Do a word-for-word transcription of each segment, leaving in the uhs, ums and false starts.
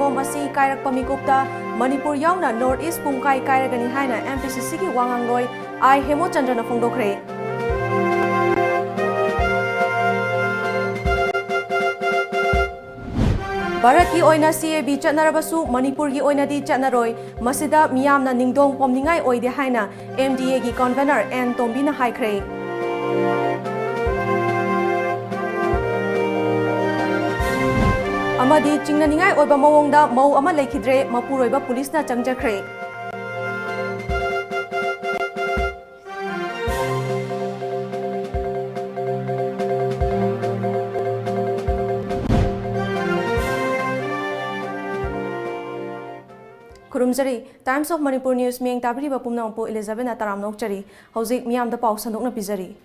Bomb ꯑꯁꯤ ꯀꯥꯏꯔꯛꯄ ꯃꯤꯀꯨꯞꯇ ꯃꯅꯤꯄꯨꯔ ꯌꯥꯎꯅ North East ꯄꯨꯡꯀꯥꯏ ꯀꯥꯏꯔꯒꯅꯤ ꯍꯥꯏꯅ M P C C ꯒꯤ ꯋꯥꯉꯥꯡꯂꯣꯏ ꯑꯥꯏ ꯍꯦꯃꯣꯆꯟꯗ꯭ꯔꯅ ꯐꯣꯡꯗꯣꯛꯈ꯭ꯔꯦ꯫ ꯚꯥꯔꯠꯀꯤ ꯑꯣꯏꯅ C A B ꯆꯠꯅꯔꯕꯁꯨ ꯃꯅꯤꯄꯨꯔꯒꯤ ꯑꯣꯏꯅꯗꯤ ꯆꯠꯅꯔꯣꯏ꯫ ꯃꯁꯤꯗ ꯃꯤꯌꯥꯝꯅ ꯅꯤꯡꯗꯣꯡ ꯄꯣꯝꯅꯤꯡꯉꯥꯏ ꯑꯣꯏꯗꯦ ꯍꯥꯏꯅ M D A ꯒꯤ convener ꯑꯦꯟ ꯇꯣꯝꯕꯤꯅ ꯍꯥꯏꯈ꯭ꯔꯦ꯫ ꯑꯃꯗꯤ ꯆꯤꯡꯅꯅꯤꯡꯉꯥꯏ ꯑꯣꯏꯕ ꯃꯑꯣꯡꯗ ꯃꯧ ꯑꯃ ꯂꯩꯈꯤꯗ꯭ꯔꯦ, ꯃꯄꯨꯔꯣꯏꯕ ꯄꯨꯂꯤꯁꯅ ꯆꯪꯖꯈ꯭ꯔꯦ꯫ ꯈꯨꯔꯨꯝꯖꯔꯤ꯫ Times of Manipur News ꯃꯤꯠꯌꯦꯡ ꯇꯥꯕꯤꯔꯤꯕ ꯄꯨꯝꯅꯃꯛꯄꯨ ꯏꯂꯤꯖꯥꯕꯦꯠꯅ ꯇꯔꯥꯝꯅ ꯑꯣꯛꯆꯔꯤ꯫ ꯍꯧꯖꯤꯛ ꯃꯤꯌꯥꯝꯗ ꯄꯥꯎ ꯁꯟꯗꯣꯛꯅ ꯄꯤꯖꯔꯤ꯫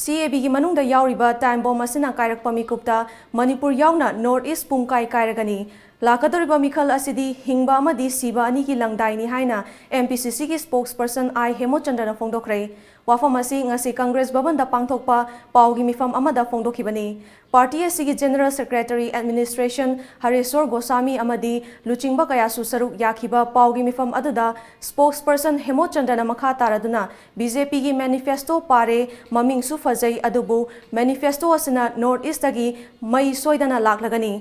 C A B ꯒꯤ ꯃꯅꯨꯡꯗ ꯌꯥꯎꯔꯤꯕ time bomb ꯑꯁꯤꯅ ꯀꯥꯏꯔꯛꯄ ꯃꯤꯀꯨꯞꯇ ꯃꯅꯤꯄꯨꯔ ꯌꯥꯎꯅ North East ꯄꯨꯡꯀꯥꯏ ꯀꯥꯏꯔꯒꯅꯤ꯫ ꯂꯥꯛꯀꯗꯧꯔꯤꯕ ꯃꯤꯈꯜ ꯑꯁꯤꯗꯤ ꯍꯤꯡꯕ ꯑꯃꯗꯤ ꯁꯤꯕ ꯑꯅꯤꯒꯤ ꯂꯪꯗꯥꯏꯅꯤ ꯍꯥꯏꯅ M P C C ꯒꯤ spokesperson ꯑꯥꯏ ꯍꯦꯃꯣꯆꯟꯗ꯭ꯔꯅ ꯐꯣꯡꯗꯣꯛꯈ꯭ꯔꯦ꯫ ꯋꯥꯐꯝ ꯑꯁꯤ ꯉꯁꯤ Congress ꯚꯕꯟꯗ ꯄꯥꯡꯊꯣꯛꯄ ꯄꯥꯎꯒꯤ ꯃꯤꯐꯝ ꯑꯃꯗ ꯐꯣꯡꯗꯣꯛꯈꯤꯕꯅꯤ꯫ Party ꯑꯁꯤꯒꯤ General Secretary Administration ꯍꯔꯦꯁ꯭ꯋꯔ ꯒꯣꯁꯥꯃꯤ ꯑꯃꯗꯤ ꯂꯨꯆꯤꯡꯕ ꯀꯌꯥꯁꯨ ꯁꯔꯨꯛ ꯌꯥꯈꯤꯕ ꯄꯥꯎꯒꯤ ꯃꯤꯐꯝ ꯑꯗꯨꯗ spokesperson ꯍꯦꯃꯣꯆꯟꯗ꯭ꯔꯅ ꯃꯈꯥ ꯇꯥꯔꯗꯨꯅ, B J P ꯒꯤ manifesto ꯄꯥꯔꯦ, ꯃꯃꯤꯡꯁꯨ ꯐꯖꯩ, ꯑꯗꯨꯕꯨ manifesto ꯑꯁꯤꯅ North East ꯇꯒꯤ ꯃꯩ ꯁꯣꯏꯗꯅ ꯂꯥꯛꯂꯒꯅꯤ꯫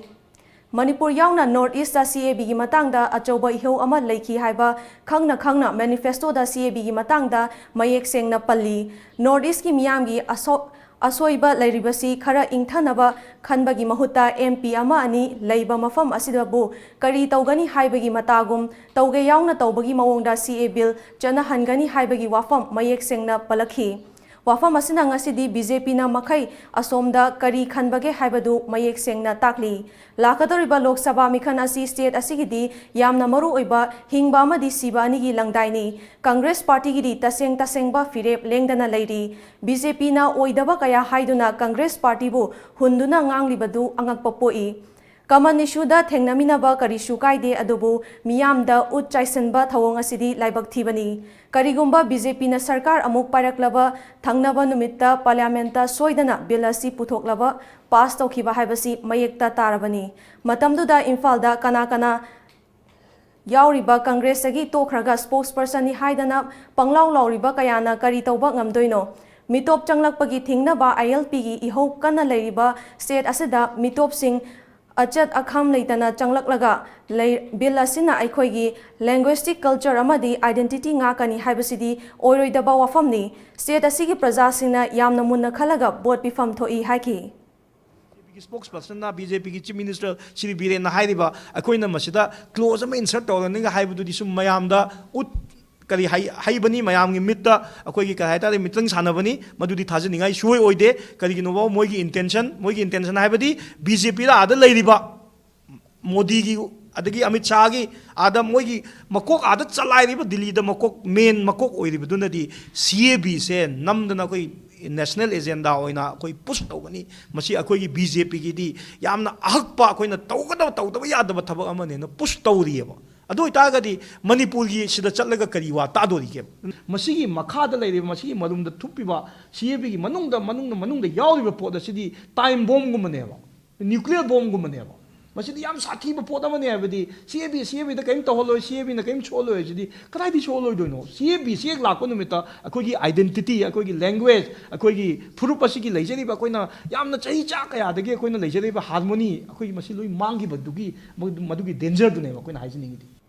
ꯃꯅꯤꯄꯨꯔ ꯌꯥꯎꯅ North East ꯇ C A B ꯒꯤ ꯃꯇꯥꯡꯗ ꯑꯆꯧꯕ ꯏꯍꯧ ꯑꯃ ꯂꯩꯈꯤ ꯍꯥꯏꯕ ꯈꯪꯅ ꯈꯪꯅ manifesto the C A B ꯒꯤ ꯃꯇꯥꯡꯗ ꯃꯌꯦꯛ ꯁꯦꯡꯅ ꯄꯜꯂꯤ꯫ North East ꯀꯤ ꯃꯤꯌꯥꯝꯒꯤ ꯑꯁꯣ-, ꯑꯁꯣꯏꯕ ꯂꯩꯔꯤꯕꯁꯤ ꯈꯔ ꯏꯪꯊꯅꯕ ꯈꯟꯕꯒꯤ ꯃꯍꯨꯠꯇ M P ꯑꯃ ꯑꯅꯤ ꯂꯩꯕ ꯃꯐꯝ ꯑꯁꯤꯗꯕꯨ ꯀꯔꯤ ꯇꯧꯒꯅꯤ ꯍꯥꯏꯕꯒꯤ ꯃꯇꯥꯒꯨꯝ ꯇꯧꯒꯦ ꯌꯥꯎꯅ ꯇꯧꯕꯒꯤ ꯃꯑꯣꯡꯗ C A Bill ꯆꯠꯅꯍꯟꯒꯅꯤ ꯍꯥꯏꯕꯒꯤ ꯋꯥꯐꯝ ꯃꯌꯦꯛ ꯁꯦꯡꯅ ꯄꯜꯂꯛꯈꯤ꯫ ꯋꯥꯐꯝ ꯑꯁꯤꯅ ꯉꯁꯤꯗꯤ B J P ꯅ ꯃꯈꯩ ꯑꯁꯣꯝꯗ ꯀꯔꯤ ꯈꯟꯕꯒꯦ ꯍꯥꯏꯕꯗꯨ ꯃꯌꯦꯛ ꯁꯦꯡꯅ ꯇꯥꯛꯂꯤ꯫ ꯂꯥꯛꯀꯗꯧꯔꯤꯕ ꯂꯣꯛ ꯁꯚꯥ ꯃꯤꯈꯜ ꯑꯁꯤ state ꯑꯁꯤꯒꯤꯗꯤ ꯌꯥꯝꯅ ꯃꯔꯨ ꯑꯣꯏꯕ ꯍꯤꯡꯕ ꯑꯃꯗꯤ ꯁꯤꯕ ꯑꯅꯤꯒꯤ ꯂꯪꯗꯥꯏꯅꯤ꯫ Congress Party ꯒꯤꯗꯤ ꯇꯁꯦꯡ ꯇꯁꯦꯡꯕ ꯐꯤꯔꯦꯞ ꯂꯦꯡꯗꯅ ꯂꯩꯔꯤ꯫ B J P ꯅ ꯑꯣꯏꯗꯕ ꯀꯌꯥ ꯍꯥꯏꯗꯨꯅ Congress Party ꯕꯨ ꯍꯨꯟꯗꯨꯅ ꯉꯥꯡꯂꯤꯕꯗꯨ ꯑꯉꯛꯄ ꯄꯣꯛꯏ꯫ Common issueꯗ ꯊꯦꯡꯅꯃꯤꯟꯅꯕ ꯀꯔꯤꯁꯨ ꯀꯥꯏꯗꯦ, ꯑꯗꯨꯕꯨ ꯃꯤꯌꯥꯝꯗ ꯎꯠ ꯆꯥꯏꯁꯤꯟꯕ ꯊꯧꯑꯣꯡ ꯑꯁꯤꯗꯤ ꯂꯥꯏꯕꯛ ꯊꯤꯕꯅꯤ꯫ ꯀꯔꯤꯒꯨꯝꯕ BJPꯅ ꯁꯔꯀꯥꯔ ꯑꯃꯨꯛ ꯄꯥꯏꯔꯛꯂꯕ ꯊꯪꯅꯕ ꯅꯨꯃꯤꯠꯇ Parliamentꯇ ꯁꯣꯏꯗꯅ ꯕꯤꯜ ꯑꯁꯤ ꯄꯨꯊꯣꯛꯂꯕ ꯄꯥꯁ ꯇꯧꯈꯤꯕ ꯍꯥꯏꯕꯁꯤ ꯃꯌꯦꯛꯇ ꯇꯥꯔꯕꯅꯤ꯫ ꯃꯇꯝꯗꯨꯗ ꯏꯝꯐꯥꯜꯗ ꯀꯅꯥ ꯀꯅꯥ ꯌꯥꯎꯔꯤꯕ ꯀꯪꯒ꯭ꯔꯦꯁꯇꯒꯤ ꯇꯣꯛꯈ꯭ꯔꯒ spokespersonꯅꯤ ꯍꯥꯏꯗꯅ ꯄꯪꯂꯥꯎ ꯂꯥꯎꯔꯤꯕ ꯀꯌꯥꯅ ꯀꯔꯤ ꯇꯧꯕ ꯉꯝꯗꯣꯏꯅꯣ? ꯃꯤꯇꯣꯞ ꯆꯪꯂꯛꯄꯒꯤ ꯊꯤꯡꯅꯕ ILPꯒꯤ ꯏꯍꯧ ꯀꯟꯅ ꯂꯩꯔꯤꯕ state ꯑꯁꯤꯗ ꯃꯤꯇꯣꯞꯁꯤꯡ ꯑꯆꯠ ꯑꯈꯥꯝ ꯂꯩꯇꯅ ꯆꯪꯂꯛꯂꯒ ꯂꯩ꯫ ꯕꯤꯜ ꯑꯁꯤꯅ ꯑꯩꯈꯣꯏꯒꯤ linguistic culture ꯑꯃꯗꯤ identity ꯉꯥꯛꯀꯅꯤ ꯍꯥꯏꯕꯁꯤꯗꯤ ꯑꯣꯏꯔꯣꯏꯗꯕ ꯋꯥꯐꯝꯅꯤ꯫ State ꯑꯁꯤꯒꯤ ꯄ꯭ꯔꯖꯥꯁꯤꯡꯅ ꯌꯥꯝꯅ ꯃꯨꯟꯅ ꯈꯜꯂꯒ ꯚꯣꯠ ꯄꯤꯐꯝ ꯊꯣꯛꯏ ꯍꯥꯏꯈꯤ꯫ BJPꯒꯤ spokespersonꯅ, BJPꯒꯤ Chief Ministerꯁ꯭ꯔꯤ ꯕꯤꯔꯦꯟꯅ ꯍꯥꯏꯔꯤꯕ, ꯑꯩꯈꯣꯏꯅ ꯃꯁꯤꯗ clause ꯑꯃ insert ꯇꯧꯔꯅꯤꯒ ꯍꯥꯏꯕꯗꯨꯗꯤ ꯁꯨꯝ ꯃꯌꯥꯝꯗ ꯎꯠ ꯀꯔꯤ ꯍꯩ-, ꯍꯩꯕꯅꯤ, ꯃꯌꯥꯝꯒꯤ ꯃꯤꯠꯇ ꯑꯩꯈꯣꯏꯒꯤ ꯀꯔꯤ ꯍꯥꯏꯇꯥꯔꯦ, ꯃꯤꯇ꯭ꯔꯪ ꯁꯥꯟꯅꯕꯅꯤ꯫ ꯃꯗꯨꯗꯤ ꯊꯥꯖꯅꯤꯡꯉꯥꯏ ꯁꯨꯡꯑꯣꯏ ꯑꯣꯏꯗꯦ꯫ ꯀꯔꯤꯒꯤꯅꯣꯕ? ꯃꯣꯏꯒꯤ intention, ꯃꯣꯏꯒꯤ intention ꯍꯥꯏꯕꯗꯤ BJPꯗ ꯑꯥꯗ ꯂꯩꯔꯤꯕ ꯃꯣꯗꯤꯒꯤ, ꯑꯗꯒꯤ ꯑꯃꯤꯠ ꯁꯥꯍꯒꯤ, ꯑꯥꯗ ꯃꯣꯏꯒꯤ ꯃꯀꯣꯛ, ꯑꯥꯗ ꯆꯂꯥꯏꯔꯤꯕ, ꯗꯤꯜꯂꯤꯗ ꯃꯀꯣꯛ, main ꯃꯀꯣꯛ ꯑꯣꯏꯔꯤꯕꯗꯨꯅꯗꯤ CABꯁꯦ ꯅꯝꯗꯅ ꯑꯩꯈꯣꯏ national agenda ꯑꯣꯏꯅ ꯑꯩꯈꯣꯏ push ꯇꯧꯒꯅꯤ꯫ ꯃꯁꯤ ꯑꯩꯈꯣꯏꯒꯤ BJPꯒꯤꯗꯤ ꯌꯥꯝꯅ ꯑꯍꯛꯄ, ꯑꯩꯈꯣꯏꯅ ꯇꯧꯒꯗꯕ, ꯇꯧꯗꯕ ꯌꯥꯗꯕ ꯊꯕꯛ ꯑꯃꯅꯦꯅ push ꯇꯧꯔꯤꯑꯕ꯫ ꯑꯗꯨ ꯑꯣꯏꯇꯥꯔꯒꯗꯤ ꯃꯅꯤꯄꯨꯔꯒꯤ ꯁꯤꯗ ꯆꯠꯂꯒ ꯀꯔꯤ ꯋꯥ ꯇꯥꯗꯣꯔꯤꯒꯦꯕ? ꯃꯁꯤꯒꯤ ꯃꯈꯥꯗ ꯂꯩꯔꯤꯕ, ꯃꯁꯤꯒꯤ ꯃꯔꯨꯝꯗ ꯊꯨꯞꯄꯤꯕ CABꯒꯤ ꯃꯅꯨꯡꯗ, ꯃꯅꯨꯡꯗ, ꯃꯅꯨꯡꯗ ꯌꯥꯎꯔꯤꯕ ꯄꯣꯠ ꯑꯁꯤꯗꯤ time bombꯒꯨꯝꯕꯅꯦꯕ, nuclear bombꯒꯨꯝꯕꯅꯦꯕ꯫ ꯃꯁꯤꯗꯤ ꯌꯥꯝ ꯁꯥꯊꯤꯕ ꯄꯣꯠ ꯑꯃꯅꯦ ꯍꯥꯏꯕꯗꯤ, CAB, CABꯗ ꯀꯔꯤꯝ ꯇꯧꯍꯜꯂꯣꯏ, CABꯅ ꯀꯔꯤꯝ ꯁꯣꯛꯍꯜꯂꯣꯏ ꯍꯥꯏꯁꯤꯗꯤ ꯀꯗꯥꯏꯗꯒꯤ ꯁꯣꯛꯍꯜꯂꯣꯏꯗꯣꯏꯅꯣ? CAB ꯁꯤ ꯍꯦꯛ ꯂꯥꯛꯄ ꯅꯨꯃꯤꯠꯇ ꯑꯩꯈꯣꯏꯒꯤ identity, ꯑꯩꯈꯣꯏꯒꯤ language, ꯑꯩꯈꯣꯏꯒꯤ ꯐꯨꯔꯨꯞ ꯑꯁꯤꯒꯤ ꯂꯩꯖꯔꯤꯕ, ꯑꯩꯈꯣꯏꯅ ꯌꯥꯝꯅ ꯆꯍꯤ ꯆꯥ ꯀꯌꯥꯗꯒꯤ ꯑꯩꯈꯣꯏꯅ ꯂꯩꯖꯔꯤꯕ harmony, ꯑꯩꯈꯣꯏꯒꯤ ꯃꯁꯤ ꯂꯣꯏ ꯃꯥꯡꯈꯤꯕꯗꯨꯒꯤ, ꯃꯗꯨ-, ꯃꯗꯨꯒꯤ dangerꯗꯨꯅꯦꯕ ꯑꯩꯈꯣꯏꯅ ꯍꯥꯏꯖꯅꯤꯡꯉꯤꯗꯤ꯫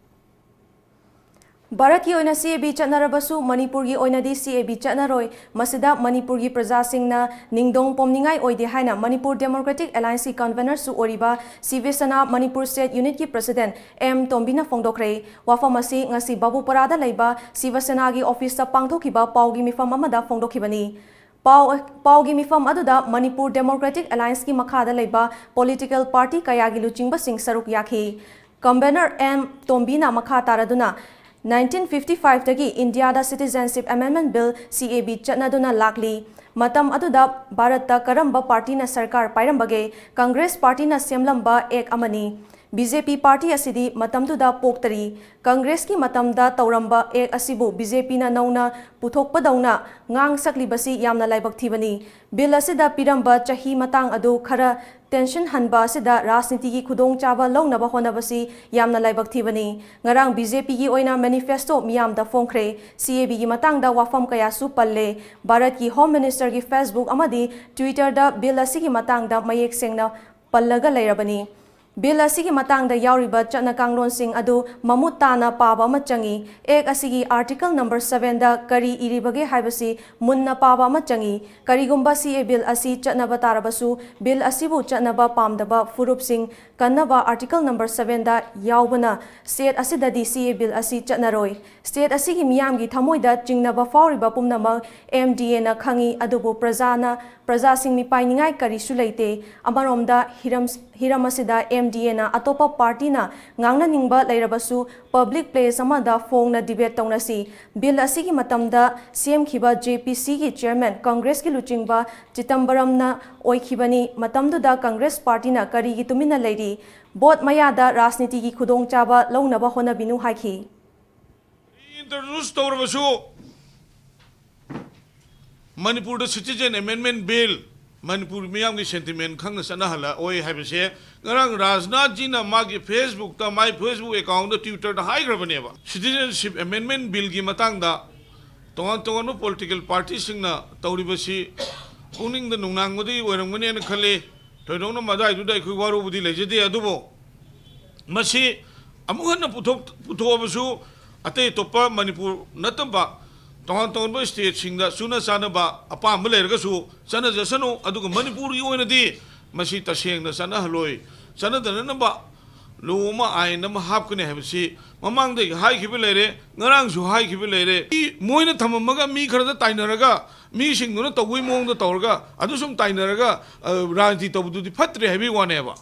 ꯚꯥꯔꯠꯀꯤ ꯑꯣꯏꯅ CAB ꯆꯠꯅꯔꯕꯁꯨ ꯃꯅꯤꯄꯨꯔꯒꯤ ꯑꯣꯏꯅꯗꯤ CAB ꯆꯠꯅꯔꯣꯏ꯫ ꯃꯁꯤꯗ ꯃꯅꯤꯄꯨꯔꯒꯤ ꯄ꯭ꯔꯖꯥꯁꯤꯡꯅ ꯅꯤꯡꯗꯣꯡ ꯄꯣꯝꯅꯤꯡꯉꯥꯏ ꯑꯣꯏꯗꯦ ꯍꯥꯏꯅ ꯃꯅꯤꯄꯨꯔ Democratic Allianceꯀꯤ convenerꯁꯨ ꯑꯣꯏꯔꯤꯕ ꯁꯤꯕ ꯁꯦꯅꯥ ꯃꯅꯤꯄꯨꯔ State Unitꯀꯤ President ꯑꯦꯝ ꯇꯣꯝꯕꯤꯅ ꯐꯣꯡꯗꯣꯛꯈ꯭ꯔꯦ꯫ ꯋꯥꯐꯝ ꯑꯁꯤ ꯉꯁꯤ ꯕꯥꯕꯨꯄꯥꯔꯥꯗ ꯂꯩꯕ ꯁꯤꯕ ꯁꯦꯅꯥꯒꯤ officeꯇ ꯄꯥꯡꯊꯣꯛꯈꯤꯕ ꯄꯥꯎꯒꯤ ꯃꯤꯐꯝ ꯑꯃꯗ ꯐꯣꯡꯗꯣꯛꯈꯤꯕꯅꯤ꯫ ꯄꯥꯎ, ꯄꯥꯎꯒꯤ ꯃꯤꯐꯝ ꯑꯗꯨꯗ ꯃꯅꯤꯄꯨꯔ Democratic Allianceꯀꯤ ꯃꯈꯥꯗ ꯂꯩꯕ political party ꯀꯌꯥꯒꯤ ꯂꯨꯆꯤꯡꯕꯁꯤꯡ ꯁꯔꯨꯛ ꯌꯥꯈꯤ꯫ Convener ꯑꯦꯝ ꯇꯣꯝꯕꯤꯅ ꯃꯈꯥ ꯇꯥꯔꯗꯨꯅ ꯅꯥꯏꯟꯇꯤꯟ ꯐꯤꯐꯇꯤ ꯐꯥꯏꯚꯇꯒꯤ ꯏꯟꯗꯤꯌꯥꯗ Citizenship Amendment Bill, C A B, ꯆꯠꯅꯗꯨꯅ ꯂꯥꯛꯂꯤ꯫ ꯃꯇꯝ ꯑꯗꯨꯗ ꯚꯥꯔꯠꯇ ꯀꯔꯝꯕ ꯄꯥꯔꯇꯤꯅ ꯁꯔꯀꯥꯔ ꯄꯥꯏꯔꯝꯕꯒꯦ? ꯀꯪꯒ꯭ꯔꯦꯁ ꯄꯥꯔꯇꯤꯅ ꯁꯦꯝꯂꯝꯕ ꯑꯦꯛ ꯑꯃꯅꯤ꯫ ꯕꯤ ꯖꯦ ꯄꯤ ꯄꯥꯔꯇꯤ ꯑꯁꯤꯗꯤ ꯃꯇꯝꯗꯨꯗ ꯄꯣꯛꯇꯔꯤ꯫ ꯀꯪꯒ꯭ꯔꯦꯁꯀꯤ ꯃꯇꯝꯗ ꯇꯧꯔꯝꯕ ꯑꯦꯛ ꯑꯁꯤꯕꯨ ꯕꯤ ꯖꯦ ꯄꯤꯅ ꯅꯧꯅ ꯄꯨꯊꯣꯛꯄꯗꯧꯅ ꯉꯥꯡ ꯁꯛꯂꯤꯕꯁꯤ ꯌꯥꯝꯅ ꯂꯥꯏꯕꯛ ꯊꯤꯕꯅꯤ꯫ ꯕꯤꯜ ꯑꯁꯤꯗ ꯄꯤꯔꯝꯕ ꯆꯍꯤ ꯃꯇꯥꯡ ꯑꯗꯨ ꯈꯔ ꯇꯦꯟꯁꯟ ꯍꯟꯕ ꯑꯁꯤꯗ ꯔꯥꯖꯅꯤꯇꯤꯒꯤ ꯈꯨꯗꯣꯡꯆꯥꯕ ꯂꯧꯅꯕ ꯍꯣꯠꯅꯕꯁꯤ ꯌꯥꯝꯅ ꯂꯥꯏꯕꯛ ꯊꯤꯕꯅꯤ꯫ ꯉꯔꯥꯡ ꯕꯤ ꯖꯦ ꯄꯤꯒꯤ ꯑꯣꯏꯅ ꯃꯦꯅꯤꯐꯦꯁꯇꯣ ꯃꯤꯌꯥꯝꯗ ꯐꯣꯡꯈ꯭ꯔꯦ꯫ ꯁꯤ ꯑꯦ ꯕꯤꯒꯤ ꯃꯇꯥꯡꯗ ꯋꯥꯐꯝ ꯀꯌꯥꯁꯨ ꯄꯜꯂꯦ꯫ ꯚꯥꯔꯠꯀꯤ ꯍꯣꯝ ꯃꯤꯅꯤꯁꯇꯔꯒꯤ Facebook ꯑꯃꯗꯤ Twitter-ꯗ ꯕꯤꯜ ꯑꯁꯤꯒꯤ ꯃꯇꯥꯡꯗ ꯃꯌꯦꯛ ꯁꯦꯡꯅ ꯄꯜꯂꯒ ꯂꯩꯔꯕꯅꯤ꯫ ꯕꯤꯜ ꯑꯁꯤꯒꯤ ꯃꯇꯥꯡꯗ ꯌꯥꯎꯔꯤꯕ ꯆꯠꯅ ꯀꯥꯡꯂꯣꯟꯁꯤꯡ ꯑꯗꯨ ꯃꯃꯨꯠ ꯇꯥꯅ ꯄꯥꯕ ꯑꯃ ꯆꯪꯏ꯫ ꯑꯦꯛ ꯑꯁꯤꯒꯤ Article number seven-ꯗ ꯀꯔꯤ ꯏꯔꯤꯕꯒꯦ ꯍꯥꯏꯕꯁꯤ ꯃꯨꯟꯅ ꯄꯥꯕ ꯑꯃ ꯆꯪꯏ꯫ ꯀꯔꯤꯒꯨꯝꯕ ꯁꯤ ꯑꯦ ꯕꯤꯜ ꯑꯁꯤ ꯆꯠꯅꯕ ꯇꯥꯔꯕꯁꯨ, ꯕꯤꯜ ꯑꯁꯤꯕꯨ ꯆꯠꯅꯕ ꯄꯥꯝꯗꯕ ꯐꯨꯔꯨꯞꯁꯤꯡ ꯀꯟꯅꯕ Article number seven-ꯗ ꯌꯥꯎꯕꯅ state ꯑꯁꯤꯗꯗꯤ ꯁꯤ ꯑꯦ ꯕꯤꯜ ꯑꯁꯤ ꯆꯠꯅꯔꯣꯏ꯫ State ꯑꯁꯤꯒꯤ ꯃꯤꯌꯥꯝꯒꯤ ꯊꯃꯣꯏꯗ ꯆꯤꯡꯅꯕ ꯐꯥꯎꯔꯤꯕ ꯄꯨꯝꯅꯃꯛ M D A-ꯅ ꯈꯪꯏ, ꯑꯗꯨꯕꯨ ꯄ꯭ꯔꯖꯥꯅ, ꯄ꯭ꯔꯖꯥꯁꯤꯡ ꯃꯤꯄꯥꯏꯅꯤꯡꯉꯥꯏ ꯀꯔꯤꯁꯨ ꯂꯩꯇꯦ꯫ ꯑꯃꯔꯣꯝꯗ ꯍꯤꯔꯝ, ꯍꯤꯔꯝ ꯑꯁꯤꯗ M D A-ꯅ ꯑꯇꯣꯞꯄ ꯄꯥꯔꯇꯤꯅ ꯉꯥꯡꯅꯅꯤꯡꯕ ꯂꯩꯔꯕꯁꯨ public place ꯑꯃꯗ ꯐꯣꯡꯅ debate ꯇꯧꯅꯁꯤ꯫ ꯕꯤꯜ ꯑꯁꯤꯒꯤ ꯃꯇꯝꯗ ꯁꯦꯝꯈꯤꯕ J P C-ꯒꯤ chairman ꯀꯪꯒ꯭ꯔꯦꯁꯀꯤ ꯂꯨꯆꯤꯡꯕ ꯆꯤꯗꯝꯕꯔꯝꯅ ꯑꯣꯏꯈꯤꯕꯅꯤ꯫ ꯃꯇꯝꯗꯨꯗ ꯀꯪꯒ꯭ꯔꯦꯁ ꯄꯥꯔꯇꯤꯅ ꯀꯔꯤꯒꯤ ꯇꯨꯃꯤꯟꯅ ꯂꯩꯔꯤ? ꯚꯣꯠ ꯃꯌꯥꯗ ꯔꯥꯖꯅꯤꯇꯤꯒꯤ ꯈꯨꯗꯣꯡꯆꯥꯕ ꯂꯧꯅꯕ ꯍꯣꯠꯅꯕꯤꯅꯨ ꯍꯥꯏꯈꯤ꯫ Introduce ꯇꯧꯔꯕꯁꯨ ꯃꯅꯤꯄꯨꯔꯗ Citizen Amendment Bill, ꯃꯅꯤꯄꯨꯔ ꯃꯤꯌꯥꯝꯒꯤ sentiment ꯈꯪꯅ ꯆꯠꯅꯍꯜꯂꯛꯑꯣꯏ ꯍꯥꯏꯕꯁꯦ ꯉꯔꯥꯡ ꯔꯥꯖꯅꯥꯊꯖꯤꯅ ꯃꯥꯒꯤ Facebook-ꯇ, ꯃꯥꯒꯤ Facebook account-ꯇ, Twitter-ꯗ ꯍꯥꯏꯈ꯭ꯔꯕꯅꯦꯕ꯫ Citizenship Amendment Bill-ꯒꯤ ꯃꯇꯥꯡꯗ ꯇꯣꯉꯥꯟ ꯇꯣꯉꯥꯟꯕ political party-ꯁꯤꯡꯅ ꯇꯧꯔꯤꯕꯁꯤ ꯄꯨꯛꯅꯤꯡꯗ ꯅꯨꯡꯅꯥꯡꯕꯗꯒꯤ ꯑꯣꯏꯔꯝꯒꯅꯦꯅ ꯈꯜꯂꯤ꯫ ꯊꯣꯏꯗꯣꯛꯅ ꯃꯗꯥꯏꯗꯨꯗ ꯑꯩꯈꯣꯏ ꯋꯥꯔꯧꯕꯗꯤ ꯂꯩꯖꯗꯦ, ꯑꯗꯨꯕꯨ ꯃꯁꯤ ꯑꯃꯨꯛ ꯍꯟꯅ ꯄꯨꯊꯣꯛ-, ꯄꯨꯊꯣꯛꯑꯕꯁꯨ ꯑꯇꯩ ꯑꯇꯣꯞꯄ ꯃꯅꯤꯄꯨꯔ ꯅꯠꯇꯕ ꯇꯣꯉꯥꯟ ꯇꯣꯉꯥꯟꯕ state-ꯁꯤꯡꯗ ꯆꯨꯅ ꯆꯥꯟꯅꯕ ꯑꯄꯥꯝꯕ ꯂꯩꯔꯒꯁꯨ ꯆꯠꯅꯖꯁꯅꯨ, ꯑꯗꯨꯒ ꯃꯅꯤꯄꯨꯔꯒꯤ ꯑꯣꯏꯅꯗꯤ ꯃꯁꯤ ꯇꯁꯦꯡꯅ ꯆꯠꯅꯍꯜꯂꯣꯏ꯫ ꯆꯠꯅꯗꯅꯅꯕ law ꯑꯃ, ꯑꯥꯏꯟ ꯑꯃ ꯍꯥꯞꯀꯅꯤ ꯍꯥꯏꯕꯁꯤ ꯃꯃꯥꯡꯗꯒꯤ ꯍꯥꯏꯈꯤꯕ ꯂꯩꯔꯦ, ꯉꯔꯥꯡꯁꯨ ꯍꯥꯏꯈꯤꯕ ꯂꯩꯔꯦ꯫ ꯃꯤ, ꯃꯣꯏꯅ ꯊꯝꯃꯝꯃꯒ ꯃꯤ ꯈꯔꯗ ꯇꯥꯏꯅꯔꯒ, ꯃꯤꯁꯤꯡꯗꯨꯅ ꯇꯧꯕꯒꯤ ꯃꯑꯣꯡꯗ ꯇꯧꯔꯒ, ꯑꯗꯨ ꯁꯨꯝ ꯇꯥꯏꯅꯔꯒ, ꯑ, ꯔꯥꯖꯅꯤꯇꯤ ꯇꯧꯕꯗꯨꯗꯤ ꯐꯠꯇ꯭ꯔꯦ ꯍꯥꯏꯕꯒꯤ ꯋꯥꯅꯦꯕ꯫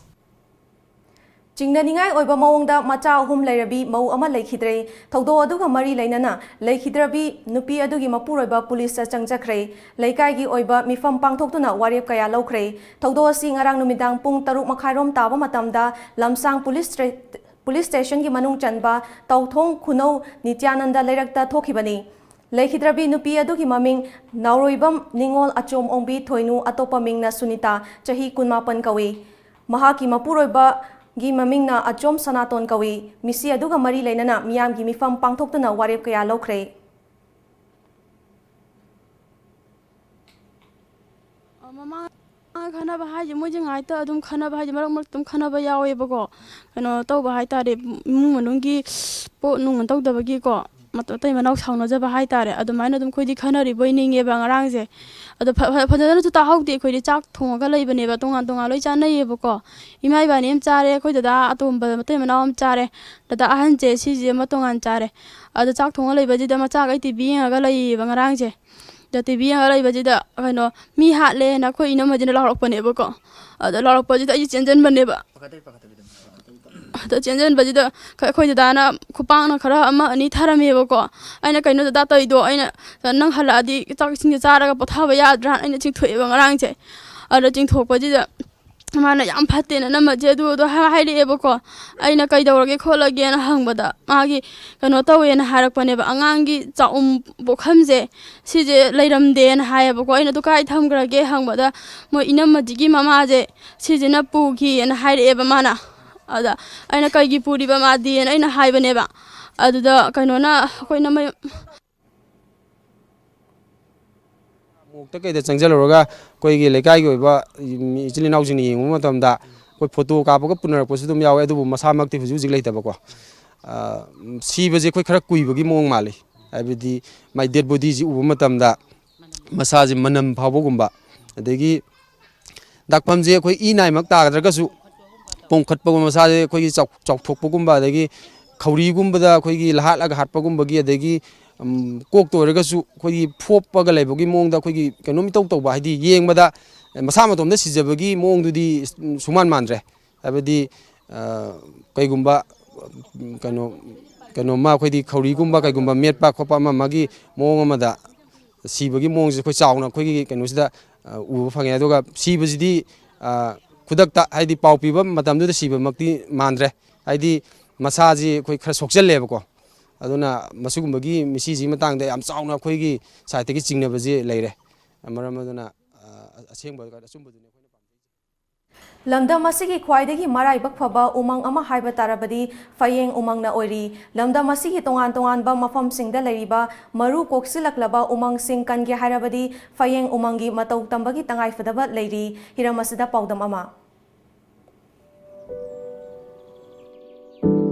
ꯆꯤꯡꯅꯅꯤꯡꯉꯥꯏ ꯑꯣꯏꯕ ꯃꯑꯣꯡꯗ ꯃꯆꯥ ꯑꯍꯨꯝ ꯂꯩꯔꯕꯤ ꯃꯧ ꯑꯃ ꯂꯩꯈꯤꯗ꯭ꯔꯦ꯫ ꯊꯧꯗꯣꯛ ꯑꯗꯨꯒ ꯃꯔꯤ ꯂꯩꯅꯅ ꯂꯩꯈꯤꯗ꯭ꯔꯕꯤ ꯅꯨꯄꯤ ꯑꯗꯨꯒꯤ ꯃꯄꯨꯔꯣꯏꯕ ꯄꯨꯂꯤꯁꯇ ꯆꯪꯖꯈ꯭ꯔꯦ꯫ ꯂꯩꯀꯥꯏꯒꯤ ꯑꯣꯏꯕ ꯃꯤꯐꯝ ꯄꯥꯡꯊꯣꯛꯇꯨꯅ ꯋꯥꯔꯦꯞ ꯀꯌꯥ ꯂꯧꯈ꯭ꯔꯦ꯫ ꯊꯧꯗꯣꯛ ꯑꯁꯤ ꯉꯔꯥꯡ ꯅꯨꯃꯤꯗꯥꯡ ꯄꯨꯡ ꯇꯔꯨꯛ ꯃꯈꯥꯏꯔꯣꯝ ꯇꯥꯕ ꯃꯇꯝꯗ ꯂꯝꯁꯥꯡ ꯄꯨꯂꯤꯁ ꯁ꯭ꯇꯦ-, ꯄꯨꯂꯤꯁ ꯁ꯭ꯇꯦꯁꯟꯒꯤ ꯃꯅꯨꯡ ꯆꯟꯕ ꯇꯧꯊꯣꯡ ꯈꯨꯅꯧ ꯅꯤꯇ꯭ꯌꯥꯅꯟꯗ ꯂꯩꯔꯛꯇ ꯊꯣꯛꯈꯤꯕꯅꯤ꯫ ꯂꯩꯈꯤꯗ꯭ꯔꯕꯤ ꯅꯨꯄꯤ ꯑꯗꯨꯒꯤ ꯃꯃꯤꯡ ꯅꯥꯎꯔꯣꯏꯕꯝ ꯅꯤꯉꯣꯜ ꯑꯆꯣꯝ ꯑꯣꯡꯕꯤ ꯊꯣꯏꯅꯨ, ꯑꯇꯣꯞꯄ ꯃꯤꯡꯅ ꯁꯨꯅꯤꯇꯥ, ꯆꯍꯤ ꯀꯨꯟꯃꯥꯄꯟ ꯀꯧꯏ꯫ ꯃꯍꯥꯛꯀꯤ ꯃꯄꯨꯔꯣꯏꯕꯒꯤ ꯃꯃꯤꯡꯅ ꯑꯆꯣꯝ ꯁꯅꯥꯇꯣꯟ ꯀꯧꯏ꯫ ꯃꯤꯁꯤ ꯑꯗꯨꯒ ꯃꯔꯤ ꯂꯩꯅꯅ ꯃꯤꯌꯥꯝꯒꯤ ꯃꯤꯐꯝ ꯄꯥꯡꯊꯣꯛꯇꯨꯅ ꯋꯥꯔꯦꯞ ꯀꯌꯥ ꯂꯧꯈ꯭ꯔꯦ꯫ ꯑ, ꯃꯃꯥ ꯈꯟꯅꯕ ꯍꯥꯏꯁꯦ, ꯃꯣꯏꯁꯦ ꯉꯥꯏꯇ ꯑꯗꯨꯝ ꯈꯟꯅꯕ ꯍꯥꯏꯁꯦ, ꯃꯔꯛ ꯃꯔꯛꯇ ꯑꯗꯨꯝ ꯈꯟꯅꯕ ꯌꯥꯎꯋꯦꯕꯀꯣ꯫ ꯀꯩꯅꯣ ꯇꯧꯕ ꯍꯥꯏꯇꯥꯔꯦ, ꯏꯃꯨꯡ ꯃꯅꯨꯡꯒꯤ ꯄꯣꯠ ꯅꯨꯡ ꯇꯧꯗꯕꯒꯤꯀꯣ, ꯃꯇ-, ꯃꯇꯩ ꯃꯅꯥꯎ ꯁꯥꯎꯅꯖꯕ ꯍꯥꯏꯇꯥꯔꯦ, ꯑꯗꯨꯃꯥꯏꯅ ꯑꯗꯨꯝ ꯑꯩꯈꯣꯏꯗꯤ ꯈꯟꯅꯔꯤꯕꯣꯏ ꯅꯤꯡꯉꯦꯕ ꯉꯔꯥꯡꯁꯦ꯫ ꯑꯗꯣ ꯐ-, ꯐ-, ꯐꯖꯅꯁꯨ ꯇꯥꯍꯧꯗꯦ꯫ ꯑꯩꯈꯣꯏꯗꯤ ꯆꯥꯛ ꯊꯣꯡꯉꯒ ꯂꯩꯕꯅꯦꯕ, ꯇꯣꯉꯥꯟ ꯇꯣꯉꯥꯟ ꯂꯣꯏ ꯆꯥꯅꯩꯌꯦꯕꯀꯣ꯫ ꯏꯃꯥ ꯏꯕꯥꯅꯤ ꯑꯃ ꯆꯥꯔꯦ, ꯑꯩꯈꯣꯏ ꯗꯗꯥ ꯑꯇꯣꯝꯕ ꯃꯇꯩ ꯃꯅꯥꯎ ꯑꯃ ꯆꯥꯔꯦ, ꯗꯗꯥ ꯑꯍꯟꯁꯦ ꯁꯤꯁꯦ ꯑꯃ ꯇꯣꯉꯥꯟ ꯆꯥꯔꯦ꯫ ꯑꯗꯣ ꯆꯥꯛ ꯊꯣꯡꯉ ꯂꯩꯕꯁꯤꯗ ꯃꯆꯥꯈꯩ ꯇꯤ ꯚꯤ ꯌꯦꯡꯉꯒ ꯂꯩꯌꯦꯕ ꯉꯔꯥꯡꯁꯦ꯫ ꯑꯗ ꯇꯤ ꯚꯤ ꯌꯦꯡꯉ ꯂꯩꯕꯁꯤꯗ, ꯀꯩꯅꯣ, ꯃꯤ ꯍꯥꯠꯂꯦꯅ ꯑꯩꯈꯣꯏ ꯏꯅꯝꯃꯁꯤꯅ ꯂꯥꯎꯔꯛꯄꯅꯦꯕꯀꯣ꯫ ꯑꯗ ꯂꯥꯎꯔꯛꯄꯁꯤꯗ ꯑꯩꯁꯦ ꯆꯦꯟꯁꯤꯟꯕꯅꯦꯕ꯫ ꯑꯗ ꯆꯦꯟꯁꯤꯟꯕꯁꯤꯗ ꯑꯩꯈꯣꯏ ꯗꯗꯥꯅ ꯈꯨꯄꯥꯛꯅ ꯈꯔ ꯑꯃ ꯑꯅꯤ ꯊꯥꯔꯝꯃꯦꯕꯀꯣ꯫ ꯑꯩꯅ, "ꯀꯩꯅꯣ ꯗꯗꯥ ꯇꯧꯔꯤꯗꯣ? ꯑꯩꯅ, ꯅꯪ ꯍꯜꯂꯛꯑꯗꯤ ꯆꯥꯛ ꯏꯁꯤꯡꯁꯦ ꯆꯥꯔꯒ ꯄꯣꯊꯥꯕ ꯌꯥꯗ꯭ꯔꯥ?" ꯑꯩꯅ ꯆꯤꯡꯊꯣꯛꯑꯦꯕ ꯉꯔꯥꯡꯁꯦ꯫ ꯑꯗ ꯆꯤꯡꯊꯣꯛꯄꯁꯤꯗ ꯃꯥꯅ, "ꯌꯥꯝ ꯐꯠꯇꯦꯅ ꯅꯝꯃꯁꯦ ꯑꯗꯨ ꯑꯗꯣ" ꯍꯥꯏ-, ꯍꯥꯏꯔꯛꯑꯦꯕꯀꯣ꯫ ꯑꯩꯅ, "ꯀꯩꯗꯧꯔꯒꯦ ꯈꯣꯠꯂꯒꯦꯅ" ꯍꯪꯕꯗ, ꯃꯥꯒꯤ ꯀꯩꯅꯣ ꯇꯧꯋꯦꯅ ꯍꯥꯏꯔꯛꯄꯅꯦꯕ, ꯑꯉꯥꯡꯒꯤ ꯆꯥꯛꯎꯝ ꯄꯣꯛꯈꯝꯁꯦ ꯁꯤꯁꯦ ꯂꯩꯔꯝꯗꯦꯅ ꯍꯥꯏꯌꯦꯕꯀꯣ꯫ ꯑꯩꯅ, "ꯑꯗꯨ ꯀꯥꯏ ꯊꯝꯈ꯭ꯔꯒꯦ?" ꯍꯪꯕꯗ, ꯃꯣꯏ ꯏꯅꯝꯃꯁꯤꯒꯤ ꯃꯃꯥꯁꯦ ꯁꯤꯁꯤꯅ ꯄꯨꯈꯤꯑꯅ ꯍꯥꯏꯔꯛꯑꯦꯕ ꯃꯥꯅ꯫ ꯑꯗ ꯑꯩꯅ, "ꯀꯩꯒꯤ ꯄꯨꯔꯤꯕ ꯃꯥꯗꯤꯅ?" ꯑꯩꯅ ꯍꯥꯏꯕꯅꯦꯕ꯫ ꯑꯗꯨꯗ ꯀꯩꯅꯣꯅ, ꯑꯩꯈꯣꯏ ꯏꯅꯝꯃ ꯃꯣꯛꯇ ꯀꯩꯗ ꯆꯪꯁꯤꯜꯂꯨꯔꯒ ꯑꯩꯈꯣꯏꯒꯤ ꯂꯩꯀꯥꯏꯒꯤ ꯑꯣꯏꯕ ꯏꯆꯤꯜ ꯏꯅꯥꯎꯁꯤꯡꯅ ꯌꯦꯡꯕ ꯃꯇꯝꯗ ꯑꯩꯈꯣꯏ ꯐꯣꯇꯣ ꯀꯥꯞꯄꯒ ꯄꯨꯅꯔꯛꯄꯁꯨ ꯑꯗꯨꯝ ꯌꯥꯎꯋꯦ, ꯑꯗꯨꯕꯨ ꯃꯁꯥꯃꯛꯇꯤ ꯍꯧꯖꯤꯛ ꯍꯧꯖꯤꯛ ꯂꯩꯇꯕꯀꯣ꯫ ꯑ, ꯁꯤꯕꯁꯦ ꯑꯩꯈꯣꯏ ꯈꯔ ꯀꯨꯏꯕꯒꯤ ꯃꯑꯣꯡ ꯃꯥꯜꯂꯤ, ꯍꯥꯏꯕꯗꯤ ꯃꯥꯏ ꯗꯦꯗ ꯕꯣꯗꯤꯁꯤ ꯎꯕ ꯃꯇꯝꯗ ꯃꯁꯥꯁꯦ ꯃꯅꯝ ꯐꯥꯎꯕꯒꯨꯝꯕ, ꯑꯗꯒꯤ ꯗꯥꯛꯐꯝꯁꯦ ꯑꯩꯈꯣꯏ ꯏ ꯅꯥꯏꯃꯛ ꯇꯥꯗ꯭ꯔꯒꯁꯨ ꯄꯣꯝꯈꯠꯄꯒꯨꯝꯕ, ꯃꯁꯥꯁꯦ ꯑꯩꯈꯣꯏꯒꯤ ꯆꯥꯎ-, ꯆꯥꯎꯊꯣꯛꯄꯒꯨꯝꯕ, ꯑꯗꯒꯤ ꯈꯧꯔꯤꯒꯨꯝꯕꯗ ꯑꯩꯈꯣꯏꯒꯤ ꯂꯍꯥꯠꯂꯒ ꯍꯥꯠꯄꯒꯨꯝꯕꯒꯤ, ꯑꯗꯒꯤ, ꯎꯝ, ꯀꯣꯛꯇ ꯑꯣꯏꯔꯒꯁꯨ ꯑꯩꯈꯣꯏꯒꯤ ꯐꯣꯞꯄꯒ ꯂꯩꯕꯒꯤ ꯃꯑꯣꯡꯗ ꯑꯩꯈꯣꯏꯒꯤ ꯀꯩꯅꯣꯝ ꯏꯇꯧ ꯇꯧꯕ, ꯍꯥꯏꯗꯤ ꯌꯦꯡꯕꯗ ꯃꯁꯥ ꯃꯇꯣꯝꯗ ꯁꯤꯖꯕꯒꯤ ꯃꯑꯣꯡꯗꯨꯗꯤ ꯁꯨꯃꯥꯟ ꯃꯥꯟꯗ꯭ꯔꯦ꯫ ꯍꯥꯏꯕꯗꯤ ꯀꯩꯒꯨꯝꯕ ꯀꯩꯅꯣ ꯀꯩꯅꯣꯝꯃ ꯑꯩꯈꯣꯏꯗꯤ ꯈꯧꯔꯤꯒꯨꯝꯕ ꯀꯩꯒꯨꯝꯕ ꯃꯦꯠꯄ ꯈꯣꯠꯄ ꯑꯃ ꯑꯃꯒꯤ ꯃꯑꯣꯡ ꯑꯃꯗ ꯁꯤꯕꯒꯤ ꯃꯑꯣꯡꯁꯦ ꯑꯩꯈꯣꯏ ꯆꯥꯎꯅ ꯑꯩꯈꯣꯏꯒꯤ ꯀꯩꯅꯣꯁꯤꯗ ꯎꯕ ꯐꯪꯉꯦ꯫ ꯑꯗꯨꯒ ꯁꯤꯕꯁꯤꯗꯤ ꯈꯨꯗꯛꯇ, ꯍꯥꯏꯗꯤ ꯄꯥꯎ ꯄꯤꯕ ꯃꯇꯝꯗꯨꯗ ꯁꯤꯕꯃꯛꯇꯤ ꯃꯥꯟꯗ꯭ꯔꯦ꯫ ꯍꯥꯏꯗꯤ ꯃꯁꯥꯁꯤ ꯑꯩꯈꯣꯏ ꯈꯔ ꯁꯣꯛꯆꯜꯂꯦꯕꯀꯣ꯫ ꯑꯗꯨꯅ ꯃꯁꯤꯒꯨꯝꯕꯒꯤ ꯃꯤꯁꯤꯁꯤꯒꯤ ꯃꯇꯥꯡꯗ ꯌꯥꯝ ꯆꯥꯎꯅ ꯑꯩꯈꯣꯏꯒꯤ ꯁꯥꯏꯠꯇꯒꯤ ꯆꯤꯡꯅꯕꯁꯦ ꯂꯩꯔꯦ꯫ ꯃꯔꯝ ꯑꯗꯨꯅ ꯑꯆꯦꯡꯕ ꯑꯆꯨꯝꯕꯗꯨꯅꯤ ꯑꯩꯈꯣꯏꯅ ꯄꯥꯝꯖꯩꯁꯦ꯫ ꯂꯝꯗꯝ ꯑꯁꯤꯒꯤ ꯈ꯭ꯋꯥꯏꯗꯒꯤ ꯃꯔꯥꯏꯕꯛ ꯐꯕ ꯎꯃꯪ ꯑꯃ ꯍꯥꯏꯕ ꯇꯥꯔꯕꯗꯤ ꯐꯌꯦꯡ ꯎꯃꯪꯅ ꯑꯣꯏꯔꯤ꯫ ꯂꯝꯗꯝ ꯑꯁꯤꯒꯤ ꯇꯣꯉꯥꯟ ꯇꯣꯉꯥꯟꯕ ꯃꯐꯝꯁꯤꯡꯗ ꯂꯩꯔꯤꯕ ꯃꯔꯨ ꯀꯣꯛꯁꯤꯜꯂꯛꯂꯕ ꯎꯃꯪꯁꯤꯡ ꯀꯟꯒꯦ ꯍꯥꯏꯔꯕꯗꯤ ꯐꯌꯦꯡ ꯎꯃꯪꯒꯤ ꯃꯇꯧ ꯇꯝꯕꯒꯤ ꯇꯉꯥꯏꯐꯗꯕ ꯂꯩꯔꯤ꯫ ꯍꯤꯔꯝ ꯑꯁꯤꯗ ꯄꯥꯎꯗꯝ ꯑꯃ꯫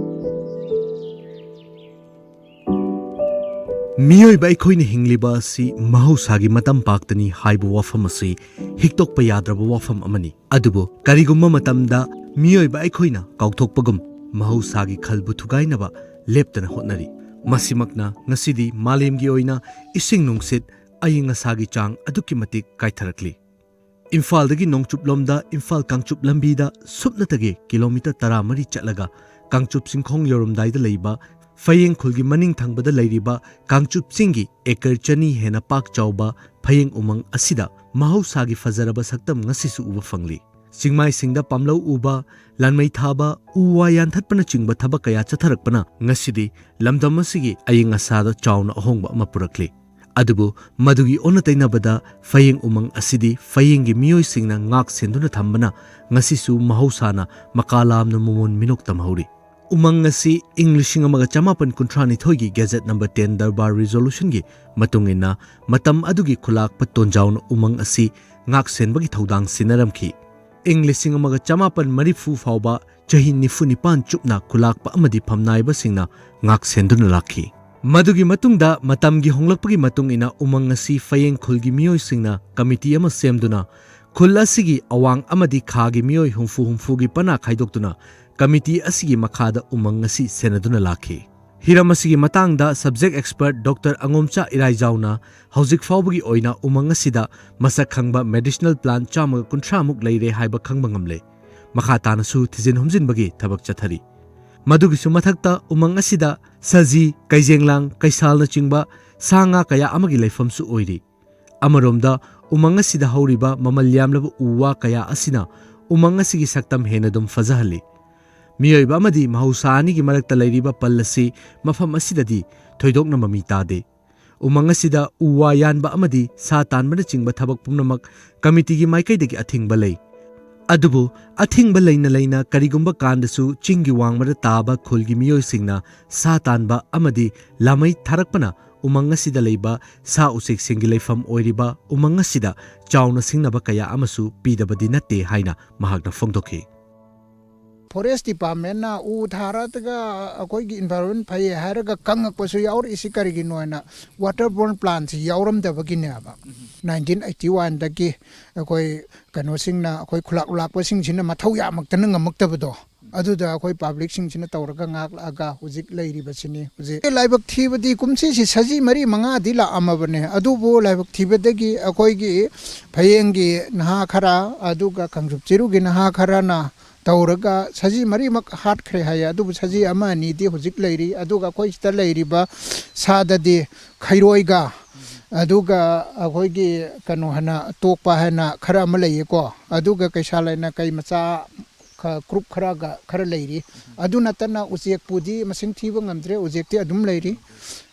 ꯃꯤꯑꯣꯏꯕ ꯑꯩꯈꯣꯏꯅ ꯍꯤꯡꯂꯤꯕ ꯑꯁꯤ ꯃꯍꯧꯁꯥꯒꯤ ꯃꯇꯝ ꯄꯥꯛꯇꯅꯤ ꯍꯥꯏꯕ ꯋꯥꯐꯝ ꯑꯁꯤ ꯍꯤꯛꯇꯣꯛꯄ ꯌꯥꯗ꯭ꯔꯕ ꯋꯥꯐꯝ ꯑꯃꯅꯤ꯫ ꯑꯗꯨꯕꯨ ꯀꯔꯤꯒꯨꯝꯕ ꯃꯇꯝꯗ ꯃꯤꯑꯣꯏꯕ ꯑꯩꯈꯣꯏꯅ ꯀꯥꯎꯊꯣꯛꯄꯒꯨꯝ ꯃꯍꯧꯁꯥꯒꯤ ꯈꯜꯕꯨ ꯊꯨꯒꯥꯏꯅꯕ ꯂꯦꯞꯇꯅ ꯍꯣꯠꯅꯔꯤ꯫ ꯃꯁꯤꯃꯛꯅ ꯉꯁꯤꯗꯤ ꯃꯥꯂꯦꯝꯒꯤ ꯑꯣꯏꯅ ꯏꯁꯤꯡ ꯅꯨꯡꯁꯤꯠ, ꯑꯏꯪ ꯑꯁꯥꯒꯤ ꯆꯥꯡ ꯑꯗꯨꯛꯀꯤ ꯃꯇꯤꯛ ꯀꯥꯏꯊꯔꯛꯂꯤ꯫ ꯏꯝꯐꯥꯜꯗꯒꯤ ꯅꯣꯡꯆꯨꯞꯂꯣꯝꯗ ꯏꯝꯐꯥꯜ ꯀꯥꯡꯆꯨꯞ ꯂꯝꯕꯤꯗ ꯁꯨꯞꯅꯇꯒꯤ ꯀꯤꯂꯣꯃꯤꯇꯔ ꯇꯔꯥꯃꯔꯤ ꯆꯠꯂꯒ ꯀꯥꯡꯆꯨꯞ ꯆꯤꯡꯈꯣꯡ ꯌꯧꯔꯝꯗꯥꯏꯗ ꯂꯩꯕ ꯐꯌꯦꯡ ꯈꯨꯜꯒꯤ ꯃꯅꯤꯡ ꯊꯪꯕꯗ ꯂꯩꯔꯤꯕ ꯀꯥꯡꯆꯨꯞ ꯆꯤꯡꯒꯤ ꯑꯦꯀꯔ ꯆꯅꯤ ꯍꯦꯟꯅ ꯄꯥꯛ ꯆꯥꯎꯕ ꯐꯌꯦꯡ ꯎꯃꯪ ꯑꯁꯤꯗ ꯃꯍꯧꯁꯥꯒꯤ ꯐꯖꯔꯕ ꯁꯛꯇꯝ ꯉꯁꯤꯁꯨ ꯎꯕ ꯐꯪꯂꯤ꯫ ꯆꯤꯡꯃꯥꯏꯁꯤꯡꯗ ꯄꯥꯝꯂꯧ ꯎꯕ, ꯂꯥꯟꯃꯩ ꯊꯥꯕ, ꯎ ꯋꯥ ꯌꯥꯟꯊꯠꯄꯅꯆꯤꯡꯕ ꯊꯕꯛ ꯀꯌꯥ ꯆꯠꯊꯔꯛꯄꯅ ꯉꯁꯤꯗꯤ ꯂꯝꯗꯝ ꯑꯁꯤꯒꯤ ꯑꯏꯪ ꯑꯁꯥꯗ ꯆꯥꯎꯅ ꯑꯍꯣꯡꯕ ꯑꯃ ꯄꯨꯔꯛꯂꯤ꯫ ꯑꯗꯨꯕꯨ ꯃꯗꯨꯒꯤ ꯑꯣꯟꯅ ꯇꯩꯅꯕꯗ ꯐꯌꯦꯡ ꯎꯃꯪ ꯑꯁꯤꯗꯤ ꯐꯌꯦꯡꯒꯤ ꯃꯤꯑꯣꯏꯁꯤꯡꯅ ꯉꯥꯛ ꯁꯦꯟꯗꯨꯅ ꯊꯝꯕꯅ ꯉꯁꯤꯁꯨ ꯃꯍꯧꯁꯥꯅ ꯃꯀꯥ ꯂꯥꯝꯅ ꯃꯃꯣꯟ ꯃꯤꯅꯣꯛ ꯇꯝꯍꯧꯔꯤ꯫ ꯎꯃꯪ ꯑꯁꯤ ꯏꯪ ꯂꯤꯁꯤꯡ ꯑꯃꯒ ꯆꯃꯥꯄꯟ ꯀꯨꯟꯊ꯭ꯔꯥꯅꯤꯊꯣꯏꯒꯤ ꯒꯦꯖꯦꯠ ꯅꯝꯕꯔ ꯇꯦꯟ ꯗꯔꯕꯥꯔ ꯔꯤꯖꯣꯂꯨꯁꯟꯒꯤ ꯃꯇꯨꯡ ꯏꯟꯅ ꯃꯇꯝ ꯑꯗꯨꯒꯤ ꯈꯨꯂꯥꯛꯄ ꯇꯣꯟꯖꯥꯎꯅ ꯎꯃꯪ ꯑꯁꯤ ꯉꯥꯛ ꯁꯦꯟꯕꯒꯤ ꯊꯧꯗꯥꯡ ꯁꯤꯟꯅꯔꯝꯈꯤ꯫ ꯏꯪ ꯂꯤꯁꯤꯡ ꯑꯃꯒ ꯆꯃꯥꯄꯟ ꯃꯔꯤꯐꯨ ꯐꯥꯎꯕ ꯆꯍꯤ ꯅꯤꯐꯨ ꯅꯤꯄꯥꯟ ꯆꯨꯞꯅ ꯈꯨꯂꯥꯛꯄ ꯑꯃꯗꯤ ꯐꯝꯅꯥꯏꯕꯁꯤꯡꯅ ꯉꯥꯛ ꯁꯦꯟꯗꯨꯅ ꯂꯥꯛꯈꯤ꯫ ꯃꯗꯨꯒꯤ ꯃꯇꯨꯡꯗ ꯃꯇꯝꯒꯤ ꯍꯣꯡꯂꯛꯄꯒꯤ ꯃꯇꯨꯡ ꯏꯟꯅ ꯎꯃꯪ ꯑꯁꯤ ꯐꯌꯦꯡ ꯈꯨꯜꯒꯤ ꯃꯤꯑꯣꯏꯁꯤꯡꯅ ꯀꯃꯤꯇꯤ ꯑꯃ ꯁꯦꯝꯗꯨꯅ ꯈꯨꯜ ꯑꯁꯤꯒꯤ ꯑꯋꯥꯡ ꯑꯃꯗꯤ ꯈꯥꯒꯤ ꯃꯤꯑꯣꯏ ꯍꯨꯝꯐꯨ ꯍꯨꯝꯐꯨꯒꯤ ꯄꯅꯥ ꯈꯥꯏꯗꯣꯛꯇꯨꯅ ꯀꯃꯤꯇꯤ ꯑꯁꯤꯒꯤ ꯃꯈꯥꯗ ꯎꯃꯪ ꯑꯁꯤ ꯁꯦꯟꯅꯗꯨꯅ ꯂꯥꯛꯈꯤ꯫ ꯍꯤꯔꯝ ꯑꯁꯤꯒꯤ ꯃꯇꯥꯡꯗ subject expert Doctor ꯑꯉꯣꯝꯆꯥ ꯏꯔꯥꯏꯖꯥꯎꯅ ꯍꯧꯖꯤꯛ ꯐꯥꯎꯕꯒꯤ ꯑꯣꯏꯅ ꯎꯃꯪ ꯑꯁꯤꯗ ꯃꯁꯛ ꯈꯪꯕ medicinal plant ꯆꯥꯝꯃꯒ ꯀꯨꯟꯊ꯭ꯔꯥ ꯃꯨꯛ ꯂꯩꯔꯦ ꯍꯥꯏꯕ ꯈꯪꯕ ꯉꯝꯂꯦ꯫ ꯃꯈꯥ ꯇꯥꯅꯁꯨ ꯊꯤꯖꯤꯟ ꯍꯨꯝꯖꯤꯟꯕꯒꯤ ꯊꯕꯛ ꯆꯠꯊꯔꯤ꯫ ꯃꯗꯨꯒꯤꯁꯨ ꯃꯊꯛꯇ ꯎꯃꯪ ꯑꯁꯤꯗ ꯁꯖꯤ, ꯀꯩꯖꯦꯡꯂꯥꯡ, ꯀꯩꯁꯥꯜꯅꯆꯤꯡꯕ ꯁꯥ ꯉꯥ ꯀꯌꯥ ꯑꯃꯒꯤ ꯂꯩꯐꯝꯁꯨ ꯑꯣꯏꯔꯤ꯫ ꯑꯃꯔꯣꯝꯗ ꯎꯃꯪ ꯑꯁꯤꯗ ꯍꯧꯔꯤꯕ ꯃꯃꯜ ꯌꯥꯝꯂꯕ ꯎ ꯋꯥ ꯀꯌꯥ ꯑꯁꯤꯅ ꯎꯃꯪ ꯑꯁꯤꯒꯤ ꯁꯛꯇꯝ ꯍꯦꯟꯅ ꯑꯗꯨꯝ ꯐꯖꯍꯜꯂꯤ꯫ ꯃꯤꯑꯣꯏꯕ ꯑꯃꯗꯤ ꯃꯍꯧꯁꯥ ꯑꯅꯤꯒꯤ ꯃꯔꯛꯇ ꯂꯩꯔꯤꯕ ꯄꯜ ꯑꯁꯤ ꯃꯐꯝ ꯑꯁꯤꯗꯗꯤ ꯊꯣꯏꯗꯣꯛꯅ ꯃꯃꯤ ꯇꯥꯗꯦ꯫ ꯎꯃꯪ ꯑꯁꯤꯗ ꯎ ꯋꯥ ꯌꯥꯟꯕ ꯑꯃꯗꯤ ꯁꯥ ꯇꯥꯟꯕꯅꯆꯤꯡꯕ ꯊꯕꯛ ꯄꯨꯝꯅꯃꯛ ꯀꯃꯤꯇꯤꯒꯤ ꯃꯥꯏꯀꯩꯗꯒꯤ ꯑꯊꯤꯡꯕ ꯂꯩ꯫ ꯑꯗꯨꯕꯨ ꯑꯊꯤꯡꯕ ꯂꯩꯅ ꯂꯩꯅ ꯀꯔꯤꯒꯨꯝꯕ ꯀꯥꯟꯗꯁꯨ ꯆꯤꯡꯒꯤ ꯋꯥꯡꯃꯗ ꯇꯥꯕ ꯈꯨꯜꯒꯤ ꯃꯤꯑꯣꯏꯁꯤꯡꯅ ꯁꯥ ꯇꯥꯟꯕ ꯑꯃꯗꯤ ꯂꯥꯃꯩ ꯊꯥꯔꯛꯄꯅ ꯎꯃꯪ ꯑꯁꯤꯗ ꯂꯩꯕ ꯁꯥ ꯎꯆꯦꯛꯁꯤꯡꯒꯤ ꯂꯩꯐꯝ ꯑꯣꯏꯔꯤꯕ ꯎꯃꯪ ꯑꯁꯤꯗ ꯆꯥꯎꯅ ꯁꯤꯡꯅꯕ ꯀꯌꯥ ꯑꯃꯁꯨ ꯄꯤꯗꯕꯗꯤ ꯅꯠꯇꯦ ꯍꯥꯏꯅ ꯃꯍꯥꯛꯅ ꯐꯣꯡꯗꯣꯛꯈꯤ꯫ ꯐꯣꯔꯦꯁ ꯗꯤꯄꯥꯔꯠꯃꯦꯟꯅ ꯎ ꯊꯥꯔꯒ ꯑꯩꯈꯣꯏꯒꯤ ꯏꯟꯚꯥꯏꯔꯣꯟꯃꯦꯟ ꯐꯩ ꯍꯥꯏꯔꯒ ꯀꯪꯉꯛꯄꯁꯨ ꯌꯥꯎꯔꯛꯏꯁꯤ ꯀꯔꯤꯒꯤꯅꯣ ꯍꯥꯏꯅ, ꯋꯥꯇꯔ ꯕꯣꯔꯟ ꯄ꯭ꯂꯥꯟꯁꯤ ꯌꯥꯎꯔꯝꯗꯕꯒꯤꯅꯦꯕ꯫ ꯅꯥꯏꯟꯇꯤꯟ ꯑꯩꯠꯇꯤ ꯋꯥꯟꯗꯒꯤ ꯑꯩꯈꯣꯏ ꯀꯩꯅꯣꯁꯤꯡꯅ, ꯑꯩꯈꯣꯏ ꯈꯨꯂꯥꯛ ꯂꯥꯛꯄꯁꯤꯡꯁꯤꯅ ꯃꯊꯧ ꯌꯥꯝꯃꯛꯇꯅ ꯉꯝꯃꯛꯇꯕꯗꯣ, ꯑꯗꯨꯗ ꯑꯩꯈꯣꯏ ꯄꯥꯕ꯭ꯂꯤꯛꯁꯤꯡꯁꯤꯅ ꯇꯧꯔꯒ ꯉꯥꯛꯂꯛꯑꯒ ꯍꯧꯖꯤꯛ ꯂꯩꯔꯤꯕꯁꯤꯅꯤ꯫ ꯍꯧꯖꯤꯛ ꯂꯥꯏꯕꯛ ꯊꯤꯕꯗꯤ ꯀꯨꯝꯁꯤꯁꯤ ꯁꯖꯤ ꯃꯔꯤ ꯃꯉꯥꯗꯤ ꯂꯥꯛꯑꯝꯃꯕꯅꯦ, ꯑꯗꯨꯕꯨ ꯂꯥꯏꯕꯛ ꯊꯤꯕꯗꯒꯤ ꯑꯩꯈꯣꯏꯒꯤ ꯐꯌꯦꯡꯒꯤ ꯅꯍꯥ ꯈꯔ, ꯑꯗꯨꯒ ꯀꯥꯡꯆꯨꯞ ꯆꯤꯔꯨꯒꯤ ꯅꯍꯥ ꯈꯔꯅ ꯇꯧꯔꯒ ꯁꯖꯤ ꯃꯔꯤꯃꯛ ꯍꯥꯠꯈ꯭ꯔꯦ ꯍꯥꯏꯌꯦ꯫ ꯑꯗꯨꯕꯨ ꯁꯖꯤ ꯑꯃ ꯑꯅꯤꯗꯤ ꯍꯧꯖꯤꯛ ꯂꯩꯔꯤ꯫ ꯑꯗꯨꯒ ꯑꯩꯈꯣꯏ ꯁꯤꯗ ꯂꯩꯔꯤꯕ ꯁꯥꯗꯗꯤ ꯈꯩꯔꯣꯏꯒ, ꯑꯗꯨꯒ ꯑꯩꯈꯣꯏꯒꯤ ꯀꯩꯅꯣ ꯍꯥꯏꯅ, ꯇꯣꯛꯄ ꯍꯥꯏꯅ ꯈꯔ ꯑꯃ ꯂꯩꯌꯦꯀꯣ, ꯑꯗꯨꯒ ꯀꯩꯁꯥꯜ ꯍꯥꯏꯅ ꯀꯩ ꯃꯆꯥ ꯈ-, ꯀ꯭ꯔꯨꯞ ꯈꯔꯒ ꯈꯔ ꯂꯩꯔꯤ꯫ ꯑꯗꯨ ꯅꯠꯇꯅ ꯎꯆꯦꯛꯄꯨꯗꯤ ꯃꯁꯤꯡ ꯊꯤꯕ ꯉꯝꯗ꯭ꯔꯦ, ꯎꯆꯦꯛꯇꯤ ꯑꯗꯨꯝ ꯂꯩꯔꯤ꯫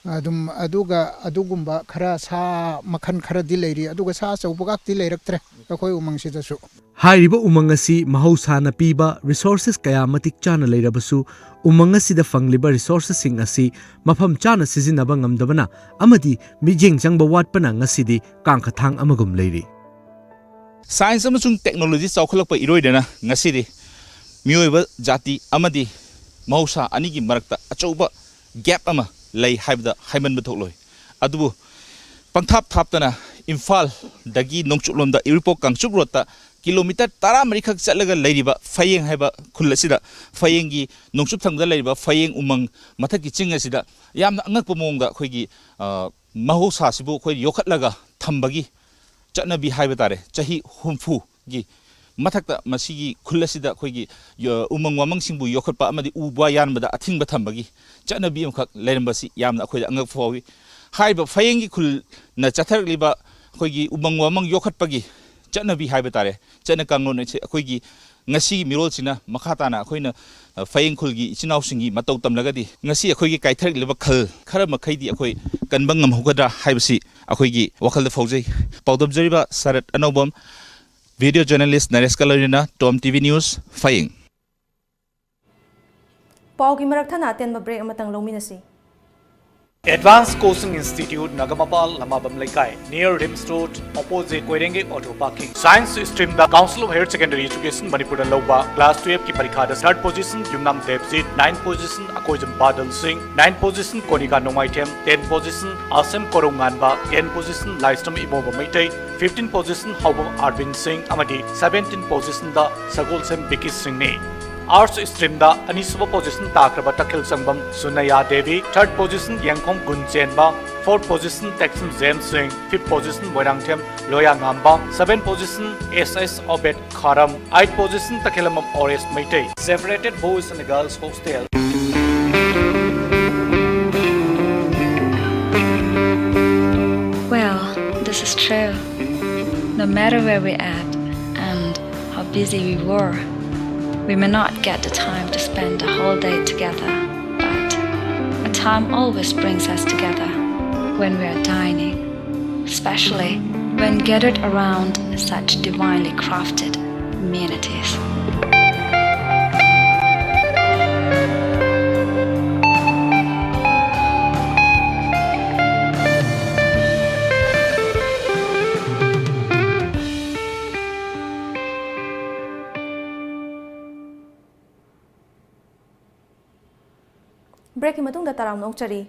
ꯑꯗꯨꯝ, ꯑꯗꯨꯒ ꯑꯗꯨꯒꯨꯝꯕ ꯈꯔ ꯁꯥ ꯃꯈꯜ ꯈꯔꯗꯤ ꯂꯩꯔꯤ, ꯑꯗꯨꯒ ꯁꯥ ꯑꯆꯧꯕꯒꯥꯛꯇꯤ ꯂꯩꯔꯛꯇ꯭ꯔꯦ ꯑꯩꯈꯣꯏ ꯎꯃꯪꯁꯤꯗꯁꯨ꯫ ꯍꯥꯏꯔꯤꯕ ꯎꯃꯪ ꯑꯁꯤ ꯃꯍꯧꯁꯥꯅ ꯄꯤꯕ ꯔꯤꯁꯣꯔꯁꯦꯁ ꯀꯌꯥ ꯃꯇꯤꯛ ꯆꯥꯅ ꯂꯩꯔꯕꯁꯨ, ꯎꯃꯪ ꯑꯁꯤꯗ ꯐꯪꯂꯤꯕ ꯔꯤꯁꯣꯔꯁꯦꯁꯁꯤꯡ ꯑꯁꯤ ꯃꯐꯝ ꯆꯥꯅ ꯁꯤꯖꯤꯟꯅꯕ ꯉꯝꯗꯕꯅ ꯑꯃꯗꯤ ꯃꯤꯠꯌꯦꯡ ꯆꯪꯕ ꯋꯥꯠꯄꯅ ꯉꯁꯤꯗꯤ ꯀꯥꯡꯈꯊꯥꯡ ꯑꯃꯒꯨꯝ ꯂꯩꯔꯤ꯫ ꯁꯥꯏꯟꯁ ꯑꯃꯁꯨꯡ ꯇꯦꯛꯅꯣꯂꯣꯖꯤ ꯆꯥꯎꯈꯠꯂꯛꯄ ꯏꯔꯣꯏꯗꯅ ꯉꯁꯤꯗꯤ ꯃꯤꯑꯣꯏꯕ ꯖꯥꯇꯤ ꯑꯃꯗꯤ ꯃꯍꯧꯁꯥ ꯑꯅꯤꯒꯤ ꯃꯔꯛꯇ ꯑꯆꯧꯕ ꯒꯦꯞ ꯑꯃ ꯂꯩ ꯍꯥꯏꯕꯗ ꯍꯥꯏꯃꯟꯕ ꯊꯣꯛꯂꯣꯏ꯫ ꯑꯗꯨꯕꯨ ꯄꯪꯊꯥꯞ ꯊꯥꯞꯇꯅ ꯏꯝꯐꯥꯜꯗꯒꯤ ꯅꯣꯡꯆꯨꯞꯂꯣꯝꯗ ꯎꯔꯤꯄꯣꯛ ꯀꯥꯡꯆꯨꯞ ꯔꯣꯗꯇ ꯀꯤꯂꯣꯃꯤꯇꯔ ꯇꯔꯥꯃꯔꯤꯈꯛ ꯆꯠꯂꯒ ꯂꯩꯔꯤꯕ ꯐꯌꯦꯡ ꯍꯥꯏꯕ ꯈꯨꯜ ꯑꯁꯤꯗ, ꯐꯌꯦꯡꯒꯤ ꯅꯣꯡꯆꯨꯞ ꯊꯪꯕꯗ ꯂꯩꯔꯤꯕ ꯐꯌꯦꯡ ꯎꯃꯪ ꯃꯊꯛꯀꯤ ꯆꯤꯡ ꯑꯁꯤꯗ ꯌꯥꯝꯅ ꯑꯉꯛꯄ ꯃꯑꯣꯡꯗ ꯑꯩꯈꯣꯏꯒꯤ, ꯑ, ꯃꯍꯧꯁꯥꯁꯤꯕꯨ ꯑꯩꯈꯣꯏ ꯌꯣꯛꯈꯠꯂꯒ ꯊꯝꯕꯒꯤ ꯆꯠꯅꯕꯤ ꯍꯥꯏꯕ ꯇꯥꯔꯦ, ꯆꯍꯤ ꯍꯨꯝꯐꯨꯒꯤ ꯃꯊꯛꯇ ꯃꯁꯤꯒꯤ ꯈꯨꯜ ꯑꯁꯤꯗ ꯑꯩꯈꯣꯏꯒꯤ ꯌꯣ-, ꯎꯃꯪ ꯋꯥꯃꯪꯁꯤꯡꯕꯨ ꯌꯣꯛꯈꯠꯄ ꯑꯃꯗꯤ ꯎ ꯋꯥ ꯌꯥꯟꯕꯗ ꯑꯊꯤꯡꯕ ꯊꯝꯕꯒꯤ ꯆꯠꯅꯕꯤ ꯑꯃꯈꯛ ꯂꯩꯔꯝꯕꯁꯤ ꯌꯥꯝꯅ ꯑꯩꯈꯣꯏꯗ ꯑꯉꯛꯄ ꯐꯥꯎꯏ꯫ ꯍꯥꯏꯔꯤꯕ ꯐꯌꯦꯡꯒꯤ ꯈꯨꯜꯅ ꯆꯠꯊꯔꯛꯂꯤꯕ ꯑꯩꯈꯣꯏꯒꯤ ꯎꯃꯪ ꯋꯥꯃꯪ ꯌꯣꯛꯈꯠꯄꯒꯤ ꯆꯠꯅꯕꯤ ꯍꯥꯏꯕ ꯇꯥꯔꯦ, ꯆꯠꯅ ꯀꯥꯡꯂꯣꯟ ꯑꯁꯤ ꯑꯩꯈꯣꯏꯒꯤ ꯉꯁꯤꯒꯤ ꯃꯤꯔꯣꯜꯁꯤꯅ ꯃꯈꯥ ꯇꯥꯅ ꯑꯩꯈꯣꯏꯅ, ꯑ, ꯐꯌꯦꯡ ꯈꯨꯜꯒꯤ ꯏꯆꯤꯟ ꯏꯅꯥꯎꯁꯤꯡꯒꯤ ꯃꯇꯧ ꯇꯝꯂꯒꯗꯤ ꯉꯁꯤ ꯑꯩꯈꯣꯏꯒꯤ ꯀꯥꯏꯊꯔꯛꯂꯤꯕ ꯈꯜ ꯈꯔ ꯃꯈꯩꯗꯤ ꯑꯩꯈꯣꯏ ꯀꯟꯕ ꯉꯝꯍꯧꯒꯗ꯭ꯔꯥ ꯍꯥꯏꯕꯁꯤ ꯑꯩꯈꯣꯏꯒꯤ ꯋꯥꯈꯜꯗ ꯐꯥꯎꯖꯩ꯫ ꯄꯥꯎꯗꯝꯖꯔꯤꯕ ꯁꯔꯠ ꯑꯅꯧꯕꯝ, video journalist ꯅꯔꯦꯁꯀ ꯂꯣꯏꯅꯅ Tom TV News, ꯐꯌꯦꯡ꯫ ꯄꯥꯎꯒꯤ ꯃꯔꯛ ꯊꯠꯅ ꯑꯇꯦꯟꯕ break ꯑꯃꯇꯪ ꯂꯧꯃꯤꯟꯅꯁꯤ꯫ Advanced Coaching Institute, ꯅꯒꯃꯄꯥꯜ, ꯂꯃꯥꯕꯝ ꯂꯩꯀꯥꯏ, near RIMS Road, opposite ꯀꯣꯏꯔꯦꯡꯒꯩ Auto Parking. Science stream the Council of Higher Secondary Education ꯃꯅꯤꯄꯨꯔꯗ ꯂꯧꯕ class twelve ꯀꯤ ꯄꯔꯤꯈꯥꯗ third position ꯌꯨꯝꯅꯥꯝ ꯗꯦꯕꯖꯤꯠ, ninth position ꯑꯀꯣꯏꯖꯝ ꯕꯥꯗꯜ ꯁꯤꯡ, ninth position ꯀꯣꯅꯤꯀꯥ ꯅꯣꯡꯃꯥꯏꯊꯦꯝ, tenth position ꯑꯁꯦꯝ ꯀꯣꯔꯧꯉꯥꯟꯕ, tenth position ꯂꯥꯏꯁ꯭ꯔꯝ ꯏꯃꯣꯕ Meitei, fifteen position ꯍꯥꯎꯕꯝ ꯑꯥꯔꯕꯤꯟ ꯁꯤꯡ ꯑꯃꯗꯤ seventeen position ꯗ ꯁꯒꯣꯜꯁꯦꯝ ꯕꯤꯀꯤ ꯁꯤꯡꯅꯤ꯫ Arts stream ꯗ ꯑꯅꯤꯁꯨꯕ position ꯇꯥꯈ꯭ꯔꯕ ꯇꯈꯦꯜ ꯁꯪꯕꯝ ꯁꯨꯅꯌꯥ Devi, third position Yengkhom Gunchenba, fourth position Tekcham James Singh, fifth position Moirangthem Loya Ngamba, seventh position S S Obet Kharam, eighth position Takhellambam Ores Meitei. Separated boys and girls hostel. Well, this is true. No matter where we at and how busy we were, we may not get the time to spend the whole day together, but a time always brings us together when we are dining, especially when gathered around such divinely crafted amenities. Break ꯀꯤ ꯃꯇꯨꯡꯗ ꯇꯔꯥꯝꯅ ꯑꯣꯛꯆꯔꯤ꯫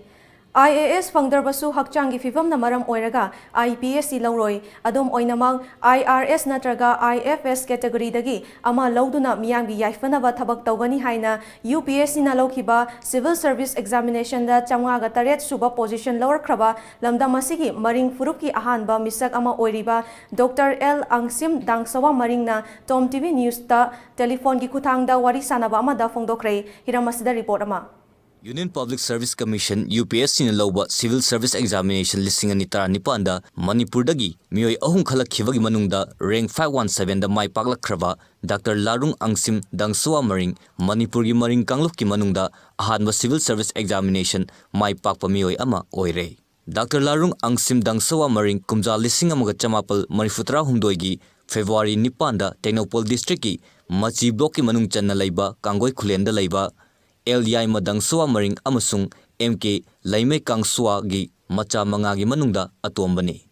I A S ꯐꯪꯗ꯭ꯔꯕꯁꯨ ꯍꯛꯆꯥꯡꯒꯤ ꯐꯤꯕꯝꯅ ꯃꯔꯝ ꯑꯣꯏꯔꯒ I P S ꯁꯤ ꯂꯧꯔꯣꯏ꯫ ꯑꯗꯨꯝ ꯑꯣꯏꯅꯃꯛ, ꯑꯥꯏ ꯑꯥꯔ ꯑꯦꯁ ꯅꯠꯇ꯭ꯔꯒ ꯑꯥꯏ ꯑꯦꯐ ꯑꯦꯁ ꯀꯦꯇꯒꯣꯔꯤꯗꯒꯤ ꯑꯃ ꯂꯧꯗꯨꯅ ꯃꯤꯌꯥꯝꯒꯤ ꯌꯥꯏꯐꯅꯕ ꯊꯕꯛ ꯇꯧꯒꯅꯤ ꯍꯥꯏꯅ ꯌꯨ ꯄꯤ ꯑꯦꯁ ꯁꯤꯅ ꯂꯧꯈꯤꯕ ꯁꯤꯚꯤꯜ ꯁꯔꯚꯤꯁ ꯑꯦꯛꯖꯥꯃꯤꯅꯦꯁꯟꯗ ꯆꯥꯝꯃꯉꯥꯒ ꯇꯔꯦꯠ ꯁꯨꯕ ꯄꯣꯖꯤꯁꯟ ꯂꯧꯔꯛꯈ꯭ꯔꯕ ꯂꯝꯗꯝ ꯑꯁꯤꯒꯤ ꯃꯔꯤꯡ ꯐꯨꯔꯨꯞꯀꯤ ꯑꯍꯥꯟꯕ ꯃꯤꯁꯛ ꯑꯃ ꯑꯣꯏꯔꯤꯕ ꯗꯣꯛꯇꯔ ꯑꯦꯜ ꯑꯪꯁꯤꯝ ꯗꯥꯡꯁꯋꯥ ꯃꯔꯤꯡꯅ ꯇꯣꯝ ꯇꯤ ꯚꯤ ꯅ꯭ꯌꯨꯁꯇ ꯇꯦꯂꯤꯐꯣꯟꯒꯤ ꯈꯨꯠꯊꯥꯡꯗ ꯋꯥꯔꯤ ꯁꯥꯟꯅꯕ ꯑꯃꯗ ꯐꯣꯡꯗꯣꯛꯈ꯭ꯔꯦ꯫ ꯍꯤꯔꯝ ꯑꯁꯤꯗ ꯔꯤꯄꯣꯔꯠ ꯑꯃ꯫ Union Public Service Commission, U P S ꯁꯤꯅ ꯂꯧꯕ Civil Service Examination ꯂꯤꯁꯤꯡ ꯑꯅꯤ ꯇꯔꯥꯅꯤꯄꯥꯟꯗ ꯃꯅꯤꯄꯨꯔꯗꯒꯤ ꯃꯤꯑꯣꯏ ꯑꯍꯨꯝ ꯈꯜꯂꯛꯈꯤꯕꯒꯤ ꯃꯅꯨꯡꯗ rank five one seven ꯗ ꯃꯥꯏ ꯄꯥꯛꯂꯛꯈ꯭ꯔꯕ ꯗꯥꯛꯇꯔ ꯂꯥꯔꯨꯡ ꯑꯪꯁꯤꯝ ꯗꯥꯡꯁꯋꯥ ꯃꯔꯤꯡ ꯃꯅꯤꯄꯨꯔꯒꯤ ꯃꯔꯤꯡ ꯀꯥꯡꯂꯨꯞꯀꯤ ꯃꯅꯨꯡꯗ ꯑꯍꯥꯟꯕ Civil Service Examination ꯃꯥꯏ ꯄꯥꯛꯄ ꯃꯤꯑꯣꯏ ꯑꯃ ꯑꯣꯏꯔꯦ꯫ ꯗꯥꯛꯇꯔ ꯂꯥꯔꯨꯡ ꯑꯪꯁꯤꯝ ꯗꯥꯡꯁꯋꯥ ꯃꯔꯤꯡ ꯀꯨꯝꯖꯥ ꯂꯤꯁꯤꯡ ꯑꯃꯒ ꯆꯃꯥꯄꯜ ꯃꯔꯤꯐꯨ ꯇꯔꯥꯍꯨꯝꯗꯣꯏꯒꯤ ꯐꯦꯕ꯭ꯔꯨꯋꯥꯔꯤ ꯅꯤꯄꯥꯟꯗ ꯇꯦꯡꯅꯧꯄꯜ ꯗꯤꯁꯇ꯭ꯔꯤꯛꯀꯤ ꯃꯆꯤ ꯕ꯭ꯂꯣꯛꯀꯤ ꯃꯅꯨꯡ ꯆꯟꯅ ꯂꯩꯕ ꯀꯥꯡꯒꯣꯏ ꯈꯨꯂꯦꯟꯗ ꯂꯩꯕ ꯑꯦꯜ ꯌꯥꯏꯃ ꯗꯥꯡꯁꯋꯥ ꯃꯔꯤꯡ ꯑꯃꯁꯨꯡ ꯑꯦꯝ ꯀꯦ ꯂꯩꯃꯩ ꯀꯥꯡꯁꯋꯥꯒꯤ ꯃꯆꯥ ꯃꯉꯥꯒꯤ ꯃꯅꯨꯡꯗ ꯑꯇꯣꯝꯕꯅꯤ꯫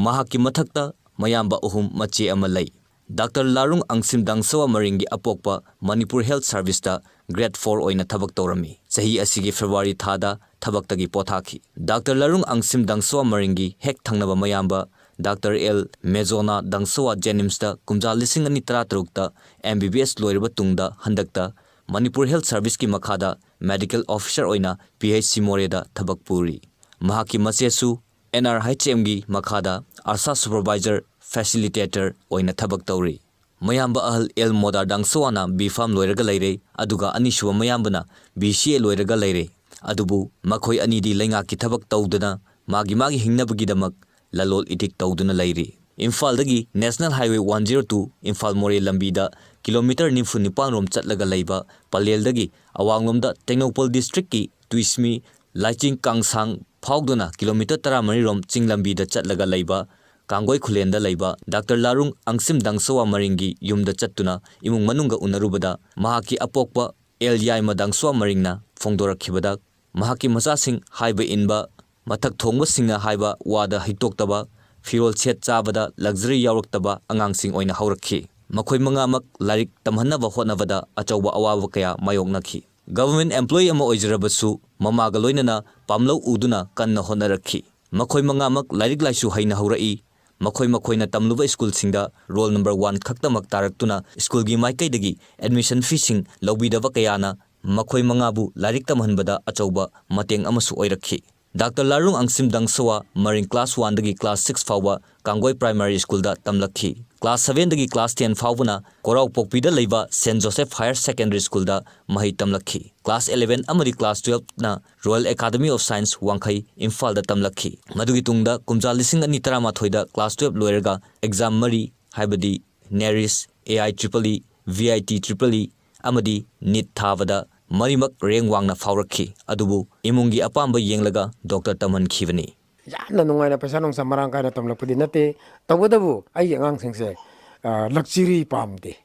ꯃꯍꯥꯛꯀꯤ ꯃꯊꯛꯇ ꯃꯌꯥꯝꯕ ꯑꯍꯨꯝ, ꯃꯆꯦ ꯑꯃ ꯂꯩ꯫ ꯗꯥꯛꯇꯔ ꯂꯥꯔꯨꯡ ꯑꯪꯁꯤꯝ ꯗꯥꯡꯁꯋꯥ ꯃꯔꯤꯡꯒꯤ ꯑꯄꯣꯛꯄ ꯃꯅꯤꯄꯨꯔ ꯍꯦꯜꯊ ꯁꯔꯚꯤꯁꯇ ꯒ꯭ꯔꯦꯗ ꯐꯣꯔ ꯑꯣꯏꯅ ꯊꯕꯛ ꯇꯧꯔꯝꯃꯤ꯫ ꯆꯍꯤ ꯑꯁꯤꯒꯤ ꯐꯦꯕ꯭ꯔꯨꯋꯥꯔꯤ ꯊꯥꯗ ꯊꯕꯛꯇꯒꯤ ꯄꯣꯊꯥꯈꯤ꯫ ꯗꯥꯛꯇꯔ ꯂꯥꯔꯨꯡ ꯑꯪꯁꯤꯝ ꯗꯥꯡꯁꯋꯥ ꯃꯔꯤꯡꯒꯤ ꯍꯦꯛ ꯊꯪꯅꯕ ꯃꯌꯥꯝꯕ ꯗꯥꯛꯇꯔ ꯑꯦꯜ ꯃꯦꯖꯣꯅꯥ ꯗꯥꯡꯁꯋꯥ ꯖꯦꯅꯤꯝꯁꯇ ꯀꯨꯝꯖꯥ ꯂꯤꯁꯤꯡ ꯑꯅꯤ ꯇꯔꯥꯇꯔꯨꯛꯇ ꯑꯦꯝ ꯕꯤ ꯕꯤ ꯑꯦꯁ ꯂꯣꯏꯔꯕ ꯇꯨꯡꯗ ꯍꯟꯗꯛꯇ ꯃꯅꯤꯄꯨꯔ ꯍꯦꯜꯊ ꯁꯔꯚꯤꯁꯀꯤ ꯃꯈꯥꯗ ꯃꯦꯗꯤꯀꯦꯜ ꯑꯣꯐꯤꯁꯔ ꯑꯣꯏꯅ ꯄꯤ ꯑꯩꯆ ꯁꯤ ꯃꯣꯔꯦꯗ ꯊꯕꯛ ꯄꯨꯔꯤ꯫ ꯃꯍꯥꯛꯀꯤ ꯃꯆꯦꯁꯨ ꯑꯦꯟ ꯑꯥꯔ ꯑꯩꯆ ꯑꯦꯝꯒꯤ ꯃꯈꯥꯗ ꯑꯥꯁꯥ ꯁꯨꯄꯔꯚꯥꯏꯖꯔ ꯐꯦꯁꯤꯂꯤꯇꯦꯇꯔ ꯑꯣꯏꯅ ꯊꯕꯛ ꯇꯧꯔꯤ꯫ ꯃꯌꯥꯝꯕ ꯑꯍꯜ ꯑꯦꯜ ꯃꯣꯗꯥ ꯗꯥꯡꯁꯋꯥꯅ ꯕꯤ ꯐꯥꯔꯝ ꯂꯣꯏꯔꯒ ꯂꯩꯔꯦ, ꯑꯗꯨꯒ ꯑꯅꯤꯁꯨꯕ ꯃꯌꯥꯝꯕꯅ ꯕꯤ ꯁꯤ ꯑꯦ ꯂꯣꯏꯔꯒ ꯂꯩꯔꯦ꯫ ꯑꯗꯨꯕꯨ ꯃꯈꯣꯏ ꯑꯅꯤꯗꯤ ꯂꯩꯉꯥꯛꯀꯤ ꯊꯕꯛ ꯇꯧꯗꯅ ꯃꯥꯒꯤ ꯃꯥꯒꯤ ꯍꯤꯡꯅꯕꯒꯤꯗꯃꯛ ꯂꯂꯣꯜ ꯏꯇꯤꯛ ꯇꯧꯗꯨꯅ ꯂꯩꯔꯤ꯫ ꯏꯝꯐꯥꯜꯗꯒꯤ National Highway one zero two Imphal ꯃꯣꯔꯦ ꯂꯝꯕꯤꯗ ꯀꯤꯂꯣꯃꯤꯇꯔ ꯅꯤꯐꯨ ꯅꯤꯄꯥꯟ ꯔꯣꯝ ꯆꯠꯂꯒ ꯂꯩꯕ ꯄꯂꯦꯜꯗꯒꯤ ꯑꯋꯥꯡꯂꯣꯝꯗ ꯇꯦꯡꯅꯧꯄꯜ ꯗꯤꯁꯇ꯭ꯔꯤꯛꯀꯤ ꯇꯨꯏꯁꯃꯤ ꯂꯥꯏꯆꯤꯡ ꯀꯥꯡꯁꯥꯡ ꯐꯥꯎꯗꯨꯅ ꯀꯤꯂꯣꯃꯤꯇꯔ ꯇꯔꯥꯃꯔꯤ ꯔꯣꯝ ꯆꯤꯡ ꯂꯝꯕꯤꯗ ꯆꯠꯂꯒ ꯂꯩꯕ ꯀꯥꯡꯒꯣꯏ ꯈꯨꯂꯦꯟꯗ ꯂꯩꯕ ꯗꯥꯛꯇꯔ ꯂꯥꯔꯨꯡ ꯑꯪꯁꯤꯝ ꯗꯥꯡꯁꯋꯥ ꯃꯔꯤꯡꯒꯤ ꯌꯨꯝꯗ ꯆꯠꯇꯨꯅ ꯏꯃꯨꯡ ꯃꯅꯨꯡꯒ ꯎꯅꯔꯨꯕꯗ ꯃꯍꯥꯛꯀꯤ ꯑꯄꯣꯛꯄ ꯑꯦꯜ ꯌꯥꯏꯃ ꯗꯥꯡꯁꯋꯥ ꯃꯔꯤꯡꯅ ꯐꯣꯡꯗꯣꯔꯛꯈꯤꯕꯗ, ꯃꯍꯥꯛꯀꯤ ꯃꯆꯥꯁꯤꯡ ꯍꯥꯏꯕ ꯏꯟꯕ, ꯃꯊꯛ ꯊꯣꯡꯕꯁꯤꯡꯅ ꯍꯥꯏꯕ ꯋꯥꯗ ꯍꯤꯛꯇꯣꯛꯇꯕ, ꯐꯤꯔꯣꯜ ꯁꯦꯠ ꯆꯥꯕꯗ ꯂꯛꯖꯔꯤ ꯌꯥꯎꯔꯛꯇꯕ ꯑꯉꯥꯡꯁꯤꯡ ꯑꯣꯏꯅ ꯍꯧꯔꯛꯈꯤ꯫ ꯃꯈꯣꯏ ꯃꯉꯥꯃꯛ ꯂꯥꯏꯔꯤꯛ ꯇꯝꯍꯟꯅꯕ ꯍꯣꯠꯅꯕꯗ ꯑꯆꯧꯕ ꯑꯋꯥꯕ ꯀꯌꯥ ꯃꯥꯌꯣꯛꯅꯈꯤ꯫ Government employee ꯑꯃ ꯑꯣꯏꯖꯔꯕꯁꯨ ꯃꯃꯥꯒ ꯂꯣꯏꯅꯅ ꯄꯥꯝꯂꯧ ꯎꯗꯨꯅ ꯀꯟꯅ ꯍꯣꯠꯅꯔꯛꯈꯤ꯫ ꯃꯈꯣꯏ ꯃꯉꯥꯃꯛ ꯂꯥꯏꯔꯤꯛ ꯂꯥꯏꯁꯨ ꯍꯩꯅ ꯍꯧꯔꯛꯏ꯫ ꯃꯈꯣꯏ ꯃꯈꯣꯏꯅ ꯇꯝꯂꯨꯕ ꯁ꯭ꯀꯨꯜꯁꯤꯡꯗ ꯔꯣꯜ ꯅꯝꯕꯔ ꯋꯥꯟ ꯈꯛꯇꯃꯛ ꯇꯥꯔꯛꯇꯨꯅ ꯁ꯭ꯀꯨꯜꯒꯤ ꯃꯥꯏꯀꯩꯗꯒꯤ ꯑꯦꯗꯃꯤꯁꯟ ꯐꯤꯁꯤꯡ ꯂꯧꯕꯤꯗꯕ ꯀꯌꯥꯅ ꯃꯈꯣꯏ ꯃꯉꯥꯕꯨ ꯂꯥꯏꯔꯤꯛ ꯇꯝꯍꯟꯕꯗ ꯑꯆꯧꯕ ꯃꯇꯦꯡ ꯑꯃꯁꯨ ꯑꯣꯏꯔꯛꯈꯤ꯫ ꯗꯥꯛꯇꯔ ꯂꯥꯔꯨꯡ ꯑꯪꯁꯤꯝ ꯗꯪꯁꯋꯥ ꯃꯔꯤꯡ ꯀ꯭ꯂꯥꯁ ꯋꯥꯟꯗꯒꯤ ꯀ꯭ꯂꯥꯁ ꯁꯤꯛꯁ ꯐꯥꯎꯕ ꯀꯥꯡꯒꯣꯏ ꯄ꯭ꯔꯥꯏꯃꯥꯔꯤ ꯁ꯭ꯀꯨꯜꯗ ꯇꯝꯂꯛꯈꯤ꯫ ꯀ꯭ꯂꯥꯁ ꯁꯚꯦꯟꯗꯒꯤ ꯀ꯭ꯂꯥꯁ ꯇꯦꯟ ꯐꯥꯎꯕꯅ ꯀꯣꯔꯥꯎꯄꯣꯛꯄꯤꯗ ꯂꯩꯕ ꯁꯦꯟ ꯖꯣꯁꯦꯐ ꯍꯥꯌꯔ ꯁꯦꯀꯦꯟꯗꯔꯤ ꯁ꯭ꯀꯨꯜꯗ ꯃꯍꯩ ꯇꯝꯂꯛꯈꯤ꯫ ꯀ꯭ꯂꯥꯁ ꯏꯂꯦꯚꯦꯟ ꯑꯃꯗꯤ ꯀ꯭ꯂꯥꯁ ꯇꯨꯌꯦꯜꯐꯅ Royal Academy of Science Wangkhei, ꯏꯝꯐꯥꯜꯗ ꯇꯝꯂꯛꯈꯤ꯫ ꯃꯗꯨꯒꯤ ꯇꯨꯡꯗ ꯀꯨꯝꯖꯥ ꯂꯤꯁꯤꯡ ꯑꯅꯤ ꯇꯔꯥꯃꯥꯊꯣꯏꯗ ꯀ꯭ꯂꯥꯁ ꯇꯨꯌꯦꯜꯐ ꯂꯣꯏꯔꯒ ꯑꯦꯛꯖꯥꯝ ꯃꯔꯤ, ꯍꯥꯏꯕꯗꯤ Neris, A I triple E, V I T triple E ꯑꯃꯗꯤ ꯅꯤꯠ ꯊꯥꯕꯗ ꯃꯔꯤꯃꯛ ꯔꯦꯡ ꯋꯥꯡꯅ ꯐꯥꯎꯔꯛꯈꯤ꯫ ꯑꯗꯨꯕꯨ ꯏꯃꯨꯡꯒꯤ ꯑꯄꯥꯝꯕ ꯌꯦꯡꯂꯒ ꯗꯣꯛꯇꯔ ꯇꯝꯍꯟꯈꯤꯕꯅꯤ꯫ ꯌꯥꯝꯅ ꯅꯨꯡꯉꯥꯏꯅ ꯄꯩꯁꯥ ꯅꯨꯡꯁꯥ ꯃꯔꯥꯡ ꯀꯥꯏꯅ ꯇꯝꯂꯛꯄꯗꯤ ꯅꯠꯇꯦ꯫ ꯇꯧꯕꯇꯕꯨ ꯑꯩꯒꯤ ꯑꯉꯥꯡꯁꯤꯡꯁꯦ, ꯑ, ꯂꯛꯖꯔꯤ ꯄꯥꯝꯗꯦ꯫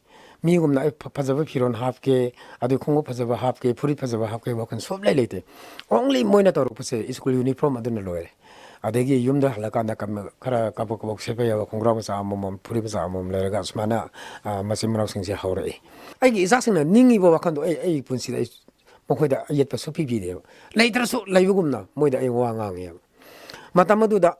ꯃꯤꯒꯨꯝꯅ ꯑꯩ ꯐ-, ꯐꯖꯕ ꯐꯤꯔꯣꯜ ꯍꯥꯞꯀꯦ, ꯑꯗꯨ ꯈꯣꯡꯎꯞ ꯐꯖꯕ ꯍꯥꯞꯀꯦ, ꯐꯨꯔꯤꯠ ꯐꯖꯕ ꯍꯥꯞꯀꯦ ꯋꯥꯈꯜ ꯁꯨꯡꯂꯩ ꯂꯩꯇꯦ꯫ Only ꯃꯣꯏꯅ ꯇꯧꯔꯛꯄꯁꯦ ꯁ꯭ꯀꯨꯜ ꯌꯨꯅꯤꯐꯣꯔꯝ ꯑꯗꯨꯅ ꯂꯣꯏꯔꯦ꯫ ꯑꯗꯒꯤ ꯌꯨꯝꯗ ꯍꯜꯂꯀꯥꯟꯗ ꯀꯝ-, ꯈꯔ ꯀꯥꯕꯛ ꯀꯥꯕꯛ ꯁꯦꯠꯄ ꯌꯥꯕ ꯈꯣꯡꯒ꯭ꯔꯥꯎ ꯃꯆꯥ ꯑꯃꯃꯝ, ꯐꯨꯔꯤꯠ ꯃꯆꯥ ꯑꯃꯃꯝ ꯂꯩꯔꯒ ꯁꯨꯃꯥꯏꯅ, ꯑ, ꯃꯆꯤꯟ ꯃꯅꯥꯎꯁꯤꯡꯁꯦ ꯍꯧꯔꯛꯏ꯫ ꯑꯩꯒꯤ ꯏꯆꯥꯁꯤꯡꯅ ꯅꯤꯡꯉꯤꯕ ꯋꯥꯈꯜꯗꯣ ꯑꯩ, ꯑꯩꯒꯤ ꯄꯨꯟꯁꯤꯗ ꯑꯩ ꯃꯈꯣꯏꯗ ꯑꯌꯦꯠꯄ ꯁꯨꯡꯄꯤ ꯄꯤꯗꯦꯕ꯫ ꯂꯩꯇ꯭ꯔꯁꯨ ꯂꯩꯕꯒꯨꯝꯅ ꯃꯣꯏꯗ ꯑꯩ ꯋꯥ ꯉꯥꯡꯉꯦꯕ꯫ ꯃꯇꯝ ꯑꯗꯨꯗ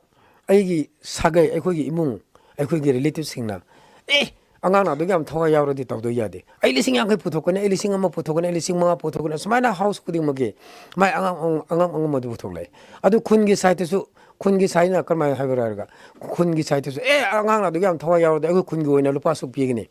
ꯑꯩꯒꯤ ꯁꯥꯒꯩ, ꯑꯩꯈꯣꯏꯒꯤ ꯏꯃꯨꯡ, ꯑꯩꯈꯣꯏꯒꯤ ꯔꯤꯂꯦꯇꯤꯚꯁꯤꯡꯅ, "ꯑꯦ, ꯑꯉꯥꯡꯅ ꯑꯗꯨꯛ ꯌꯥꯝ ꯊꯋꯥꯏ ꯌꯥꯎꯔꯗꯤ ꯇꯧꯗꯣꯏ ꯌꯥꯗꯦ꯫ ꯑꯩ ꯂꯤꯁꯤꯡ ꯌꯥꯡꯈꯩ ꯄꯨꯊꯣꯛꯀꯅꯤ, ꯑꯩ ꯂꯤꯁꯤꯡ ꯑꯃ ꯄꯨꯊꯣꯛꯀꯅꯤ, ꯑꯩ ꯂꯤꯁꯤꯡ ꯃꯉꯥ ꯄꯨꯊꯣꯛꯀꯅꯤ", ꯁꯨꯃꯥꯏꯅ ꯍꯥꯎꯁ ꯈꯨꯗꯤꯡꯃꯛꯀꯤ ꯃꯥꯏ ꯑꯉꯝ ꯑꯉꯝ, ꯑꯉꯝ ꯑꯉꯝꯕꯗꯨ ꯄꯨꯊꯣꯛꯂꯛꯑꯦ꯫ ꯑꯗꯨ ꯈꯨꯟꯒꯤ ꯁꯥꯏꯠꯇꯁꯨ, ꯈꯨꯟꯒꯤ ꯁꯥꯏꯠꯅ ꯀꯔꯝꯍꯥꯏꯅ ꯍꯥꯏꯕ꯭ꯔꯥ ꯍꯥꯏꯔꯒ, ꯈꯨꯟꯒꯤ ꯁꯥꯏꯠꯇꯁꯨ, "ꯑꯦ, ꯑꯉꯥꯡꯅ ꯑꯗꯨꯛ ꯌꯥꯝ ꯊꯋꯥꯏ ꯌꯥꯎꯔꯗꯤ ꯑꯩꯈꯣꯏ ꯈꯨꯟꯒꯤ ꯑꯣꯏꯅ ꯂꯨꯄꯥ ꯑꯁꯨꯛ ꯄꯤꯒꯅꯤ"꯫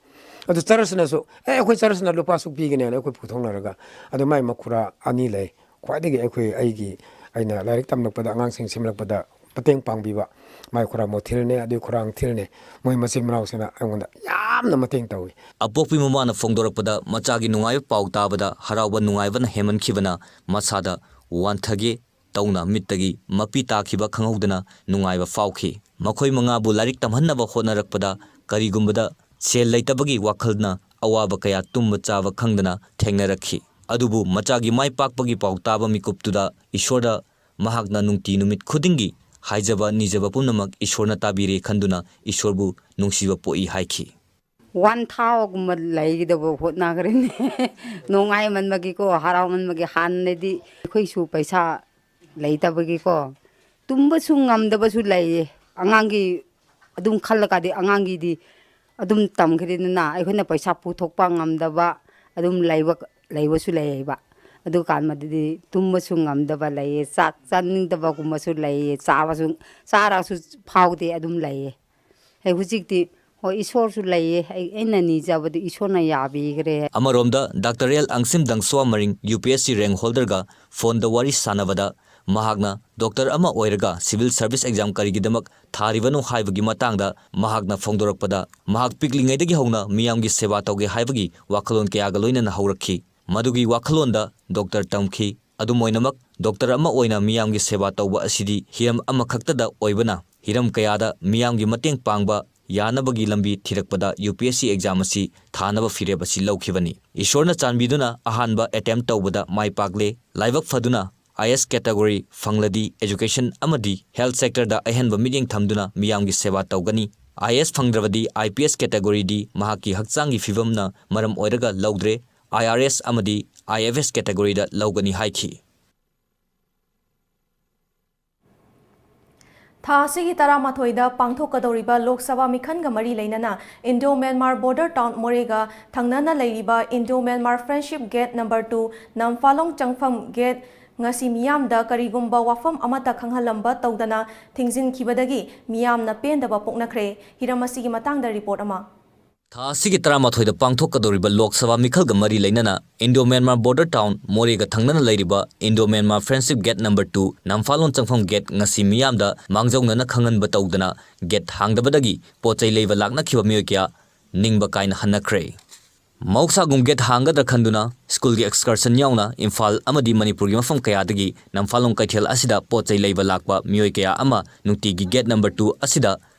ꯑꯗꯨ ꯆꯔꯆꯅꯁꯨ, "ꯑꯦ, ꯑꯩꯈꯣꯏ ꯆꯔꯆꯅ ꯂꯨꯄꯥ ꯑꯁꯨꯛ ꯄꯤꯒꯅꯤ" ꯍꯥꯏꯅ ꯑꯩꯈꯣꯏ ꯄꯨꯊꯣꯛꯅꯔꯒ, ꯑꯗꯨ ꯃꯥꯏ ꯃꯈꯨꯔꯥ ꯑꯅꯤ ꯂꯩ꯫ ꯈ꯭ꯋꯥꯏꯗꯒꯤ ꯑꯩꯈꯣꯏ, ꯑꯩꯒꯤ, ꯑꯩꯅ ꯂꯥꯏꯔꯤꯛ ꯇꯝꯂꯛꯄꯗ, ꯑꯉꯥꯡꯁꯤꯡ ꯁꯦꯝꯂꯛꯄꯗ ꯃꯇꯦꯡ ꯄꯥꯡꯕꯤꯕ ꯃꯥꯏ ꯈꯨꯔꯥ ꯃꯣꯊꯤꯜꯅꯦ, ꯑꯗꯨꯒꯤ ꯈꯨꯔꯥꯡ ꯊꯤꯜꯅꯦ, ꯃꯣꯏ ꯃꯆꯤꯟ ꯃꯅꯥꯎꯁꯤꯡꯅ ꯑꯩꯉꯣꯟꯗ ꯌꯥꯝꯅ ꯃꯇꯦꯡ ꯇꯧꯏ꯫ ꯑꯄꯣꯛꯄꯤ ꯃꯃꯥꯅ ꯐꯣꯡꯗꯣꯔꯛꯄꯗ ꯃꯆꯥꯒꯤ ꯅꯨꯡꯉꯥꯏꯕ ꯄꯥꯎ ꯇꯥꯕꯗ ꯍꯔꯥꯎꯕ ꯅꯨꯡꯉꯥꯏꯕꯅ ꯍꯦꯟꯃꯟꯈꯤꯕꯅ ꯃꯁꯥꯗ ꯋꯥꯟꯊꯒꯦ ꯇꯧꯅ ꯃꯤꯠꯇꯒꯤ ꯃꯄꯤ ꯇꯥꯈꯤꯕ ꯈꯪꯍꯧꯗꯅ ꯅꯨꯡꯉꯥꯏꯕ ꯐꯥꯎꯈꯤ꯫ ꯃꯈꯣꯏ ꯃꯉꯥꯕꯨ ꯂꯥꯏꯔꯤꯛ ꯇꯝꯍꯟꯅꯕ ꯍꯣꯠꯅꯔꯛꯄꯗ ꯀꯔꯤꯒꯨꯝꯕꯗ ꯁꯦꯜ ꯂꯩꯇꯕꯒꯤ ꯋꯥꯈꯜꯅ ꯑꯋꯥꯕ ꯀꯌꯥ ꯇꯨꯝꯕ ꯆꯥꯕ ꯈꯪꯗꯅ ꯊꯦꯡꯅꯔꯛꯈꯤ꯫ ꯑꯗꯨꯕꯨ ꯃꯆꯥꯒꯤ ꯃꯥꯏ ꯄꯥꯛꯄꯒꯤ ꯄꯥꯎ ꯇꯥꯕ ꯃꯤꯀꯨꯞꯇꯨꯗ ꯏꯁꯣꯔꯗ ꯃꯍꯥꯛꯅ ꯅꯨꯡꯇꯤ ꯅꯨꯃꯤꯠ ꯈꯨꯗꯤꯡꯒꯤ ꯍꯥꯏꯖꯕ ꯅꯤꯖꯕ ꯄꯨꯝꯅꯃꯛ ꯏꯁꯣꯔꯅ ꯇꯥꯕꯤꯔꯦ ꯈꯟꯗꯨꯅ ꯏꯁꯣꯔꯕꯨ ꯅꯨꯡꯁꯤꯕ ꯄꯣꯛꯏ ꯍꯥꯏꯈꯤ꯫ ꯋꯥꯟ ꯊꯥꯎꯒꯨꯝꯕ ꯂꯩꯒꯗꯕ ꯍꯣꯠꯅꯈ꯭ꯔꯦꯅꯦ꯫ ꯅꯨꯡꯉꯥꯏꯃꯟꯕꯒꯤꯀꯣ, ꯍꯔꯥꯎꯃꯟꯕꯒꯤ꯫ ꯍꯥꯟꯅꯗꯤ ꯑꯩꯈꯣꯏꯁꯨ ꯄꯩꯁꯥ ꯂꯩꯇꯕꯒꯤꯀꯣ, ꯇꯨꯝꯕꯁꯨ ꯉꯝꯗꯕꯁꯨ ꯂꯩꯌꯦ꯫ ꯑꯉꯥꯡꯒꯤ ꯑꯗꯨꯝ ꯈꯜꯂꯀꯥꯟꯗꯤ, ꯑꯉꯥꯡꯒꯤꯗꯤ ꯑꯗꯨꯝ ꯇꯝꯈ꯭ꯔꯦꯗꯅ, ꯑꯩꯈꯣꯏꯅ ꯄꯩꯁꯥ ꯄꯨꯊꯣꯛꯄ ꯉꯝꯗꯕ ꯑꯗꯨꯝ ꯂꯩꯕ, ꯂꯩꯕꯁꯨ ꯂꯩꯌꯦꯕ꯫ ꯑꯗꯨ ꯀꯥꯟꯗꯗꯤ ꯇꯨꯝꯕꯁꯨ ꯉꯝꯗꯕ ꯂꯩꯌꯦ, ꯆꯥꯛ ꯆꯥꯅꯤꯡꯗꯕꯒꯨꯝꯕꯁꯨ ꯂꯩꯌꯦ, ꯆꯥꯕꯁꯨ, ꯆꯥꯔꯁꯨ ꯐꯥꯎꯗꯦ, ꯑꯗꯨꯝ ꯂꯩꯌꯦ꯫ ꯑꯩ ꯍꯧꯖꯤꯛꯇꯤ, ꯍꯣꯏ, ꯏꯁꯣꯔꯁꯨ ꯂꯩꯌꯦ꯫ ꯑꯩ, ꯑꯩꯅ ꯅꯤꯖꯕꯗꯨ ꯏꯁꯣꯔꯅ ꯌꯥꯕꯤꯈ꯭ꯔꯦ꯫ ꯑꯃꯔꯣꯝꯗ, doctor L Angsim Dangshawa Maring, U P S C rank ꯍꯣꯜꯗꯔꯒ ꯐꯣꯟꯗ ꯋꯥꯔꯤ ꯁꯥꯟꯅꯕꯗ, ꯃꯍꯥꯛꯅ ꯗꯣꯛꯇꯔ ꯑꯃ ꯑꯣꯏꯔꯒ ꯁꯤꯚꯤꯜ ꯁꯔꯚꯤꯁ ꯑꯦꯛꯖꯥꯝ ꯀꯔꯤꯒꯤꯗꯃꯛ ꯊꯥꯔꯤꯕꯅꯣ ꯍꯥꯏꯕꯒꯤ ꯃꯇꯥꯡꯗ ꯃꯍꯥꯛꯅ ꯐꯣꯡꯗꯣꯔꯛꯄꯗ, ꯃꯍꯥꯛ ꯄꯤꯛꯂꯤꯉꯩꯗꯒꯤ ꯍꯧꯅ ꯃꯤꯌꯥꯝꯒꯤ ꯁꯦꯕꯥ ꯇꯧꯒꯦ ꯍꯥꯏꯕꯒꯤ ꯋꯥꯈꯜꯂꯣꯟ ꯀꯌꯥꯒ ꯂꯣꯏꯅꯅ ꯍꯧꯔꯛꯈꯤ꯫ ꯃꯗꯨꯒꯤ ꯋꯥꯈꯜꯂꯣꯟꯗ ꯗꯣꯛꯇꯔ ꯇꯝꯈꯤ꯫ ꯑꯗꯨꯝ ꯑꯣꯏꯅꯃꯛ, ꯗꯣꯛꯇꯔ ꯑꯃ ꯑꯣꯏꯅ ꯃꯤꯌꯥꯝꯒꯤ ꯁꯦꯕꯥ ꯇꯧꯕ ꯑꯁꯤꯗꯤ ꯍꯤꯔꯝ ꯑꯃꯈꯛꯇꯗ ꯑꯣꯏꯕꯅ, ꯍꯤꯔꯝ ꯀꯌꯥꯗ ꯃꯤꯌꯥꯝꯒꯤ ꯃꯇꯦꯡ ꯄꯥꯡꯕ ꯌꯥꯅꯕꯒꯤ ꯂꯝꯕꯤ ꯊꯤꯔꯛꯄꯗ ꯌꯨ ꯄꯤ ꯑꯦꯁ ꯁꯤ ꯑꯦꯛꯖꯥꯝ ꯑꯁꯤ ꯊꯥꯅꯕ ꯐꯤꯔꯦꯞ ꯑꯁꯤ ꯂꯧꯈꯤꯕꯅꯤ꯫ ꯏꯁꯣꯔꯅ ꯆꯥꯟꯕꯤꯗꯨꯅ ꯑꯍꯥꯟꯕ ꯑꯦꯇꯦꯝꯞ ꯇꯧꯕꯗ ꯃꯥꯏ ꯄꯥꯛꯂꯦ꯫ ꯂꯥꯏꯕꯛ ꯐꯗꯨꯅ ꯑꯥꯏ ꯑꯦꯁ ꯀꯦꯇꯥꯒꯣꯔꯤ ꯐꯪꯂꯗꯤ ꯑꯦꯖꯨꯀꯦꯁꯟ ꯑꯃꯗꯤ ꯍꯦꯜꯊ ꯁꯦꯛꯇꯔꯗ ꯑꯍꯦꯟꯕ ꯃꯤꯠꯌꯦꯡ ꯊꯝꯗꯨꯅ ꯃꯤꯌꯥꯝꯒꯤ ꯁꯦꯕꯥ ꯇꯧꯒꯅꯤ꯫ ꯑꯥꯏ ꯑꯦꯁ ꯐꯪꯗ꯭ꯔꯕꯗꯤ ꯑꯥꯏ ꯄꯤ ꯑꯦꯁ ꯀꯦꯇꯥꯒꯣꯔꯤꯗꯤ ꯃꯍꯥꯛꯀꯤ ꯍꯛꯆꯥꯡꯒꯤ ꯐꯤꯕꯝꯅ ꯃꯔꯝ ꯑꯣꯏꯔꯒ ꯂꯧꯗ꯭ꯔꯦ꯫ ꯑꯥꯏ ꯑꯥꯔ ꯑꯦꯁ ꯑꯃꯗꯤ ꯑꯥꯏ ꯑꯦꯐ ꯑꯦꯁ ꯀꯦꯇꯥꯒꯣꯔꯤꯗ ꯂꯧꯒꯅꯤ ꯍꯥꯏꯈꯤ꯫ ꯊꯥ ꯑꯁꯤꯒꯤ ꯇꯔꯥꯃꯥꯊꯣꯏꯗ ꯄꯥꯡꯊꯣꯛꯀꯗꯧꯔꯤꯕ ꯂꯣꯛ ꯁꯚꯥ ꯃꯤꯈꯜꯒ ꯃꯔꯤ ꯂꯩꯅꯅ ꯏꯟꯗꯣ ꯃ꯭ꯌꯥꯟꯃꯥꯔ ꯕꯣꯔꯗꯔ ꯇꯥꯎꯟ ꯃꯣꯔꯦꯒ ꯊꯪꯅꯅ ꯂꯩꯔꯤꯕ Indo Myanmar friendship gate number two ꯅꯝꯐꯥꯂꯣꯡ ꯆꯪꯐꯝ ꯒꯦꯠ ꯉꯁꯤ ꯃꯤꯌꯥꯝꯗ ꯀꯔꯤꯒꯨꯝꯕ ꯋꯥꯐꯝ ꯑꯃꯠꯇ ꯈꯪꯍꯜꯂꯝꯕ ꯇꯧꯗꯅ ꯊꯤꯡꯖꯤꯟꯈꯤꯕꯗꯒꯤ ꯃꯤꯌꯥꯝꯅ ꯄꯦꯟꯗꯕ ꯄꯣꯛꯅꯈ꯭ꯔꯦ꯫ ꯍꯤꯔꯝ ꯑꯁꯤꯒꯤ ꯃꯇꯥꯡꯗ ꯔꯤꯄꯣꯔꯠ ꯑꯃ꯫ ꯊꯥ ꯑꯁꯤꯒꯤ ꯇꯔꯥꯃꯥꯊꯣꯏꯗ ꯄꯥꯡꯊꯣꯛꯀꯗꯧꯔꯤꯕ ꯂꯣꯛ ꯁꯚꯥ ꯃꯤꯈꯜꯒ ꯃꯔꯤ ꯂꯩꯅꯅ ꯏꯟꯗꯣ ꯃ꯭ꯌꯥꯟꯃꯥꯔ ꯕꯣꯔꯗꯔ ꯇꯥꯎꯟ ꯃꯣꯔꯦꯒ ꯊꯪꯅꯅ ꯂꯩꯔꯤꯕ Indo Myanmar friendship gate number two ꯅꯝꯐꯥꯂꯣꯡ ꯆꯪꯐꯝ ꯒꯦꯠ ꯉꯁꯤ ꯃꯤꯌꯥꯝꯗ ꯃꯥꯡꯖꯧꯅꯅ ꯈꯪꯍꯟꯕ ꯇꯧꯗꯅ ꯒꯦꯠ ꯍꯥꯡꯗꯕꯗꯒꯤ ꯄꯣꯠ ꯆꯩ ꯂꯩꯕ ꯂꯥꯛꯅꯈꯤꯕ ꯃꯤꯑꯣꯏ ꯀꯌꯥ ꯅꯤꯡꯕ ꯀꯥꯏꯅ ꯍꯟꯅꯈ꯭ꯔꯦ꯫ ꯃꯍꯧꯁꯥꯒꯨꯝ ꯒꯦꯠ ꯍꯥꯡꯒꯗ꯭ꯔꯥ ꯈꯟꯗꯨꯅ ꯁ꯭ꯀꯨꯜꯒꯤ ꯑꯦꯛꯁꯀꯔꯁꯟ ꯌꯥꯎꯅ ꯏꯝꯐꯥꯜ ꯑꯃꯗꯤ ꯃꯅꯤꯄꯨꯔꯒꯤ ꯃꯐꯝ ꯀꯌꯥꯗꯒꯤ ꯅꯝꯐꯥꯂꯣꯡ ꯀꯩꯊꯦꯜ ꯑꯁꯤꯗ ꯄꯣꯠ ꯆꯩ ꯂꯩꯕ ꯂꯥꯛꯄ ꯃꯤꯑꯣꯏ ꯀꯌꯥ ꯑꯃ ꯅꯨꯡꯇꯤꯒꯤ ꯒꯦꯠ ꯅꯝꯕꯔ ꯇꯨ ꯑꯁꯤꯗ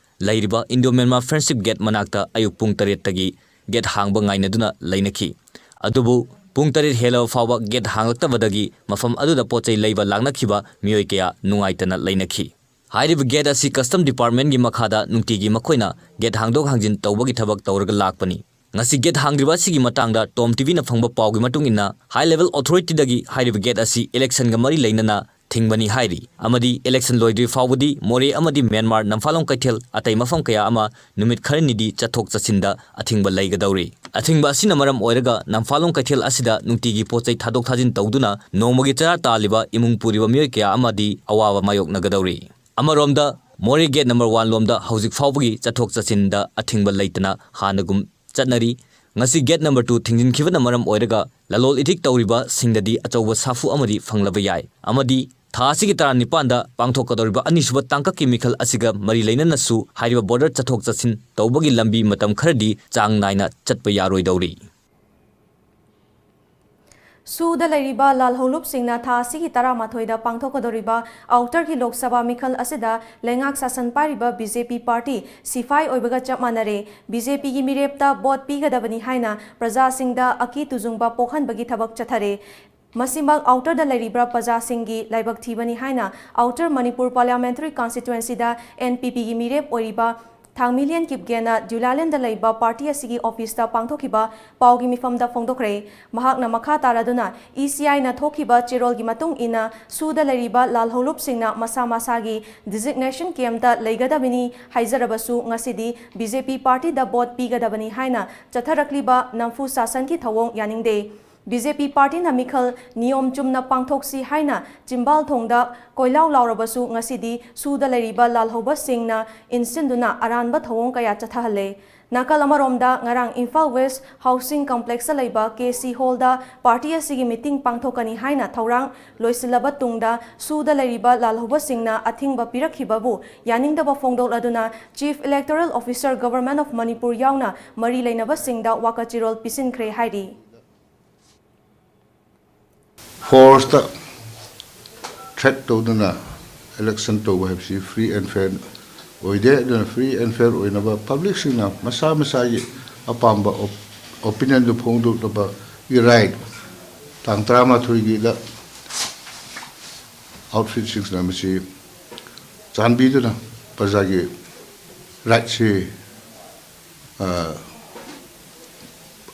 ꯂꯩꯔꯤꯕ ꯏꯟꯗꯣ ꯃ꯭ꯌꯥꯟꯃꯥꯔ ꯐ꯭ꯔꯦꯟꯗꯁꯤꯞ ꯒꯦꯠ ꯃꯅꯥꯛꯇ ꯑꯌꯨꯛ ꯄꯨꯡ ꯇꯔꯦꯠꯇꯒꯤ ꯒꯦꯠ ꯍꯥꯡꯕ ꯉꯥꯏꯅꯗꯨꯅ ꯂꯩꯅꯈꯤ꯫ ꯑꯗꯨꯕꯨ ꯄꯨꯡ ꯇꯔꯦꯠ ꯍꯦꯜꯂꯕ ꯐꯥꯎꯕ ꯒꯦꯠ ꯍꯥꯡꯂꯛꯇꯕꯗꯒꯤ ꯃꯐꯝ ꯑꯗꯨꯗ ꯄꯣꯠ ꯆꯩ ꯂꯩꯕ ꯂꯥꯛꯅꯈꯤꯕ ꯃꯤꯑꯣꯏ ꯀꯌꯥ ꯅꯨꯡꯉꯥꯏꯇꯅ ꯂꯩꯅꯈꯤ꯫ ꯍꯥꯏꯔꯤꯕ ꯒꯦꯠ ꯑꯁꯤ ꯀꯁꯇꯝ ꯗꯤꯄꯥꯔꯠꯃꯦꯟꯒꯤ ꯃꯈꯥꯗ ꯅꯨꯡꯇꯤꯒꯤ ꯃꯈꯣꯏꯅ ꯒꯦꯠ ꯍꯥꯡꯗꯣꯛ ꯍꯥꯡꯖꯤꯟ ꯇꯧꯕꯒꯤ ꯊꯕꯛ ꯇꯧꯔꯒ ꯂꯥꯛꯄꯅꯤ꯫ ꯉꯁꯤ ꯒꯦꯠ ꯍꯥꯡꯗ꯭ꯔꯤꯕ ꯑꯁꯤꯒꯤ ꯃꯇꯥꯡꯗ ꯇꯣꯝ ꯇꯤꯚꯤꯅ ꯐꯪꯕ ꯄꯥꯎꯒꯤ ꯃꯇꯨꯡ ꯏꯟꯅ, ꯍꯥꯏ ꯂꯦꯚꯦꯜ ꯑꯣꯊꯣꯔꯤꯇꯤꯗꯒꯤ ꯍꯥꯏꯔꯤꯕ ꯒꯦꯠ ꯑꯁꯤ ꯏꯂꯦꯛꯁꯟꯒ ꯃꯔꯤ ꯂꯩꯅꯅ ꯊꯤꯡꯕꯅꯤ ꯍꯥꯏꯔꯤ, ꯑꯃꯗꯤ ꯏꯂꯦꯛꯁꯟ ꯂꯣꯏꯗ꯭ꯔꯤ ꯐꯥꯎꯕꯗꯤ ꯃꯣꯔꯦ ꯑꯃꯗꯤ ꯃ꯭ꯌꯥꯟꯃꯥꯔ ꯅꯝꯐꯥꯂꯣꯡ ꯀꯩꯊꯦꯜ ꯑꯇꯩ ꯃꯐꯝ ꯀꯌꯥ ꯑꯃ ꯅꯨꯃꯤꯠ ꯈꯔꯅꯤꯗꯤ ꯆꯠꯊꯣꯛ ꯆꯠꯁꯤꯟꯗ ꯑꯊꯤꯡꯕ ꯂꯩꯒꯗꯧꯔꯤ꯫ ꯑꯊꯤꯡꯕ ꯑꯁꯤꯅ ꯃꯔꯝ ꯑꯣꯏꯔꯒ ꯅꯝꯐꯥꯂꯣꯡ ꯀꯩꯊꯦꯜ ꯑꯁꯤꯗ ꯅꯨꯡꯇꯤꯒꯤ ꯄꯣꯠ ꯆꯩ ꯊꯥꯗꯣꯛ ꯊꯥꯖꯤꯟ ꯇꯧꯗꯨꯅ ꯅꯣꯡꯃꯒꯤ ꯆꯔꯥ ꯇꯥꯜꯂꯤꯕ ꯏꯃꯨꯡ ꯄꯨꯔꯤꯕ ꯃꯤꯑꯣꯏ ꯀꯌꯥ ꯑꯃꯗꯤ ꯑꯋꯥꯕ ꯃꯥꯌꯣꯛꯅꯒꯗꯧꯔꯤ꯫ ꯑꯃꯔꯣꯝꯗ, ꯃꯣꯔꯦ ꯒꯦꯠ ꯅꯝꯕꯔ ꯋꯥꯟ ꯂꯣꯝꯗ ꯍꯧꯖꯤꯛ ꯐꯥꯎꯕꯒꯤ ꯆꯠꯊꯣꯛ ꯆꯠꯁꯤꯟꯗ ꯑꯊꯤꯡꯕ ꯂꯩꯇꯅ ꯍꯥꯟꯅꯒꯨꯝ ꯆꯠꯅꯔꯤ꯫ ꯉꯁꯤ ꯒꯦꯠ ꯅꯝꯕꯔ ꯇꯨ ꯊꯤꯡꯖꯤꯟꯈꯤꯕꯅ ꯃꯔꯝ ꯑꯣꯏꯔꯒ ꯂꯂꯣꯜ ꯏꯇꯤꯛ ꯇꯧꯔꯤꯕꯁꯤꯡꯗꯗꯤ ꯑꯆꯧꯕ ꯁꯥꯐꯨ ꯑꯃꯗꯤ ꯐꯪꯂꯕ ꯌꯥꯏ, ꯑꯃꯗꯤ ꯊꯥ ꯑꯁꯤꯒꯤ ꯇꯔꯥꯅꯤꯄꯥꯟꯗ ꯄꯥꯡꯊꯣꯛꯀꯗꯧꯔꯤꯕ ꯑꯅꯤꯁꯨꯕ ꯇꯥꯡꯀꯛꯀꯤ ꯃꯤꯈꯜ ꯑꯁꯤꯒ ꯃꯔꯤ ꯂꯩꯅꯅꯁꯨ ꯍꯥꯏꯔꯤꯕ ꯕꯣꯔꯗꯔ ꯆꯠꯊꯣꯛ ꯆꯠꯁꯤꯟ ꯇꯧꯕꯒꯤ ꯂꯝꯕꯤ ꯃꯇꯝ ꯈꯔꯗꯤ ꯆꯥꯡ ꯅꯥꯏꯅ ꯆꯠꯄ ꯌꯥꯔꯣꯏꯗꯧꯔꯤ꯫ ꯁꯨꯗ ꯂꯩꯔꯤꯕ ꯂꯥꯜꯍꯧꯂꯨꯞꯁꯤꯡꯅ ꯊꯥ ꯑꯁꯤꯒꯤ ꯇꯔꯥꯃꯥꯊꯣꯏꯗ ꯄꯥꯡꯊꯣꯛꯀꯗꯧꯔꯤꯕ ꯑꯥꯎꯇꯔꯒꯤ ꯂꯣꯛ ꯁꯚꯥ ꯃꯤꯈꯜ ꯑꯁꯤꯗ ꯂꯩꯉꯥꯛ ꯁꯥꯁꯟ ꯄꯥꯏꯔꯤꯕ ꯕꯤ ꯖꯦ ꯄꯤ ꯄꯥꯔꯇꯤ ꯁꯤꯐꯥꯏ ꯑꯣꯏꯕꯒ ꯆꯞ ꯃꯥꯟꯅꯔꯦ꯫ ꯕꯤ ꯖꯦ ꯄꯤꯒꯤ ꯃꯤꯔꯦꯞꯇ ꯚꯣꯠ ꯄꯤꯒꯗꯕꯅꯤ ꯍꯥꯏꯅ ꯄ꯭ꯔꯖꯥꯁꯤꯡꯗ ꯑꯀꯤ ꯇꯨꯖꯨꯡꯕ ꯄꯣꯛꯍꯟꯕꯒꯤ ꯊꯕꯛ ꯆꯠꯊꯔꯦ꯫ ꯃꯁꯤꯃꯛ ꯑꯥꯎꯇꯔꯗ ꯂꯩꯔꯤꯕ ꯄ꯭ꯔꯖꯥꯁꯤꯡꯒꯤ ꯂꯥꯏꯕꯛ ꯊꯤꯕꯅꯤ ꯍꯥꯏꯅ ꯑꯥꯎꯇꯔ ꯃꯅꯤꯄꯨꯔ ꯄꯥꯔꯂꯤꯌꯥꯃꯦꯟꯇꯔꯤ ꯀꯟꯁꯇꯤꯇ꯭ꯋꯦꯟꯁꯤꯗ ꯑꯦꯟ ꯄꯤ ꯄꯤꯒꯤ ꯃꯤꯔꯦꯞ ꯑꯣꯏꯔꯤꯕ ꯊꯥꯡꯃꯤꯂꯤꯌꯟ ꯀꯤꯞꯒꯦꯅ ꯗ꯭ꯌꯨꯂꯥꯂꯦꯟꯗ ꯂꯩꯕ ꯄꯥꯔꯇꯤ ꯑꯁꯤꯒꯤ ꯑꯣꯐꯤꯁꯇ ꯄꯥꯡꯊꯣꯛꯈꯤꯕ ꯄꯥꯎꯒꯤ ꯃꯤꯐꯝꯗ ꯐꯣꯡꯗꯣꯛꯈ꯭ꯔꯦ꯫ ꯃꯍꯥꯛꯅ ꯃꯈꯥ ꯇꯥꯔꯗꯨꯅ ꯏ ꯁꯤ ꯑꯥꯏꯅ ꯊꯣꯛꯈꯤꯕ ꯆꯦꯔꯣꯜꯒꯤ ꯃꯇꯨꯡ ꯏꯟꯅ ꯁꯨꯗ ꯂꯩꯔꯤꯕ ꯂꯥꯜꯍꯧꯂꯨꯞꯁꯤꯡꯅ ꯃꯁꯥ ꯃꯁꯥꯒꯤ ꯗꯤꯖꯤꯒꯅꯦꯁꯟ ꯀꯦꯝꯞꯇ ꯂꯩꯒꯗꯕꯅꯤ ꯍꯥꯏꯖꯔꯕꯁꯨ ꯉꯁꯤꯗꯤ ꯕꯤ ꯖꯦ ꯄꯤ ꯄꯥꯔꯇꯤꯗ ꯚꯣꯠ ꯄꯤꯒꯗꯕꯅꯤ ꯍꯥꯏꯅ ꯆꯠꯊꯔꯛꯂꯤꯕ ꯅꯝꯐꯨ ꯁꯥꯁꯟꯒꯤ ꯊꯧꯑꯣꯡ ꯌꯥꯅꯤꯡꯗꯦ꯫ ꯕꯤ ꯖꯦ ꯄꯤ ꯄꯥꯔꯇꯤꯅ ꯃꯤꯈꯜ ꯅꯤꯌꯣꯝ ꯆꯨꯝꯅ ꯄꯥꯡꯊꯣꯛꯁꯤ ꯍꯥꯏꯅ ꯆꯤꯝꯕꯥꯜ ꯊꯣꯡꯗ ꯀꯣꯏꯂꯥꯎ ꯂꯥꯎꯔꯕꯁꯨ ꯉꯁꯤꯗꯤ ꯁꯨꯗ ꯂꯩꯔꯤꯕ ꯂꯥꯜꯍꯧꯕꯁꯤꯡꯅ ꯏꯟꯁꯤꯟꯗꯨꯅ ꯑꯔꯥꯟꯕ ꯊꯧꯑꯣꯡ ꯀꯌꯥ ꯆꯠꯊꯍꯜꯂꯦ꯫ ꯅꯥꯀꯜ ꯑꯃꯔꯣꯝꯗ ꯉꯔꯥꯡ ꯏꯝꯐꯥꯜ ꯋꯦꯁ ꯍꯥꯎꯁꯤꯡ ꯀꯝꯄ꯭ꯂꯦꯛꯁꯇ ꯂꯩꯕ ꯀꯦ ꯁꯤ ꯍꯣꯜꯗ ꯄꯥꯔꯇꯤ ꯑꯁꯤꯒꯤ ꯃꯤꯇꯤꯡ ꯄꯥꯡꯊꯣꯛꯀꯅꯤ ꯍꯥꯏꯅ ꯊꯧꯔꯥꯡ ꯂꯣꯏꯁꯤꯜꯂꯕ ꯇꯨꯡꯗ ꯁꯨꯗ ꯂꯩꯔꯤꯕ ꯂꯥꯜꯍꯧꯕꯁꯤꯡꯅ ꯑꯊꯤꯡꯕ ꯄꯤꯔꯛꯈꯤꯕꯕꯨ ꯌꯥꯅꯤꯡꯗꯕ ꯐꯣꯡꯗꯣꯛꯂꯗꯨꯅ chief electoral officer government of Manipur ꯌꯥꯎꯅ ꯃꯔꯤ ꯂꯩꯅꯕꯁꯤꯡꯗ ꯋꯥꯀꯠꯆꯤꯔꯣꯜ ꯄꯤꯁꯤꯟꯈ꯭ꯔꯦ ꯍꯥꯏꯔꯤ꯫ ꯐꯣꯔꯁꯇ ꯊ꯭ꯔꯦꯠ ꯇꯧꯗꯨꯅ ꯏꯂꯦꯛꯁꯟ ꯇꯧꯕ ꯍꯥꯏꯕꯁꯤ ꯐ꯭ꯔꯤ ꯑꯦꯟ ꯐꯦꯌꯔ ꯑꯣꯏꯗꯦ꯫ ꯑꯗꯨꯅ ꯐ꯭ꯔꯤ ꯑꯦꯟ ꯐꯦꯌꯔ ꯑꯣꯏꯅꯕ ꯄꯕ꯭ꯂꯤꯛꯁꯤꯡꯅ ꯃꯁꯥ ꯃꯁꯥꯒꯤ ꯑꯄꯥꯝꯕ ꯑꯣꯞ-, ꯑꯣꯄꯤꯅꯤꯌꯟꯗꯨ ꯐꯣꯡꯗꯣꯛꯅꯕꯒꯤ ꯔꯥꯏꯠ ꯇꯥꯡ ꯇꯔꯥꯃꯥꯊꯣꯏꯒꯤꯗ ꯑꯥꯎꯠꯐꯤꯠꯁꯤꯡꯁꯤꯅ ꯃꯁꯤ ꯆꯥꯟꯕꯤꯗꯨꯅ ꯄ꯭ꯔꯖꯥꯒꯤ ꯔꯥꯏꯠꯁꯤ, ꯑ,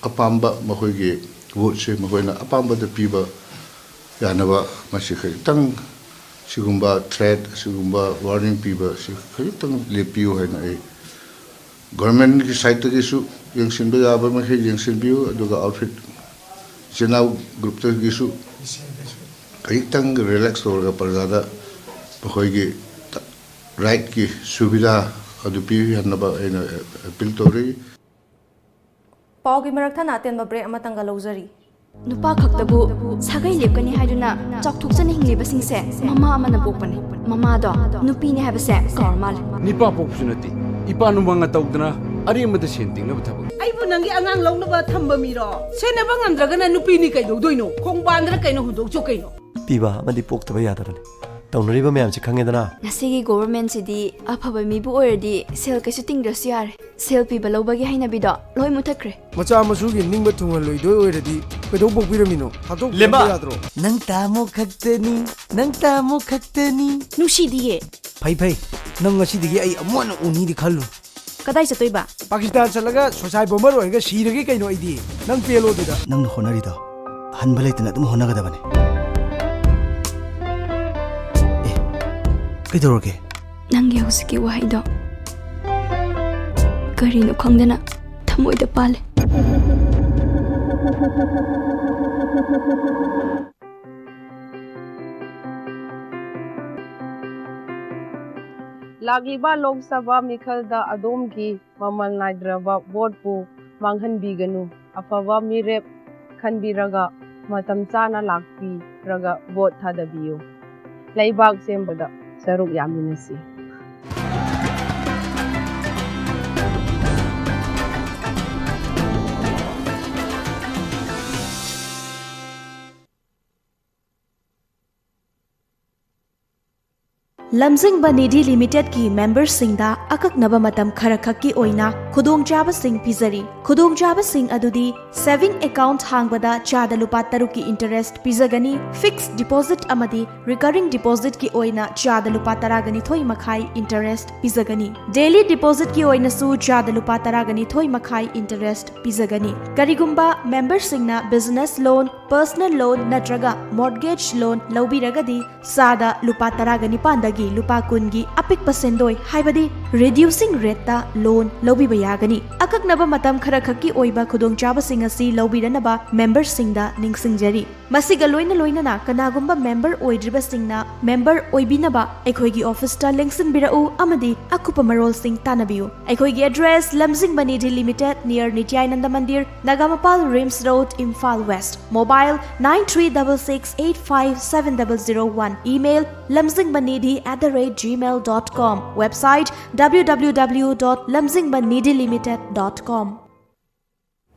ꯑꯄꯥꯝꯕ, ꯃꯈꯣꯏꯒꯤ ꯚꯣꯠꯁꯦ ꯃꯈꯣꯏꯅ ꯑꯄꯥꯝꯕꯗ ꯄꯤꯕ ꯌꯥꯅꯕ ꯃꯁꯤ ꯈꯖꯤꯛꯇꯪ, ꯁꯤꯒꯨꯝꯕ ꯊ꯭ꯔꯦꯠ, ꯁꯤꯒꯨꯝꯕ ꯋꯥꯔꯅꯤꯡ ꯄꯤꯕ ꯁꯤ ꯈꯖꯤꯛꯇꯪ ꯂꯦꯞꯄꯤꯌꯨ ꯍꯥꯏꯅ ꯑꯩ ꯒꯣꯔꯃꯦꯟꯒꯤ ꯁꯥꯏꯠꯇꯒꯤꯁꯨ ꯌꯦꯡꯁꯤꯟꯕ ꯌꯥꯕ ꯃꯈꯩ ꯌꯦꯡꯁꯤꯟꯕꯤꯌꯨ, ꯑꯗꯨꯒ ꯑꯥꯎꯠꯐꯤꯠ ꯏꯆꯤꯟ ꯏꯅꯥꯎ ꯒ꯭ꯔꯨꯞꯇꯒꯤꯁꯨ ꯈꯖꯤꯛꯇꯪ ꯔꯤꯂꯦꯛꯁ ꯇꯧꯔꯒ ꯄ꯭ꯔꯖꯥꯗ ꯃꯈꯣꯏꯒꯤ ꯔꯥꯏꯠꯀꯤ ꯁꯨꯕꯤꯙꯥ ꯑꯗꯨ ꯄꯤꯕꯤꯍꯟꯅꯕ ꯑꯩꯅ ꯑꯄꯤꯜ ꯇꯧꯔꯤ꯫ ꯄꯥꯎꯒꯤ ꯃꯔꯛ ꯊꯠꯅ ꯑꯇꯦꯟꯕ ꯕ꯭ꯔꯦꯛ ꯑꯃꯇꯪꯒ ꯂꯧꯖꯔꯤ꯫ ꯅꯨꯄꯥ ꯈꯛꯇꯕꯨ ꯁꯥꯒꯩ ꯂꯦꯞꯀꯅꯤ ꯍꯥꯏꯗꯨꯅ ꯆꯥꯎꯊꯣꯛꯆꯅ ꯍꯤꯡꯂꯤꯕꯁꯤꯡꯁꯦ ꯃꯃꯥ ꯑꯃꯅ ꯄꯣꯛꯄꯅꯤ꯫ ꯃꯃꯥꯗꯣ ꯅꯨꯄꯤꯅꯤ ꯍꯥꯏꯕꯁꯦ ꯀꯥꯎꯔ ꯃꯥꯜꯂꯦ꯫ ꯅꯤꯄꯥ ꯄꯣꯛꯄꯁꯨ ꯅꯠꯇꯦ, ꯏꯄꯥ ꯅꯨꯡꯕꯥ ꯇꯧꯗꯅ ꯑꯔꯦꯝꯕꯗ ꯁꯦꯟ ꯇꯤꯡꯅꯕ ꯊꯕꯛ꯫ ꯑꯩꯕꯨ ꯅꯪꯒꯤ ꯑꯉꯥꯡ ꯂꯧꯅꯕ ꯊꯝꯕ ꯃꯤꯔꯣ? ꯁꯦꯟꯅꯕ ꯉꯝꯗ꯭ꯔꯒꯅ ꯅꯨꯄꯤꯅꯤ ꯀꯩꯗꯧꯗꯣꯏꯅꯣ? ꯈꯣꯡꯕꯥꯟꯗꯔ ꯀꯩꯅꯣ ꯍꯨꯟꯗꯣꯛꯆꯣ ꯀꯩꯅꯣ꯫ ꯄꯤꯕ ꯑꯃꯗꯤ ꯄꯣꯛꯇꯕ ꯌꯥꯗꯕꯅꯤ꯫ ꯇꯧꯅꯔꯤꯕ ꯃꯌꯥꯝꯁꯤ ꯈꯪꯉꯦꯗꯅ꯫ ꯉꯁꯤꯒꯤ ꯒꯣꯚꯔꯟꯃꯦꯟꯠꯁꯤꯗꯤ ꯑꯐꯕ ꯃꯤꯕꯨ ꯑꯣꯏꯔꯗꯤ ꯁꯦꯜ ꯀꯩꯁꯨ ꯇꯤꯡꯗ꯭ꯔꯁꯨ ꯌꯥꯔꯦ꯫ ꯁꯦꯜ ꯄꯤꯕ ꯂꯧꯕꯒꯤ ꯍꯩꯅꯕꯤꯗꯣ ꯂꯣꯏ ꯃꯨꯊꯠꯈ꯭ꯔꯦ꯫ ꯃꯆꯥ ꯃꯁꯨꯒꯤ ꯅꯤꯡꯕ ꯊꯨꯡꯍꯜꯂꯣꯏꯗꯣꯏ ꯑꯣꯏꯔꯗꯤ ꯀꯩꯗꯧ ꯄꯣꯛꯄꯤꯔꯝꯃꯤꯅꯣ? ꯊꯥꯗꯣꯛꯄꯤꯔꯝꯕ ꯂꯦꯝꯕ! ꯌꯥꯗ꯭ꯔꯣ? ꯅꯪ ꯇꯥꯃꯣ ꯈꯛꯇꯅꯤ, ꯅꯪ ꯇꯥꯃꯣ ꯈꯛꯇꯅꯤ꯫ ꯅꯨꯡꯁꯤꯗꯤꯌꯦ꯫ ꯐꯩ ꯐꯩ, ꯅꯪ ꯉꯁꯤꯗꯒꯤ ꯑꯩ ꯑꯃꯨꯛ ꯍꯟꯅ ꯎꯅꯤꯗꯤ ꯈꯜꯂꯨ꯫ ꯀꯗꯥꯏ ꯆꯠꯇꯣꯏꯕ? ꯄꯥꯀꯤꯁꯇꯥꯟ ꯆꯠꯂꯒ ꯁꯣꯁꯥꯏ ꯕꯣꯝꯕꯔ ꯑꯣꯏꯔꯒ ꯁꯤꯔꯒꯦ ꯀꯩꯅꯣ ꯑꯩꯗꯤ꯫ ꯅꯪ ꯄꯦꯜꯂꯣ ꯑꯗꯨꯗ꯫ ꯅꯪꯅ ꯍꯣꯠꯅꯔꯤꯗꯣ ꯍꯟꯕ ꯂꯩꯇꯅ ꯑꯗꯨꯝ ꯍꯣꯠꯅꯒꯗꯕꯅꯤ꯫ ꯑꯦ, ꯀꯩꯗꯧꯔꯒꯦ? ꯅꯪꯒꯤ ꯍꯧꯖꯤꯛꯀꯤ ꯋꯥꯍꯩꯗꯣ ꯀꯔꯤꯅꯣ ꯈꯪꯗꯅ ꯊꯃꯣꯏꯗ ꯄꯥꯜꯂꯦ꯫ ꯂꯥꯛꯂꯤꯕ ꯂꯣꯛ ꯁꯚꯥ ꯃꯤꯈꯜꯗ ꯑꯗꯣꯝꯒꯤ ꯃꯃꯜ ꯅꯥꯏꯗ꯭ꯔꯕ ꯚꯣꯠꯄꯨ ꯃꯥꯡꯍꯟꯕꯤꯒꯅꯨ꯫ ꯑꯐꯕ ꯃꯤꯔꯦꯞ ꯈꯟꯕꯤꯔꯒ ꯃꯇꯝ ꯆꯥꯅ ꯂꯥꯛꯄꯤꯔꯒ ꯚꯣꯠ ꯊꯥꯗꯕꯤꯌꯨ꯫ ꯂꯩꯕꯥꯛ ꯁꯦꯝꯕꯗ ꯁꯔꯨꯛ ꯌꯥꯃꯤꯟꯅꯁꯤ꯫ ꯂꯝꯖꯤꯡꯕ ꯅꯤꯙꯤ ꯂꯤꯃꯤꯇꯦꯗꯀꯤ ꯃꯦꯝꯕꯔꯁꯤꯡꯗ ꯑꯀꯛꯅꯕ ꯃꯇꯝ ꯈꯔꯈꯛꯀꯤ ꯑꯣꯏꯅ ꯈꯨꯗꯣꯡꯆꯥꯕꯁꯤꯡ ꯄꯤꯖꯔꯤ꯫ ꯈꯨꯗꯣꯡꯆꯥꯕꯁꯤꯡ ꯑꯗꯨꯗꯤ saving account ꯍꯥꯡꯕꯗ ꯆꯥꯗ ꯂꯨꯄꯥ ꯇꯔꯨꯛꯀꯤ interest ꯄꯤꯖꯒꯅꯤ, fixed deposit ꯑꯃꯗꯤ recurring depositꯀꯤ ꯑꯣꯏꯅ ꯆꯥꯗ ꯂꯨꯄꯥ ꯇꯔꯥꯒ ꯅꯤꯊꯣꯏ ꯃꯈꯥꯏ interest ꯄꯤꯖꯒꯅꯤ꯫ Daily depositꯀꯤ ꯑꯣꯏꯅꯁꯨ ꯆꯥꯗ ꯂꯨꯄꯥ ꯇꯔꯥꯒ ꯅꯤꯊꯣꯏ ꯃꯈꯥꯏ interest ꯄꯤꯖꯒꯅꯤ꯫ ꯀꯔꯤꯒꯨꯝꯕ ꯃꯦꯝꯕꯔꯁꯤꯡꯅ business loan, personal loan ꯅꯠꯇ꯭ꯔꯒ mortgage loan ꯂꯧꯕꯤꯔꯒꯗꯤ ꯆꯥꯗ ꯂꯨꯄꯥ ꯇꯔꯥꯒ ꯅꯤꯄꯥꯟꯗꯒꯤ ꯂꯨꯄꯥ ꯀꯨꯟꯒꯤ ꯑꯄꯤꯛꯄ ꯁꯦꯟꯗꯣꯏ, ꯍꯥꯏꯕꯗꯤ reducing rateꯇ loan ꯂꯧꯕꯤꯕ ꯌꯥꯒꯅꯤ꯫ ꯑꯀꯛꯅꯕ ꯃꯇꯝ ꯈꯔꯈꯛꯀꯤ ꯑꯣꯏꯕ ꯈꯨꯗꯣꯡꯆꯥꯕꯁꯤꯡ ꯑꯁꯤ ꯂꯧꯕꯤꯅꯅꯕ ꯃꯦꯝꯕꯔꯁꯤꯡꯗ ꯅꯤꯡꯁꯤꯡꯖꯔꯤ꯫ ꯃꯁꯤꯒ ꯂꯣꯏꯅ ꯂꯣꯏꯅꯅ ꯀꯅꯥꯒꯨꯝꯕ ꯃꯦꯝꯕꯔ ꯑꯣꯏꯗ꯭ꯔꯤꯕꯁꯤꯡꯅ ꯃꯦꯝꯕꯔ ꯑꯣꯏꯕꯤꯅꯕ ꯑꯩꯈꯣꯏꯒꯤ ꯑꯣꯐꯤꯁꯇ ꯂꯦꯡꯁꯤꯟꯕꯤꯔꯛꯎ ꯑꯃꯗꯤ ꯑꯀꯨꯞꯄ ꯃꯔꯣꯜꯁꯤꯡ ꯇꯥꯟꯅꯕꯤꯌꯨ꯫ ꯑꯩꯈꯣꯏꯒꯤ address: Lamjingba Nidhi limited, near Nityananda Mandir, Nagamapal, RIMS road, Imphal west. Mobile: nine three double six eight five seven double zero one. Email: lamzingbanidhi at the rate gmail dot com. Website: www dot lamzingbanidhilimited dot com.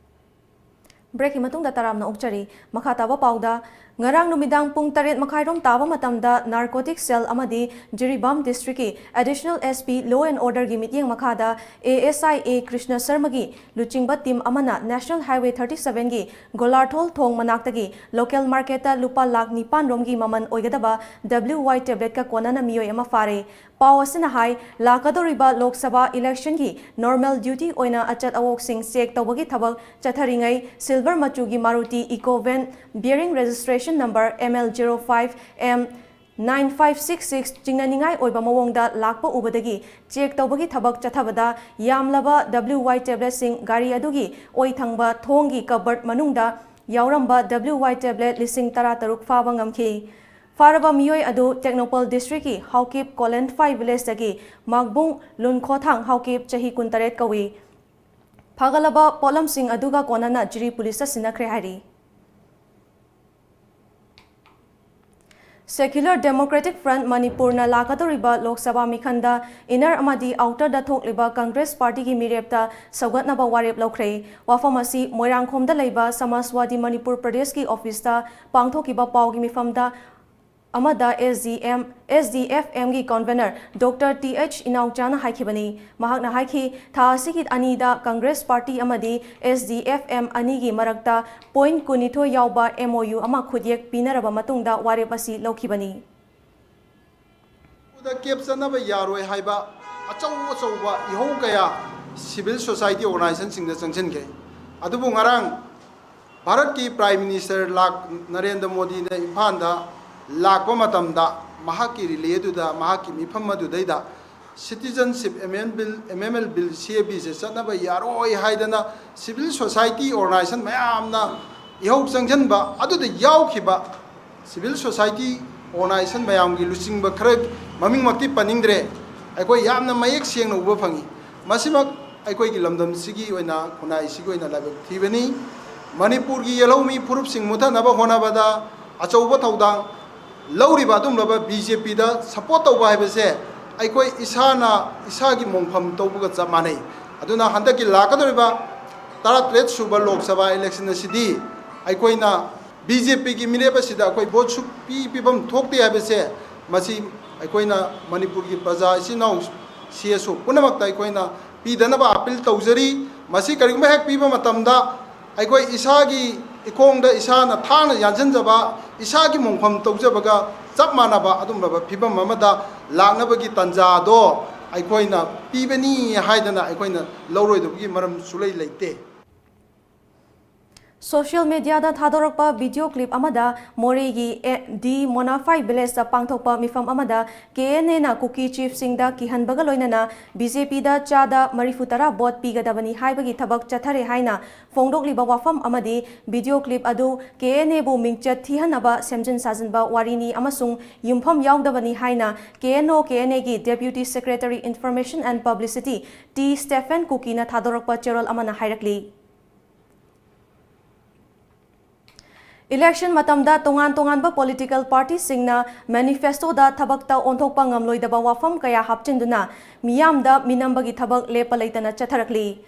Breakꯀꯤ ꯃꯇꯨꯡꯗ ꯇꯔꯥꯝꯅ ꯑꯣꯛꯆꯔꯤ꯫ ꯃꯈꯥ ꯇꯥꯕ ꯄꯥꯎꯗ, ꯉꯔꯥꯡ ꯅꯨꯃꯤꯗꯥꯡ ꯄꯨꯡ ꯇꯔꯦꯠ ꯃꯈꯥꯏꯔꯣꯝ ꯇꯥꯕ ꯃꯇꯝꯗ Narcotic Cell ꯑꯃꯗꯤ Jiribam Districtꯀꯤ Additional S P Law and Orderꯒꯤ ꯃꯤꯠꯌꯦꯡ ꯃꯈꯥꯗ A S I A Krishna ꯁꯔꯃꯒꯤ ꯂꯨꯆꯤꯡꯕ team ꯑꯃꯅ National Highway thirty sevenꯒꯤ ꯒꯣꯂꯥꯔꯊꯣꯜ ꯊꯣꯡ ꯃꯅꯥꯛꯇꯒꯤ local marketꯇ ꯂꯨꯄꯥ ꯂꯥꯈ ꯅꯤꯄꯥꯟ ꯔꯣꯝꯒꯤ ꯃꯃꯜ ꯑꯣꯏꯒꯗꯕ W Y tabletꯀ ꯀꯣꯟꯅꯅ ꯃꯤꯑꯣꯏ ꯑꯃ ꯐꯥꯔꯦ꯫ ꯄꯥꯎ ꯑꯁꯤꯅ ꯍꯥꯏ, ꯂꯥꯛꯀꯗꯧꯔꯤꯕ ꯂꯣꯛ ꯁꯚꯥ electionꯒꯤ normal duty ꯑꯣꯏꯅ ꯑꯆꯠ ꯑꯋꯣꯛꯁꯤꯡ check ꯇꯧꯕꯒꯤ ꯊꯕꯛ ꯆꯠꯊꯔꯤꯉꯩ, silver ꯃꯆꯨꯒꯤ Maruti Eeco van bearing registration number M L zero five M nine five six six ꯆꯤꯡꯅꯅꯤꯡꯉꯥꯏ ꯑꯣꯏꯕ ꯃꯑꯣꯡꯗ ꯂꯥꯛꯄ ꯎꯕꯗꯒꯤ check ꯇꯧꯕꯒꯤ ꯊꯕꯛ ꯆꯠꯊꯕꯗ ꯌꯥꯝꯂꯕ W Y tabletꯁꯤꯡ ꯒꯥꯔꯤ ꯑꯗꯨꯒꯤ ꯑꯣꯏ ꯊꯪꯕ ꯊꯣꯡꯒꯤ cupboard ꯃꯅꯨꯡꯗ ꯌꯥꯎꯔꯝꯕ W Y tablet ꯂꯤꯁꯤꯡ ꯇꯔꯥꯇꯔꯨꯛ ꯐꯥꯕ ꯉꯝꯈꯤ꯫ ꯐꯥꯔꯕ ꯃꯤꯑꯣꯏ ꯑꯗꯨ ꯇꯦꯡꯅꯧꯄꯜ Districtꯀꯤ ꯍꯥꯎꯀꯤꯞ ꯀꯣꯂꯦꯟꯐꯥꯏ villageꯇꯒꯤ ꯃꯥꯛꯕꯨꯡ ꯂꯨꯟꯈꯣꯊꯥꯡ ꯍꯥꯎꯀꯤꯞ, ꯆꯍꯤ ꯀꯨꯟꯇꯔꯦꯠ ꯀꯧꯏ꯫ ꯐꯥꯒꯠꯂꯕ ꯄꯣꯠꯂꯝꯁꯤꯡ ꯑꯗꯨꯒ ꯀꯣꯟꯅꯅ ꯖꯤꯔꯤ ꯄꯨꯂꯤꯁꯇ ꯁꯤꯟꯅꯈ꯭ꯔꯦ ꯍꯥꯏꯔꯤ꯫ Secular Democratic Front ꯃꯅꯤꯄꯨꯔꯅ ꯂꯥꯛꯀꯗꯧꯔꯤꯕ ꯂꯣꯛ ꯁꯚꯥ ꯃꯤꯈꯟꯗ inner ꯑꯃꯗꯤ outerꯗ ꯊꯣꯛꯂꯤꯕ ꯀꯪꯒ꯭ꯔꯦꯁ ꯄꯥꯔꯇꯤꯒꯤ ꯃꯤꯔꯦꯞꯇ ꯁꯧꯒꯠꯅꯕ ꯋꯥꯔꯦꯞ ꯂꯧꯈ꯭ꯔꯦ꯫ ꯋꯥꯐꯝ ꯑꯁꯤ ꯃꯣꯏꯔꯥꯡꯈꯣꯝꯗ ꯂꯩꯕ ꯁꯃꯥꯖꯋꯥꯗꯤ ꯃꯅꯤꯄꯨꯔ ꯄ꯭ꯔꯗꯦꯁꯀꯤ ꯑꯣꯐꯤꯁꯇ ꯄꯥꯡꯊꯣꯛꯈꯤꯕ ꯄꯥꯎꯒꯤ ꯃꯤꯐꯝꯗ ꯑꯃꯗ S D M, S D F Mꯒꯤ convener Doctor T H ꯏꯅꯥꯎꯆꯥꯅ ꯍꯥꯏꯈꯤꯕꯅꯤ꯫ ꯃꯍꯥꯛꯅ ꯍꯥꯏꯈꯤ, ꯊꯥ ꯑꯁꯤꯒꯤ ꯑꯅꯤꯗ Congress Party ꯑꯃꯗꯤ S D F M ꯑꯅꯤꯒꯤ ꯃꯔꯛꯇ point ꯀꯨꯟꯅꯤꯊꯣꯏ ꯌꯥꯎꯕ M O U ꯑꯃ ꯈꯨꯠꯌꯦꯛ ꯄꯤꯅꯔꯕ ꯃꯇꯨꯡꯗ ꯋꯥꯔꯦꯞ ꯑꯁꯤ ꯂꯧꯈꯤꯕꯅꯤ꯫ ꯗ ꯀꯦꯞ ꯆꯠꯅꯕ ꯌꯥꯔꯣꯏ ꯍꯥꯏꯕ ꯑꯆꯧ ꯑꯆꯧꯕ ꯏꯍꯧ ꯀꯌꯥ civil society organizationꯁꯤꯡꯗ ꯆꯪꯁꯤꯟꯈ꯭ꯔꯦ꯫ ꯑꯗꯨꯕꯨ ꯉꯔꯥꯡ ꯚꯥꯔꯠꯀꯤ Prime Minister ꯂꯥꯛ ꯅꯔꯦꯟꯗ꯭ꯔ ꯃꯣꯗꯤꯅ ꯏꯝꯐꯥꯜꯗ ꯂꯥꯛꯄ ꯃꯇꯝꯗ ꯃꯍꯥꯛꯀꯤ rally ꯑꯗꯨꯗ, ꯃꯍꯥꯛꯀꯤ ꯃꯤꯐꯝ ꯑꯗꯨꯗꯩꯗ citizenship amendment bill, M M L bill, C A B ꯁꯦ ꯆꯠꯅꯕ ꯌꯥꯔꯣꯏ ꯍꯥꯏꯗꯅ civil society organization ꯃꯌꯥꯝꯅ ꯏꯍꯧ ꯆꯪꯁꯤꯟꯕ ꯑꯗꯨꯗ ꯌꯥꯎꯈꯤꯕ civil society organization ꯃꯌꯥꯝꯒꯤ ꯂꯨꯆꯤꯡꯕ ꯈꯔ, ꯃꯃꯤꯡꯃꯛꯇꯤ ꯄꯟꯅꯤꯡꯗ꯭ꯔꯦ, ꯑꯩꯈꯣꯏ ꯌꯥꯝꯅ ꯃꯌꯦꯛ ꯁꯦꯡꯅ ꯎꯕ ꯐꯪꯉꯤ꯫ ꯃꯁꯤꯃꯛ ꯑꯩꯈꯣꯏꯒꯤ ꯂꯝꯗꯝꯁꯤꯒꯤ ꯑꯣꯏꯅ, ꯈꯨꯟꯅꯥꯏꯁꯤꯒꯤ ꯑꯣꯏꯅ ꯂꯥꯏꯕꯛ ꯊꯤꯕꯅꯤ꯫ ꯃꯅꯤꯄꯨꯔꯒꯤ ꯌꯦꯜꯍꯧꯃꯤ ꯐꯨꯔꯨꯞꯁꯤꯡ ꯃꯨꯠꯊꯅꯕ ꯍꯣꯠꯅꯕꯗ ꯑꯆꯧꯕ ꯊꯧꯗꯥꯡ ꯂꯧꯔꯤꯕ ꯑꯗꯨꯒꯨꯝꯂꯕ B J P ꯗ support ꯇꯧꯕ ꯍꯥꯏꯕꯁꯦ ꯑꯩꯈꯣꯏ ꯏꯁꯥꯅ ꯏꯁꯥꯒꯤ ꯃꯣꯡꯐꯝ ꯇꯧꯕꯒ ꯆꯞ ꯃꯥꯟꯅꯩ꯫ ꯑꯗꯨꯅ ꯍꯟꯗꯛꯀꯤ ꯂꯥꯛꯀꯗꯧꯔꯤꯕ ꯇꯔꯥꯇꯔꯦꯠ ꯁꯨꯕ Lok Sabha election ꯑꯁꯤꯗꯤ ꯑꯩꯈꯣꯏꯅ B J P ꯒꯤ ꯃꯤꯔꯦꯞ ꯑꯁꯤꯗ ꯑꯩꯈꯣꯏ vote ꯁꯨꯛꯄꯤ ꯄꯤꯐꯝ ꯊꯣꯛꯇꯦ ꯍꯥꯏꯕꯁꯦ, ꯃꯁꯤ ꯑꯩꯈꯣꯏꯅ ꯃꯅꯤꯄꯨꯔꯒꯤ ꯄ꯭ꯔꯖꯥ ꯏꯆꯤꯟ ꯏꯅꯥꯎ C S O ꯄꯨꯝꯅꯃꯛꯇ ꯑꯩꯈꯣꯏꯅ ꯄꯤꯗꯅꯕ appeal ꯇꯧꯖꯔꯤ꯫ ꯃꯁꯤ ꯀꯔꯤꯒꯨꯝꯕ ꯍꯦꯛ ꯄꯤꯕ ꯃꯇꯝꯗ ꯑꯩꯈꯣꯏ ꯏꯁꯥꯒꯤ ꯏꯈꯣꯡꯗ ꯏꯁꯥꯅ ꯊꯥꯡꯅ ꯌꯥꯟꯁꯤꯟꯖꯕ, ꯏꯁꯥꯒꯤ ꯃꯣꯡꯐꯝ ꯇꯧꯖꯕꯒ ꯆꯞ ꯃꯥꯟꯅꯕ ꯑꯗꯨꯒꯨꯝꯂꯕ ꯐꯤꯕꯝ ꯑꯃꯗ ꯂꯥꯛꯅꯕꯒꯤ ꯇꯥꯟꯖꯥꯗꯣ ꯑꯩꯈꯣꯏꯅ ꯄꯤꯕꯅꯤ ꯍꯥꯏꯗꯅ ꯑꯩꯈꯣꯏꯅ ꯂꯧꯔꯣꯏꯗꯕꯒꯤ ꯃꯔꯝ ꯁꯨꯂꯩ ꯂꯩꯇꯦ꯫ Social media ꯗ ꯊꯥꯗꯣꯔꯛꯄ video clip ꯑꯃꯗ ꯃꯣꯔꯦꯒꯤ ꯑꯦ-, D Monafai village ꯇ ꯄꯥꯡꯊꯣꯛꯄ ꯃꯤꯐꯝ ꯑꯃꯗ K N A ꯅ ꯀꯨꯀꯤ chief ꯁꯤꯡꯗ ꯀꯤꯍꯟꯕꯒ ꯂꯣꯏꯅꯅ B J P ꯗ ꯆꯥꯗ ꯃꯔꯤꯐꯨ ꯇꯔꯥ vote ꯄꯤꯒꯗꯕꯅꯤ ꯍꯥꯏꯕꯒꯤ ꯊꯕꯛ ꯆꯠꯊꯔꯦ ꯍꯥꯏꯅ ꯐꯣꯡꯗꯣꯛꯂꯤꯕ ꯋꯥꯐꯝ ꯑꯃꯗꯤ video clip ꯑꯗꯨ K N A ꯕꯨ ꯃꯤꯡꯆꯠ ꯊꯤꯍꯟꯅꯕ ꯁꯦꯝꯖꯤꯟ ꯁꯥꯖꯤꯟꯕ ꯋꯥꯔꯤꯅꯤ ꯑꯃꯁꯨꯡ ꯌꯨꯝꯐꯝ ꯌꯥꯎꯗꯕꯅꯤ ꯍꯥꯏꯅ K N O K N A ꯒꯤ Deputy Secretary Information and Publicity T Stephen ꯀꯨꯀꯤꯅ ꯊꯥꯗꯣꯔꯛꯄ ꯆꯦꯔꯣꯜ ꯑꯃꯅ ꯍꯥꯏꯔꯛꯂꯤ꯫ Election ꯃꯇꯝꯗ ꯇꯣꯉꯥꯟ ꯇꯣꯉꯥꯟꯕ political party ꯁꯤꯡꯅ manifesto ꯗ ꯊꯕꯛꯇ ꯑꯣꯟꯊꯣꯛꯄ ꯉꯝꯂꯣꯏꯗꯕ ꯋꯥꯐꯝ ꯀꯌꯥ ꯍꯥꯞꯆꯤꯟꯗꯨꯅ ꯃꯤꯌꯥꯝꯗ ꯃꯤꯅꯝꯕꯒꯤ ꯊꯕꯛ ꯂꯦꯞꯄ ꯂꯩꯇꯅ ꯆꯠꯊꯔꯛꯂꯤ꯫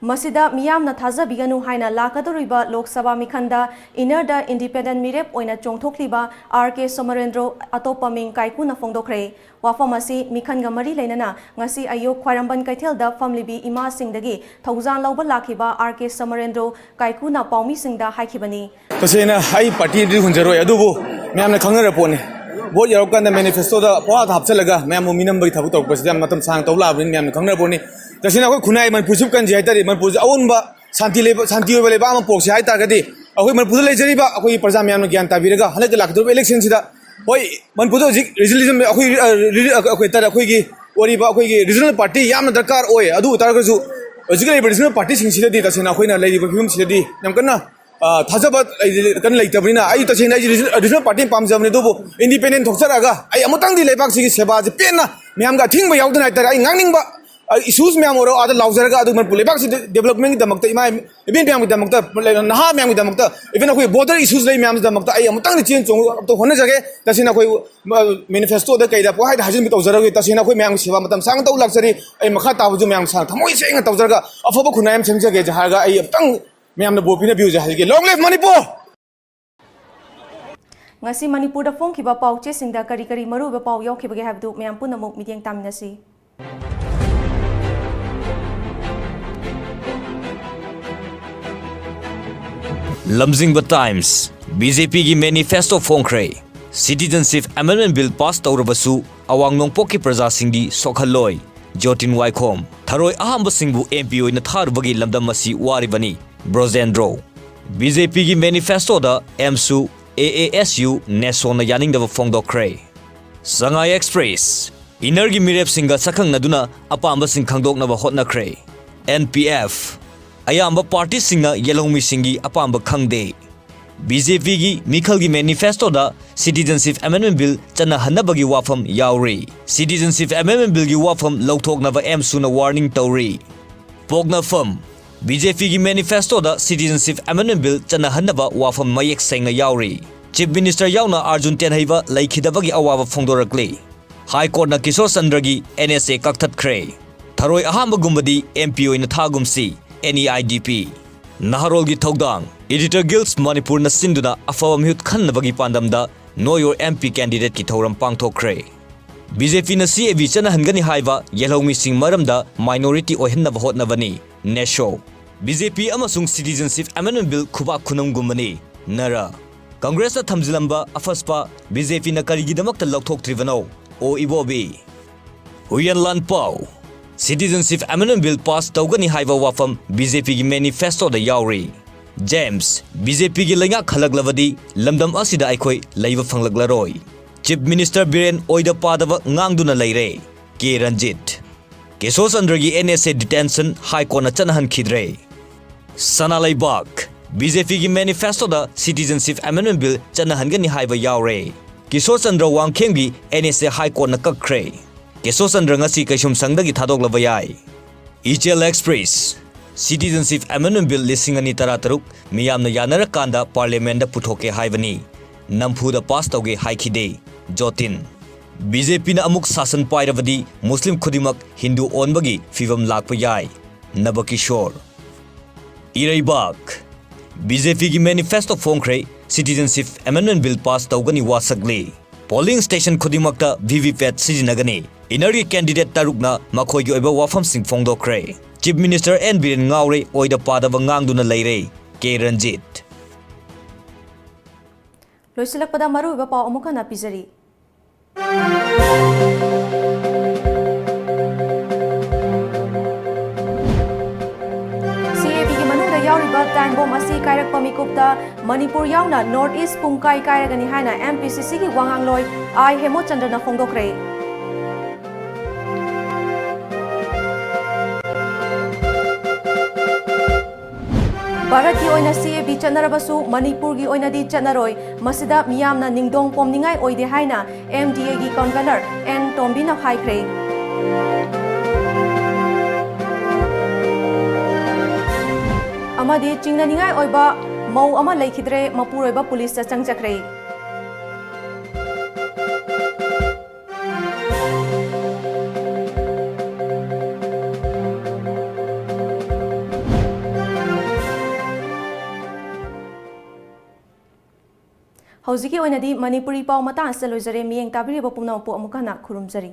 ꯃꯁꯤꯗ ꯃꯤꯌꯥꯝꯅ ꯊꯥꯖꯕꯤꯒꯅꯨ ꯍꯥꯏꯅ ꯂꯥꯛꯀꯗꯧꯔꯤꯕ Lok Sabha ꯃꯤꯈꯟꯗ inner the independent ꯃꯤꯔꯦꯞ ꯑꯣꯏꯅ ꯆꯣꯡꯊꯣꯛꯂꯤꯕ R K ꯁꯣꯃꯔꯦꯟꯗ꯭ꯔꯣ ꯑꯇꯣꯞꯄ ꯃꯤꯡ ꯀꯥꯏꯀꯨꯅ ꯐꯣꯡꯗꯣꯛꯈ꯭ꯔꯦ꯫ ꯋꯥꯐꯝ ꯑꯁꯤ ꯃꯤꯈꯟꯒ ꯃꯔꯤ ꯂꯩꯅꯅ ꯉꯁꯤ ꯑꯌꯨꯛ ꯈ꯭ꯋꯥꯏꯔꯝꯕꯟ ꯀꯩꯊꯦꯜꯗ ꯐꯝꯂꯤꯕꯤ ꯏꯃꯥꯁꯤꯡꯗꯒꯤ ꯊꯧꯖꯥꯜ ꯂꯧꯕ ꯂꯥꯛꯈꯤꯕ R K ꯁꯣꯃꯔꯦꯟꯗ꯭ꯔꯣ ꯀꯥꯏꯀꯨꯅ ꯄꯥꯎꯃꯤꯁꯤꯡꯗ ꯍꯥꯏꯈꯤꯕꯅꯤ꯫ ꯇꯁꯦꯡꯅ ꯑꯩ ꯄꯥꯔꯇꯤꯗꯤ ꯍꯨꯟꯖꯔꯣꯏ, ꯑꯗꯨꯕꯨ ꯃꯌꯥꯝꯅ ꯈꯪꯅꯔ ꯄꯣꯠꯅꯤ꯫ ꯚꯣꯠ ꯌꯧꯔꯀꯥꯟꯗ ꯃꯦꯅꯤꯐꯦꯁꯇꯣꯗ ꯄꯣꯍꯥꯞꯇ ꯍꯥꯞꯆꯜꯂꯒ ꯃꯌꯥꯝꯕꯨ ꯃꯤꯅꯝꯕꯒꯤ ꯊꯕꯛ ꯇꯧꯔꯛꯄꯁꯤꯗꯤ ꯌꯥꯝ ꯃꯇꯝ ꯁꯥꯡꯅ ꯇꯧ ꯂꯥꯛꯑꯕꯅꯤꯅ ꯃꯌꯥꯝꯅ ꯈꯪꯅꯔ ꯄꯣꯠꯅꯤ꯫ ꯇꯁꯦꯡꯅ ꯑꯩꯈꯣꯏ ꯈꯨꯟꯅꯥꯏ ꯃꯅꯤꯄꯨꯔꯁꯤꯕꯨ ꯀꯟꯁꯤ ꯍꯥꯏ ꯇꯥꯔꯗꯤ, ꯃꯅꯤꯄꯨꯔꯁꯤ ꯑꯑꯣꯟꯕ ꯁꯥꯟꯇꯤ ꯂꯩꯕ, ꯁꯥꯟꯇꯤ ꯑꯣꯏꯕ ꯂꯩꯕꯥꯛ ꯑꯃ ꯄꯣꯛꯁꯤ ꯍꯥꯏ ꯇꯥꯔꯒꯗꯤ, ꯑꯩꯈꯣꯏ ꯃꯅꯤꯄꯨꯔꯗ ꯂꯩꯖꯔꯤꯕ ꯑꯩꯈꯣꯏꯒꯤ ꯄ꯭ꯔꯖꯥ ꯃꯌꯥꯝꯅ ꯒ꯭ꯌꯥꯟ ꯇꯥꯕꯤꯔꯒ ꯍꯟꯗꯛꯀꯤ ꯂꯥꯛꯀꯗꯧꯔꯤꯕ ꯏꯂꯦꯛꯁꯟꯁꯤꯗ, ꯍꯣꯏ, ꯃꯅꯤꯄꯨꯔꯗ ꯍꯧꯖꯤꯛ ꯔꯤꯖꯅꯦꯂꯤꯖꯝ, ꯑꯩꯈꯣꯏ, ꯑ, ꯔꯤ-, ꯑ, ꯑꯩꯈꯣꯏ ꯇꯥꯔꯦ, ꯑꯩꯈꯣꯏꯒꯤ ꯑꯣꯏꯔꯤꯕ ꯑꯩꯈꯣꯏꯒꯤ ꯔꯤꯖꯅꯦꯜ ꯄꯥꯔꯇꯤ ꯌꯥꯝꯅ ꯗꯔꯀꯥꯔ ꯑꯣꯏ꯫ ꯑꯗꯨ ꯑꯣꯏ ꯇꯥꯔꯒꯁꯨ ꯍꯧꯖꯤꯛ ꯂꯩꯔꯤꯕ ꯔꯤꯖꯅꯦꯜ ꯄꯥꯔꯇꯤꯁꯤꯡꯁꯤꯗꯗꯤ ꯇꯁꯦꯡꯅ ꯑꯩꯈꯣꯏꯅ ꯂꯩꯔꯤꯕ ꯐꯤꯕꯝꯁꯤꯗꯗꯤ ꯌꯥꯝ ꯀꯟꯅ, ꯑ, ꯊꯥꯖꯕ ꯂꯩ-, ꯀꯟꯅ ꯂꯩꯇꯕꯅꯤꯅ, ꯑꯩ ꯇꯁꯦꯡꯅ ꯑꯩꯁꯦ ꯔꯤꯖꯅꯦꯜ, ꯔꯤꯖꯅꯦꯜ ꯄꯥꯔꯇꯤ ꯑꯃ ꯄꯥꯝꯖꯕꯅꯤ, ꯑꯗꯨꯕꯨ ꯏꯟꯗꯤꯄꯦꯟꯗꯦꯟ ꯊꯣꯛꯆꯔꯛꯑꯒ ꯑꯩ ꯑꯃꯨꯛꯇꯪꯗꯤ ꯂꯩꯕꯥꯛꯁꯤꯒꯤ ꯁꯦꯕꯥꯁꯦ ꯄꯦꯟꯅ ꯃꯌꯥꯝꯒ ꯑꯊꯤꯡꯕ ꯌꯥꯎꯗꯅ ꯍꯥꯏꯇꯥꯔꯦ, ꯑꯩ ꯉꯥꯡꯅꯤꯡꯕ, ꯑ, ꯏꯁꯨꯁ ꯃꯌꯥꯝ ꯑꯣꯏꯔꯣ, ꯑꯥꯗ ꯂꯥꯎꯖꯔꯒ ꯑꯗꯨ ꯃꯅꯤꯄꯨꯔ ꯂꯩꯕꯥꯛꯁꯤꯗ ꯗꯦꯕꯂꯞꯃꯦꯟꯒꯤꯗꯃꯛꯇ, ꯏꯃꯥ ꯏꯕꯦꯟ ꯃꯌꯥꯝꯒꯤꯗꯃꯛꯇ, ꯅꯍꯥ ꯃꯌꯥꯝꯒꯤꯗꯃꯛꯇ, even ꯑꯩꯈꯣꯏ ꯕꯣꯔꯗꯔ ꯏꯁꯨꯁ ꯂꯩ ꯃꯌꯥꯝꯒꯤꯗꯃꯛꯇ ꯑꯩ ꯑꯃꯨꯛꯇꯪꯗꯤ ꯆꯦꯟ ꯆꯣꯡ ꯑꯝꯇ ꯍꯣꯠꯅꯖꯒꯦ꯫ ꯇꯁꯦꯡꯅ ꯑꯩꯈꯣꯏ, ꯑ, ꯃꯦꯅꯤꯐꯦꯁꯇꯣꯗ ꯀꯩꯗ ꯄꯣꯍꯥꯏꯗ ꯍꯥꯏꯖꯤꯟꯕ ꯇꯧꯖꯔꯒꯦ꯫ ꯇꯁꯦꯡꯅ ꯑꯩꯈꯣꯏ ꯃꯌꯥꯝꯒꯤ ꯁꯦꯕꯥ ꯃꯇꯝ ꯁꯥꯡꯅ ꯇꯧ ꯂꯥꯛꯆꯔꯤ꯫ ꯑꯩ ꯃꯈꯥ ꯇꯥꯕꯁꯨ ꯃꯌꯥꯝ ꯁꯥꯡꯅ ꯊꯃꯣꯏ ꯁꯦꯡꯅ ꯇꯧꯖꯔꯒ ꯑꯐꯕ ꯈꯨꯟꯅꯥꯏ ꯑꯃ ꯁꯦꯝꯖꯒꯦ ꯍꯥꯏꯔꯒ ꯑꯩ ꯑꯃꯨꯛꯇꯪ ꯃꯌꯥꯝꯅ ꯚꯣꯠ ꯄꯤꯅꯕꯤꯌꯨꯁꯦ ꯍꯥꯏꯖꯒꯦ꯫ Long live Manipur! ꯉꯁꯤ ꯃꯅꯤꯄꯨꯔꯗ ꯐꯣꯡꯈꯤꯕ ꯄꯥꯎ ꯆꯦꯁꯤꯡꯗ ꯀꯔꯤ ꯀꯔꯤ ꯃꯔꯨꯑꯣꯏꯕ ꯄꯥꯎ ꯌꯥꯎꯈꯤꯕꯒꯦ ꯍꯥꯏꯕꯗꯨ ꯃꯌꯥꯝ ꯄꯨꯝꯅꯃꯛ ꯃꯤꯠꯌꯦꯡ ꯇꯥꯃꯤꯟꯅꯁꯤ꯫ ꯂꯝꯖꯤꯡꯕ ꯇꯥꯏꯝꯁ, BJPꯒꯤ ꯃꯦꯅꯤꯐꯦꯁꯇꯣ ꯐꯣꯡꯈ꯭ꯔꯦ꯫ Citizenship Amendment Bill pass ꯇꯧꯔꯕꯁꯨ ꯑꯋꯥꯡ ꯅꯣꯡꯄꯣꯛꯀꯤ ꯄ꯭ꯔꯖꯥꯁꯤꯡꯗꯤ ꯁꯣꯛꯍꯜꯂꯣꯏ꯫ ꯖꯣꯇꯤꯟ ꯋꯥꯏꯈꯣꯝ, ꯊꯔꯣꯏ ꯑꯍꯥꯝꯕꯁꯤꯡꯕꯨ MP ꯑꯣꯏꯅ ꯊꯥꯔꯨꯕꯒꯤ ꯂꯝꯗꯝ ꯑꯁꯤ ꯋꯥꯔꯤꯕꯅꯤ꯫ ꯕ꯭ꯔꯣꯖꯦꯟꯗ꯭ꯔꯣ, BJPꯒꯤ ꯃꯦꯅꯤꯐꯦꯁꯇꯣꯗ AMSU, AASU, NESONꯅ ꯌꯥꯅꯤꯡꯗꯕ ꯐꯣꯡꯗꯣꯛꯈ꯭ꯔꯦ꯫ ꯁꯉꯥꯏ ꯑꯦꯛꯁꯄ꯭ꯔꯦꯁ, innerꯒꯤ ꯃꯤꯔꯦꯞꯁꯤꯡꯒ ꯁꯛꯈꯪꯅꯗꯨꯅ ꯑꯄꯥꯝꯕꯁꯤꯡ ꯈꯪꯗꯣꯛꯅꯕ ꯍꯣꯠꯅꯈ꯭ꯔꯦ꯫ NPF, ꯑꯌꯥꯝꯕ ꯄꯥꯔꯇꯤꯁꯤꯡꯅ ꯌꯦꯜꯍꯧꯃꯤꯁꯤꯡꯒꯤ ꯑꯄꯥꯝꯕ ꯈꯪꯗꯦ꯫ BJPꯒꯤ ꯃꯤꯈꯜꯒꯤ ꯃꯦꯅꯤꯐꯦꯁꯇꯣꯗ Citizenship Amendment Bill ꯆꯠꯅꯍꯟꯅꯕꯒꯤ ꯋꯥꯐꯝ ꯌꯥꯎꯔꯤ꯫ Citizenship Amendment Billꯒꯤ ꯋꯥꯐꯝ ꯂꯧꯊꯣꯛꯅꯕ AMSUꯅ warning ꯇꯧꯔꯤ꯫ ꯄꯣꯛꯅꯐꯝ, BJPꯒꯤ ꯃꯦꯅꯤꯐꯦꯁꯇꯣꯗ Citizenship Amendment Bill ꯆꯠꯅꯍꯟꯅꯕ ꯋꯥꯐꯝ ꯃꯌꯦꯛ ꯁꯦꯡꯅ ꯌꯥꯎꯔꯤ꯫ ꯆꯤꯐ ꯃꯤꯅꯤꯁꯇꯔ ꯌꯥꯎꯅ ꯑꯥꯔꯖꯨꯟ ꯇꯦꯟꯍꯩꯕ ꯂꯩꯈꯤꯗꯕꯒꯤ ꯑꯋꯥꯕ ꯐꯣꯡꯗꯣꯔꯛꯂꯤ꯫ ꯍꯥꯏ ꯀꯣꯔꯠꯅ ꯀꯤꯁꯣꯔ ꯆꯟꯗ꯭ꯔꯒꯤ NSA ꯀꯛꯊꯠꯈ꯭ꯔꯦ꯫ ꯊꯔꯣꯏ ꯑꯍꯥꯝꯕꯒꯨꯝꯕꯗꯤ MP ꯑꯣꯏꯅ ꯊꯥꯒꯨꯝꯁꯤ꯫ N E I D P꯫ ꯅꯍꯥꯔꯣꯜꯒꯤ ꯊꯧꯗꯥꯡ, Editor Guild ꯃꯅꯤꯄꯨꯔꯅ ꯁꯤꯟꯗꯨꯅ ꯑꯐꯕ ꯃꯤꯍꯨꯠ ꯈꯟꯅꯕꯒꯤ ꯄꯥꯟꯗꯝꯗ Know Your M P Candidate ꯀꯤ ꯊꯧꯔꯝ ꯄꯥꯡꯊꯣꯛꯈ꯭ꯔꯦ꯫ B J P ꯅ C A B ꯆꯠꯅꯍꯟꯒꯅꯤ ꯍꯥꯏꯕ ꯌꯦꯜꯍꯧꯃꯤꯁꯤꯡ ꯃꯔꯝꯗ minority ꯑꯣꯏꯍꯟꯅꯕ ꯍꯣꯠꯅꯕꯅꯤ, ꯅꯦꯁꯣ꯫ B J P ꯑꯃꯁꯨꯡ Citizenship Amendment Bill ꯈꯨꯕꯥꯛ ꯈꯨꯅꯝꯒꯨꯝꯕꯅꯤ, ꯅꯔꯥ꯫ ꯀꯪꯒ꯭ꯔꯦꯁꯅ ꯊꯝꯖꯤꯜꯂꯝꯕ ꯑꯐꯁꯄꯥ B J P ꯅ ꯀꯔꯤꯒꯤꯗꯃꯛꯇ ꯂꯧꯊꯣꯛꯇ꯭ꯔꯤꯕꯅꯣ? ꯑꯣ ꯏꯕꯣꯕꯤ꯫ ꯍꯨꯏꯌꯦꯟ ꯂꯥꯟꯄꯥꯎ꯫ Citizenship Amendment Bill pass ꯇꯧꯒꯅꯤ ꯍꯥꯏꯕ ꯋꯥꯐꯝ B J P ꯒꯤ manifesto ꯗ ꯌꯥꯎꯔꯤ꯫ ꯖꯦꯝꯁ, B J P ꯒꯤ ꯂꯩꯉꯥꯛ ꯍꯜꯂꯛꯂꯕꯗꯤ ꯂꯝꯗꯝ ꯑꯁꯤꯗ ꯑꯩꯈꯣꯏ ꯂꯩꯕ ꯐꯪꯂꯛꯂꯔꯣꯏ꯫ Chief Minister ꯕꯤꯔꯦꯟ ꯑꯣꯏꯗ ꯄꯥꯗꯕ ꯉꯥꯡꯗꯨꯅ ꯂꯩꯔꯦ꯫ ꯀꯦ Ranjit. ꯀꯦꯁꯣ ꯆꯟꯗ꯭ꯔꯒꯤ N S A detention High Court ꯅ ꯆꯠꯅꯍꯟꯈꯤꯗ꯭ꯔꯦ꯫ ꯁꯅꯥ ꯂꯩꯕꯥꯛ꯫ B J P ꯒꯤ manifesto ꯗ Citizenship Amendment Bill ꯆꯠꯅꯍꯟꯒꯅꯤ ꯍꯥꯏꯕ ꯌꯥꯎꯔꯦ꯫ Kishore Chandra ꯋꯥꯡꯈꯦꯝꯒꯤ N S A High Court ꯅ ꯀꯛꯈ꯭ꯔꯦ꯫ ꯀꯤꯁꯣꯔ ꯆꯟꯗ꯭ꯔ ꯉꯁꯤ ꯀꯩꯁꯨꯝꯁꯪꯗꯒꯤ ꯊꯥꯗꯣꯛꯂꯕ ꯌꯥꯏ꯫ ꯏꯆꯦꯜ Express꯫ Citizenship Amendment Bill ꯂꯤꯁꯤꯡ ꯑꯅꯤ ꯇꯔꯥꯇꯔꯨꯛ ꯃꯤꯌꯥꯝꯅ ꯌꯥꯅꯔꯀꯥꯟꯗ Parliament ꯗ ꯄꯨꯊꯣꯛꯀꯦ ꯍꯥꯏꯕꯅꯤ꯫ ꯅꯝꯐꯨꯗ pass ꯇꯧꯒꯦ ꯍꯥꯏꯈꯤꯗꯦ꯫ ꯖꯣꯇꯤꯟ꯫ B J P ꯅ ꯑꯃꯨꯛ ꯁꯥꯁꯟ ꯄꯥꯏꯔꯕꯗꯤ ꯃꯨꯁꯂꯤꯝ ꯈꯨꯗꯤꯡꯃꯛ ꯍꯤꯟꯗꯨ ꯑꯣꯟꯕꯒꯤ ꯐꯤꯚꯝ ꯂꯥꯛꯄ ꯌꯥꯏ꯫ ꯅꯕꯀꯤꯁꯣꯔ꯫ ꯏꯔꯩꯕꯥꯛ꯫ B J P ꯒꯤ manifesto ꯐꯣꯡꯈ꯭ꯔꯦ, Citizenship Amendment Bill pass ꯇꯧꯒꯅꯤ ꯋꯥꯁꯛꯂꯤ꯫ Polling station ꯈꯨꯗꯤꯡꯃꯛꯇ V V pat ꯁꯤꯖꯤꯟꯅꯒꯅꯤ꯫ Inner ꯒꯤ candidate ꯇꯔꯨꯛꯅ ꯃꯈꯣꯏꯒꯤ ꯑꯣꯏꯕ ꯋꯥꯐꯝꯁꯤꯡ ꯐꯣꯡꯗꯣꯛꯈ꯭ꯔꯦ꯫ Chief Minister N ꯕꯤꯔꯦꯟ ꯉꯥꯎꯔꯦ, ꯑꯣꯏꯗ ꯄꯥꯗꯕ ꯉꯥꯡꯗꯨꯅ ꯂꯩꯔꯦ꯫ ꯀꯦ ꯔꯟꯖꯤꯠ꯫ ꯂꯣꯏꯁꯤꯜꯂꯛꯄꯗ ꯃꯔꯨꯑꯣꯏꯕ ꯄꯥꯎ ꯑꯃꯨꯛ ꯍꯟꯅ ꯄꯤꯖꯔꯤ꯫ C A B ꯒꯤ ꯃꯅꯨꯡꯗ ꯌꯥꯎꯔꯤꯕ time bomb ꯑꯁꯤ ꯀꯥꯏꯔꯛꯄ ꯃꯤꯀꯨꯞꯇ ꯃꯅꯤꯄꯨꯔ ꯌꯥꯎꯅ North East ꯄꯨꯡꯀꯥꯏ ꯀꯥꯏꯔꯒꯅꯤ ꯍꯥꯏꯅ M P C C ꯒꯤ ꯋꯥꯉꯥꯡꯂꯣꯏ ꯑꯥꯏ ꯍꯦꯃꯣꯆꯟꯗ꯭ꯔꯅ ꯐꯣꯡꯗꯣꯛꯈ꯭ꯔꯦ꯫ ꯚꯥꯔꯠꯀꯤ ꯑꯣꯏꯅ C A B ꯆꯠꯅꯔꯕꯁꯨ ꯃꯅꯤꯄꯨꯔꯒꯤ ꯑꯣꯏꯅꯗꯤ ꯆꯠꯅꯔꯣꯏ꯫ ꯃꯁꯤꯗ ꯃꯤꯌꯥꯝꯅ ꯅꯤꯡꯗꯣꯡ ꯄꯣꯝꯅꯤꯡꯉꯥꯏ ꯑꯣꯏꯗꯦ ꯍꯥꯏꯅ M D A ꯒꯤ convener ꯑꯦꯟ ꯇꯣꯝꯕꯤꯅ ꯍꯥꯏꯈ꯭ꯔꯦ꯫ ꯑꯃꯗꯤ ꯆꯤꯡꯅꯅꯤꯡꯉꯥꯏ ꯑꯣꯏꯕ ꯃꯧ ꯑꯃ ꯂꯩꯈꯤꯗ꯭ꯔꯦ, ꯃꯄꯨꯔꯣꯏꯕ ꯄꯨꯂꯤꯁꯇ ꯆꯪꯖꯈ꯭ꯔꯦ꯫ ꯍꯧꯖꯤꯛꯀꯤ ꯑꯣꯏꯅꯗꯤ ꯃꯅꯤꯄꯨꯔꯤ ꯄꯥꯎ ꯃꯇꯥꯡ ꯑꯁꯤꯗ ꯂꯣꯏꯖꯔꯦ꯫ ꯃꯤꯠꯌꯦꯡ ꯇꯥꯕꯤꯔꯤꯕ ꯄꯨꯝꯅꯃꯛꯄꯨ ꯑꯃꯨꯛ ꯍꯟꯅ ꯈꯨꯔꯨꯝꯖꯔꯤ꯫